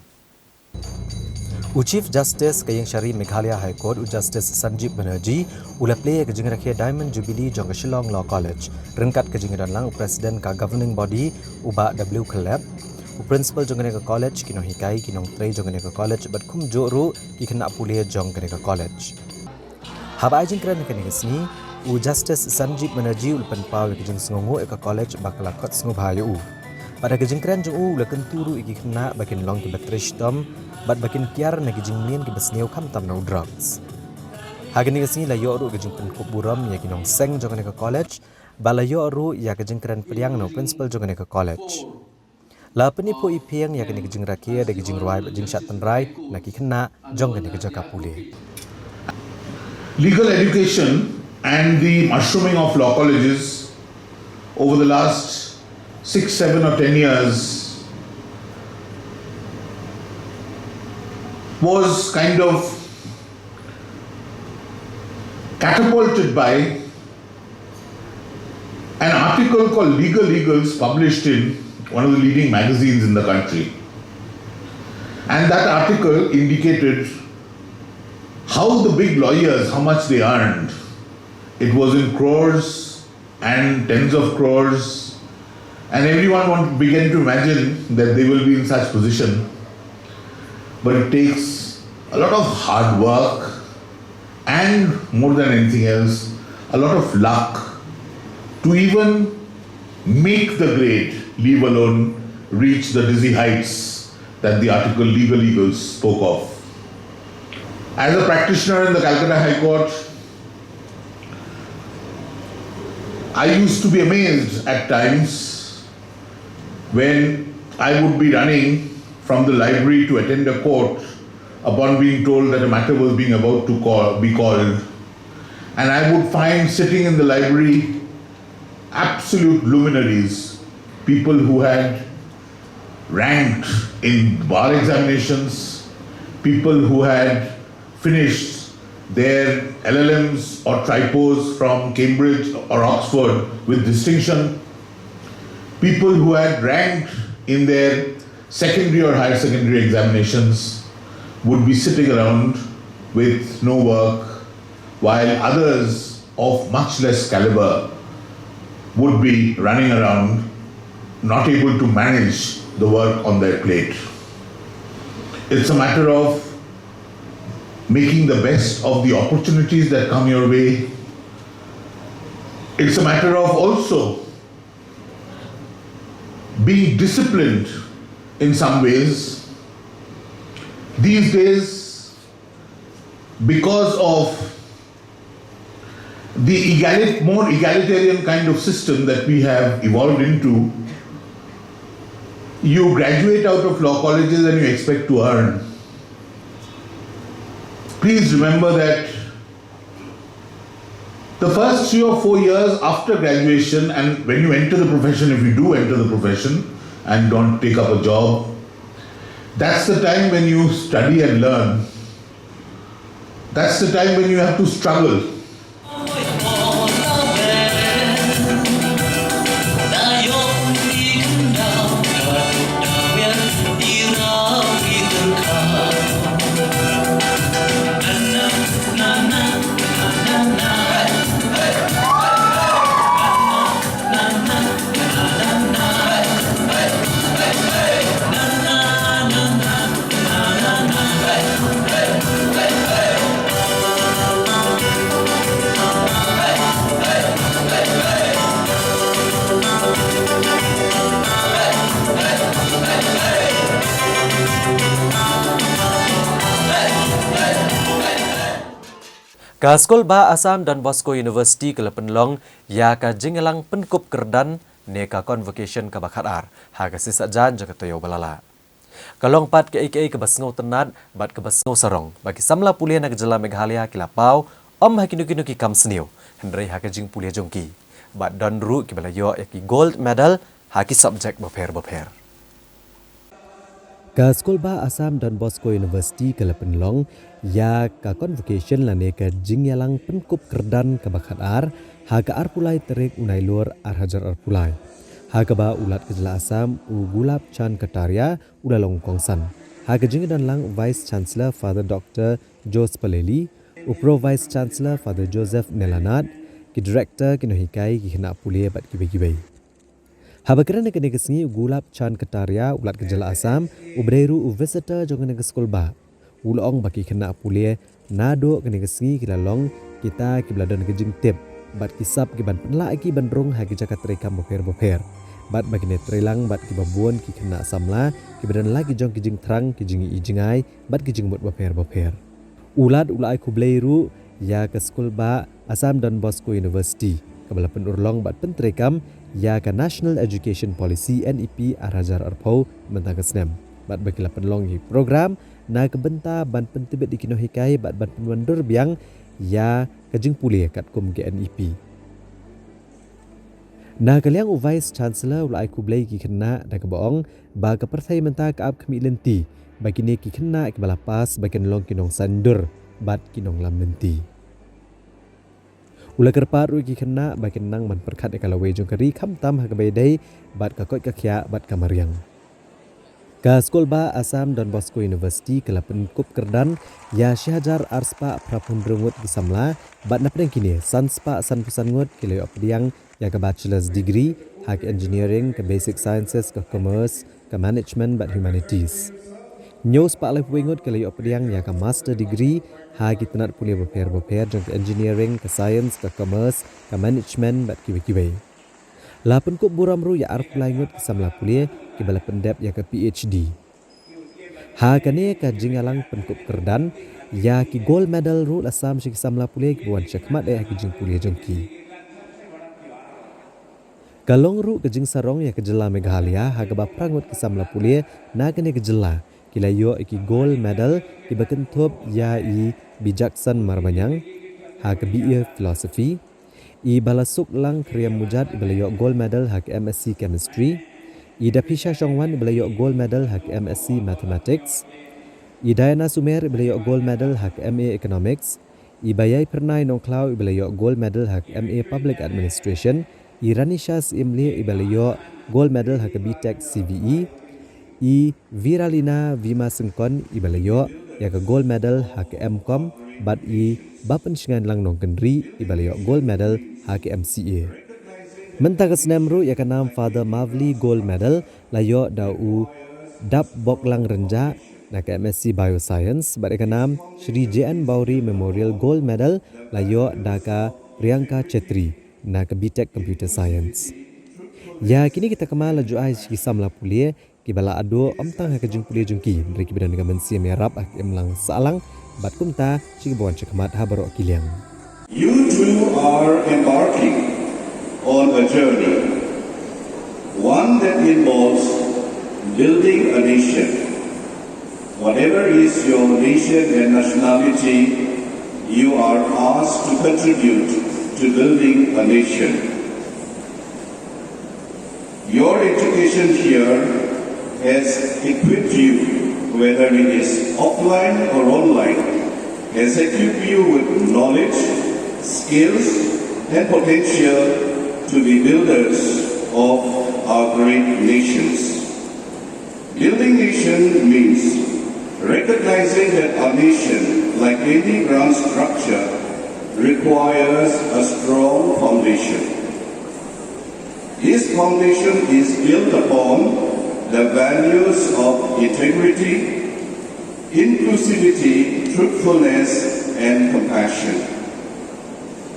U Chief Justice ka Ïingshari Meghalaya High Court, u Justice Sanjeev Banerjee, u la plie ïa ka jingrakhe Diamond Jubilee jong ka Shillong Law College ryngkat ka jingdon lang u President ka Governing Body, u Bah W Khyllep, u Principal jong kane ka college, ki nonghikai, ki nongtrei jong kane ka college bad kumjuh ruh ki khynnah pule jong kane ka college. Haba ai jingkren ha kane ka sngi, u Justice Sanjeev Banerjee u la pynpaw ïa ka jingsngewnguh ïa ka college ba ka la khot sngewbha ïa u. Bad ha ka jingkren jong u, u la kyntu ruh ïa ki khynnah ba kin long kiba trei shitom bad ba kin kiar na ki jingmlien kiba sniew khamtam na u drugs. Ha kane ka sngi la ïoh ruh ka jingpynkup burom ïa ki nongseng jong kane ka college, bad la ïoh ruh ïa ka jingkren pdiang na u Principal jong kane ka college. La pyniphuh iphieng ïa kane ka jingrakhe da ka jingrwai bad jingshad tynrai na ki khynnah jong kane ka jaka pule. Legal education and the mushrooming of law colleges over the last six, seven or ten years was kind of catapulted by an article called Legal Eagles published in one of the leading magazines in the country. And that article indicated how the big lawyers, how much they earned. It was in crores and tens of crores. And everyone want, began to imagine that they will be in such position. But it takes a lot of hard work and, more than anything else, a lot of luck to even make the grade, leave alone reach the dizzy heights that the article Legal Eagles spoke of. As a practitioner in the Calcutta High Court, I used to be amazed at times when I would be running from the library to attend a court upon being told that a matter was being about to call, be called. And I would find sitting in the library absolute luminaries, people who had ranked in bar examinations, people who had finished their L L Ms or tripos from Cambridge or Oxford with distinction, people who had ranked in their secondary or higher secondary examinations would be sitting around with no work, while others of much less caliber would be running around, not able to manage the work on their plate. It's a matter of making the best of the opportunities that come your way. It's a matter of also being disciplined in some ways. These days, because of the egalit-, more egalitarian kind of system that we have evolved into, you graduate out of law colleges and you expect to earn. Please remember that the first three or four years after graduation, and when you enter the profession, if you do enter the profession and don't take up a job, that's the time when you study and learn. That's the time when you have to struggle. Ka Skulbah Assam Don Bosco University ka la pynlong ïa ka jingïalang pynkup kyrdan ne ka convocation kaba khatar ha ka sisat jan jong ka taïew ba la lah. Ka long pat kaei kaei kaba sngewtynnat bad kaba sngewsarong ba ki samla pule na ka jylla Meghalaya ki la paw, ym ha kino kino ki kam sniew, hynrei ha ka jingpule jong ki. Bad don ruh kiba la ïoh ïa ki gold medal ha ki subject bapher bapher. Ka Skulbah Assam Don Bosco University ka la pynlong ïa ka convocation lane ka jingïalang pynkup kyrdan kaba khatar ha ka arphew lai tarik u Nailur ar hajar arphew lai, ha kaba u Lat ka jylla Assam u Gulab Chand Kataria u la long kongsan, ha ka jingdon lang Vice Chancellor Father Doctor Jos Paleli, u Pro Vice Chancellor Father Joseph Nelanat, ki Director, ki nonghikai, ki khynnah pule bad kiwei kiwei. Haba kren ha kane ka sngi u Gulab Chand Kataria u Lat ka jylla Assam, uba dei ruh u visitor jong kane ka skulbah, u la ong ba ki khynnah pule naduh kane ka sngi ki la long kita kiba la don ka jingtip bad ki sap ki ban pynlah ïa ki ban rung ha ki jaka treikam bapher bapher, bad ba kine trei lang bad kiba bun ki khynnah samla kiba don la ki jong ki jingthrang, ki jingïohi jingai bad ki jingmut bapher bapher. U Lat u la ai khublei ruh ïa ka Skulbah Assam Don Bosco University kaba la pynurlong bad pyntreikam ïa ka National Education Policy, N E P, ar hajar arphew mynta ka snem, bad ba ki la pynlong ïa ki program na ka bynta ban pyntbit ïa ki nonghikai bad ban pynwandur biang ïa ka jingpule katkum ka N E P. Na ka liang u Vice Chancellor u la ai khublei ïa ki khynnah da kaba ong ba ka pyrthei mynta ka ap khmih lynti, ba kine ki khynnah kiba la pass ba kin long ki nongsaiñdur bad ki nonglam lynti. U la kyrpad ruh ïa ki khynnah ba kin nang ban pyrkhat ïa ka lawei jong ka ri khamtam ha kaba ïadei bad ka koit ka khiah bad ka mariang. Ka Skulbah Assam Don Bosco University ka la pynkup kyrdan ïa shi hajar ar spah phra phew hynriew ngut ki samla, bad napdeng kine san spah sanphew san ngut ki la ïoh pdiang ïa ka bachelor's degree ha ka engineering, ka basic sciences, ka commerce, ka management bad humanities. Hynñiew spah laiphew wei ngut ki la ïoh pdiang ïa ka master degree ha ki tnat pule bapher bapher jong ka engineering, ka science, ka commerce, ka management bad kiwei kiwei. La pynkup burom ruh ïa arphew lai ngut ki samla pule kiba la pyndep ïa ka P H D. Ha kane ka jingïalang pynkup kyrdan ïa ki gold medal ruh la sam sha ki samla pule kiba wan shakhmat eh ha ki jingpule jong ki. Ka long ruh ka jingsarong ïa ka jylla Meghalaya ha kaba phra ngut ki samla pule na kane ka jylla ki la ïoh ïa ki gold medal, kiba kynthup ïa i Bijakson Marbaniang ha ka B A Philosophy, i Balasuklang Kyrïam Mujat iba la ïoh gold medal ha ka M Sc Chemistry, i Daphisha Shongwan iba la ïoh gold medal ha ka M Sc Mathematics, i Diana Sumer iba la ïoh gold medal ha ka M A Economics, i Baïaipyrnai Nongkhlaw iba la ïoh gold medal ha ka M A Public Administration, i Ranisha Syiemlieh iba la ïoh gold medal ha ka B Tech C V E, i Viralina Vima Syngkon iba la ïoh ïa ka gold medal ha ka M Com, bad i Bapynshngainlang Nongkynrih iba la ïoh gold medal ha ka M C A. Mynta ka snem ruh ïa ka nam Father Mavli Gold Medal la ïoh da u Dapboklang Rynjah na ka M Sc Bioscience, bad ïa ka nam Shri J N Bawri Memorial Gold Medal la ïoh da ka Priyanka Chetri na ka B Tech Computer Science. Ïa kine ki takma la ju ai sha ki samla pule kiba la aduh ym tang ha ka jingpule jong ki, hynrei kiba don ka mynsiem ïarap ha ka imlang sahlang, bad kumta sha kiba wan shakhmat ha baroh ki liang. You two are embarking on a journey, one that involves building a nation. Whatever is your nation and nationality, you are asked to contribute to building a nation. Your education here has equipped you, whether it is offline or online, has equipped you with knowledge, skills, and potential to be builders of our great nations. Building nation means recognizing that our nation, like any grand structure, requires a strong foundation. This foundation is built upon the values of integrity, inclusivity, truthfulness, and compassion.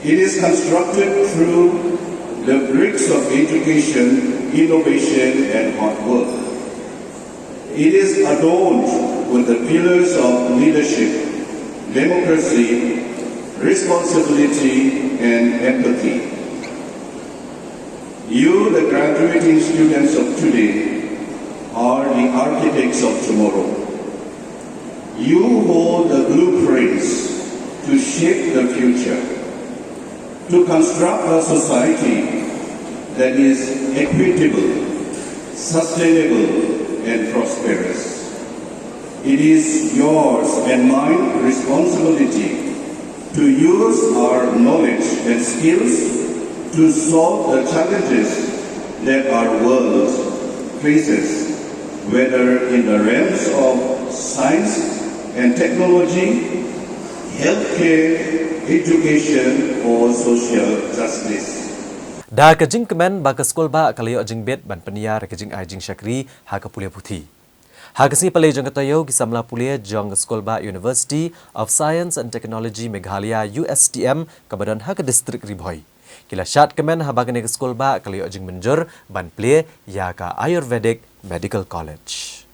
It is constructed through the bricks of education, innovation, and hard work. It is adorned with the pillars of leadership, democracy, Responsibility and empathy. You, the graduating students of today, are the architects of tomorrow. You hold the blueprints to shape the future, to construct a society that is equitable, sustainable, and prosperous. It is yours and mine responsibility to use our knowledge and skills to solve the challenges that our world faces, whether in the realms of science and technology, healthcare, education, or social justice. Da ka jingkmen ba ka skulbah ka la ïoh jingbit ban pynïar ka jingai jingshakri ha ka pule puthi. Ha ka sngi Palei jong ka taïew, ki samla pule jong ka skulbah University of Science and Technology Meghalaya, U S T M, kaba don ha ka district Ri Bhoi, ki la shad kmen haba kane ka skulbah ka la ïoh jingmynjur ban plie ïa ka Ayurvedic Medical College.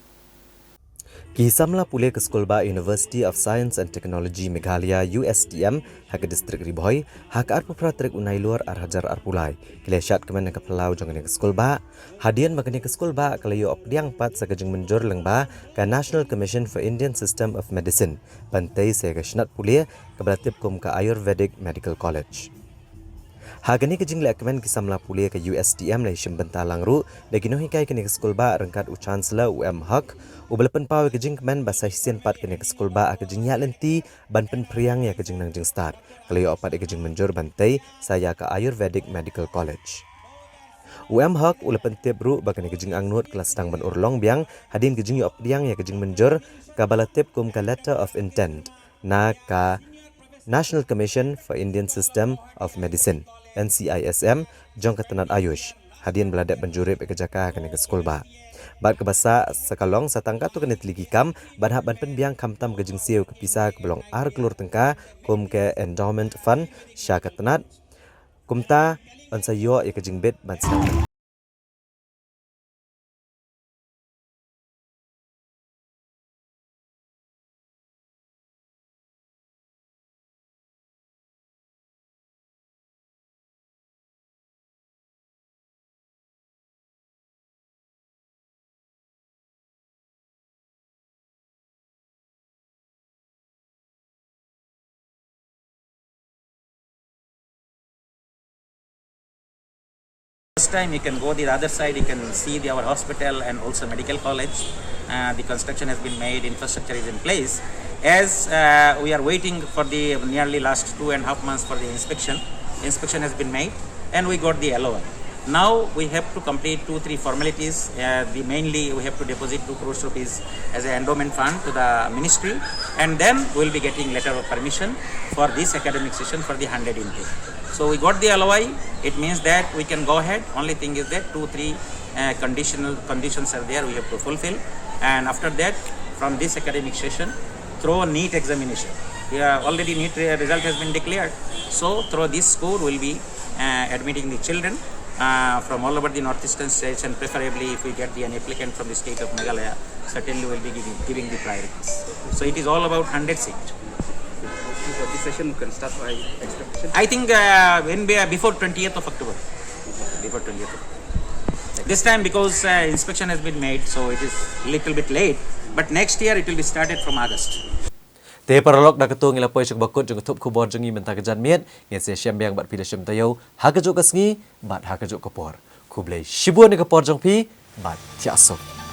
Ki samla pule ka skulbah University of Science and Technology Meghalaya, U S T M, ha ka district Ri Bhoi, ha ka arphew phra tarik u Nailur ar hajar arphew lai, ki la shad kmen ha ka phyllaw jong kane ka skulbah. Hadien ba kane ka skulbah ka la ïoh pdiang pat sa ka jingmynjur lyngba ka National Commission for Indian System of Medicine ban tei sa ïa ka shnat pule kaba la tip kum ka Ayurvedic Medical College. Ha kane ka jingleh kmen, ki samla pule ka U S T M la ïashim bynta lang ruh da ki nonghikai kane ka skulbah, ryngkat u Chancellor u M Haq, uba la pynpaw ïa ka jingkmen ba sa shisien pat kane ka skulbah ha ka jingïaid lynti ban pynphriang ïa ka jingnang jingstad ka la ïoh pat ïa ka jingmynjur ban tei sa ïa ka Ayurvedic Medical College. U M Haq u la pyntip ruh ba kane ka jingangnud ka la sdang ban urlong biang hadien ka jingïoh pdiang ïa ka jingmynjur kaba la tip kum ka Letter of Intent na ka National Commission for Indian System of Medicine, N C I S M, jong ka tnat Ayush, hadien ba la dep ban jurip ïa ka jaka ha kane ka skulbah. Bad kaba sah sa ka long sa tang katto katne tylli ki kam ban hap ban pynbiang, khamtam ka jingsiew ka pisa kaba long ar klur tyngka kum ka endowment fund sha ka tnat. Kumta yn sa ïoh ïa ka jingbit ban sdang. First time you can go the other side, you can see the, our hospital and also medical college. Uh, the construction has been made, infrastructure is in place. As uh, we are waiting for the nearly last two and a half months for the inspection, inspection has been made and we got the L O I. Now we have to complete two, three formalities. Uh, the mainly we have to deposit two crores rupees as an endowment fund to the ministry, and then we'll be getting letter of permission for this academic session for the hundred intake. So we got the L O I. It means that we can go ahead. Only thing is that two, three uh, conditional conditions are there. We have to fulfill, and after that, from this academic session, through NEET examination. Yeah, already NEET re- result has been declared. So through this score, we'll be uh, admitting the children uh, from all over the northeastern states, and preferably if we get the, an applicant from the state of Meghalaya, certainly we'll be giving, giving the priorities. So it is all about hundred seats. So this session can start by expectation? I think uh, in be- before twentieth of October. Before twentieth of October. This time because uh, inspection has been made, so it is little bit late. But next year it will be started from August. Te paralok, da kato ngi la poi sha kaba kut jong ka thup khubor jong ngi mynta ka janmiet. Ngin sa ïashem biang bad phi da shem taïew ha kajuh ka sngi bad ha kajuh ka por. Khublei shibun ïa ka por jong phi bad thiah suk.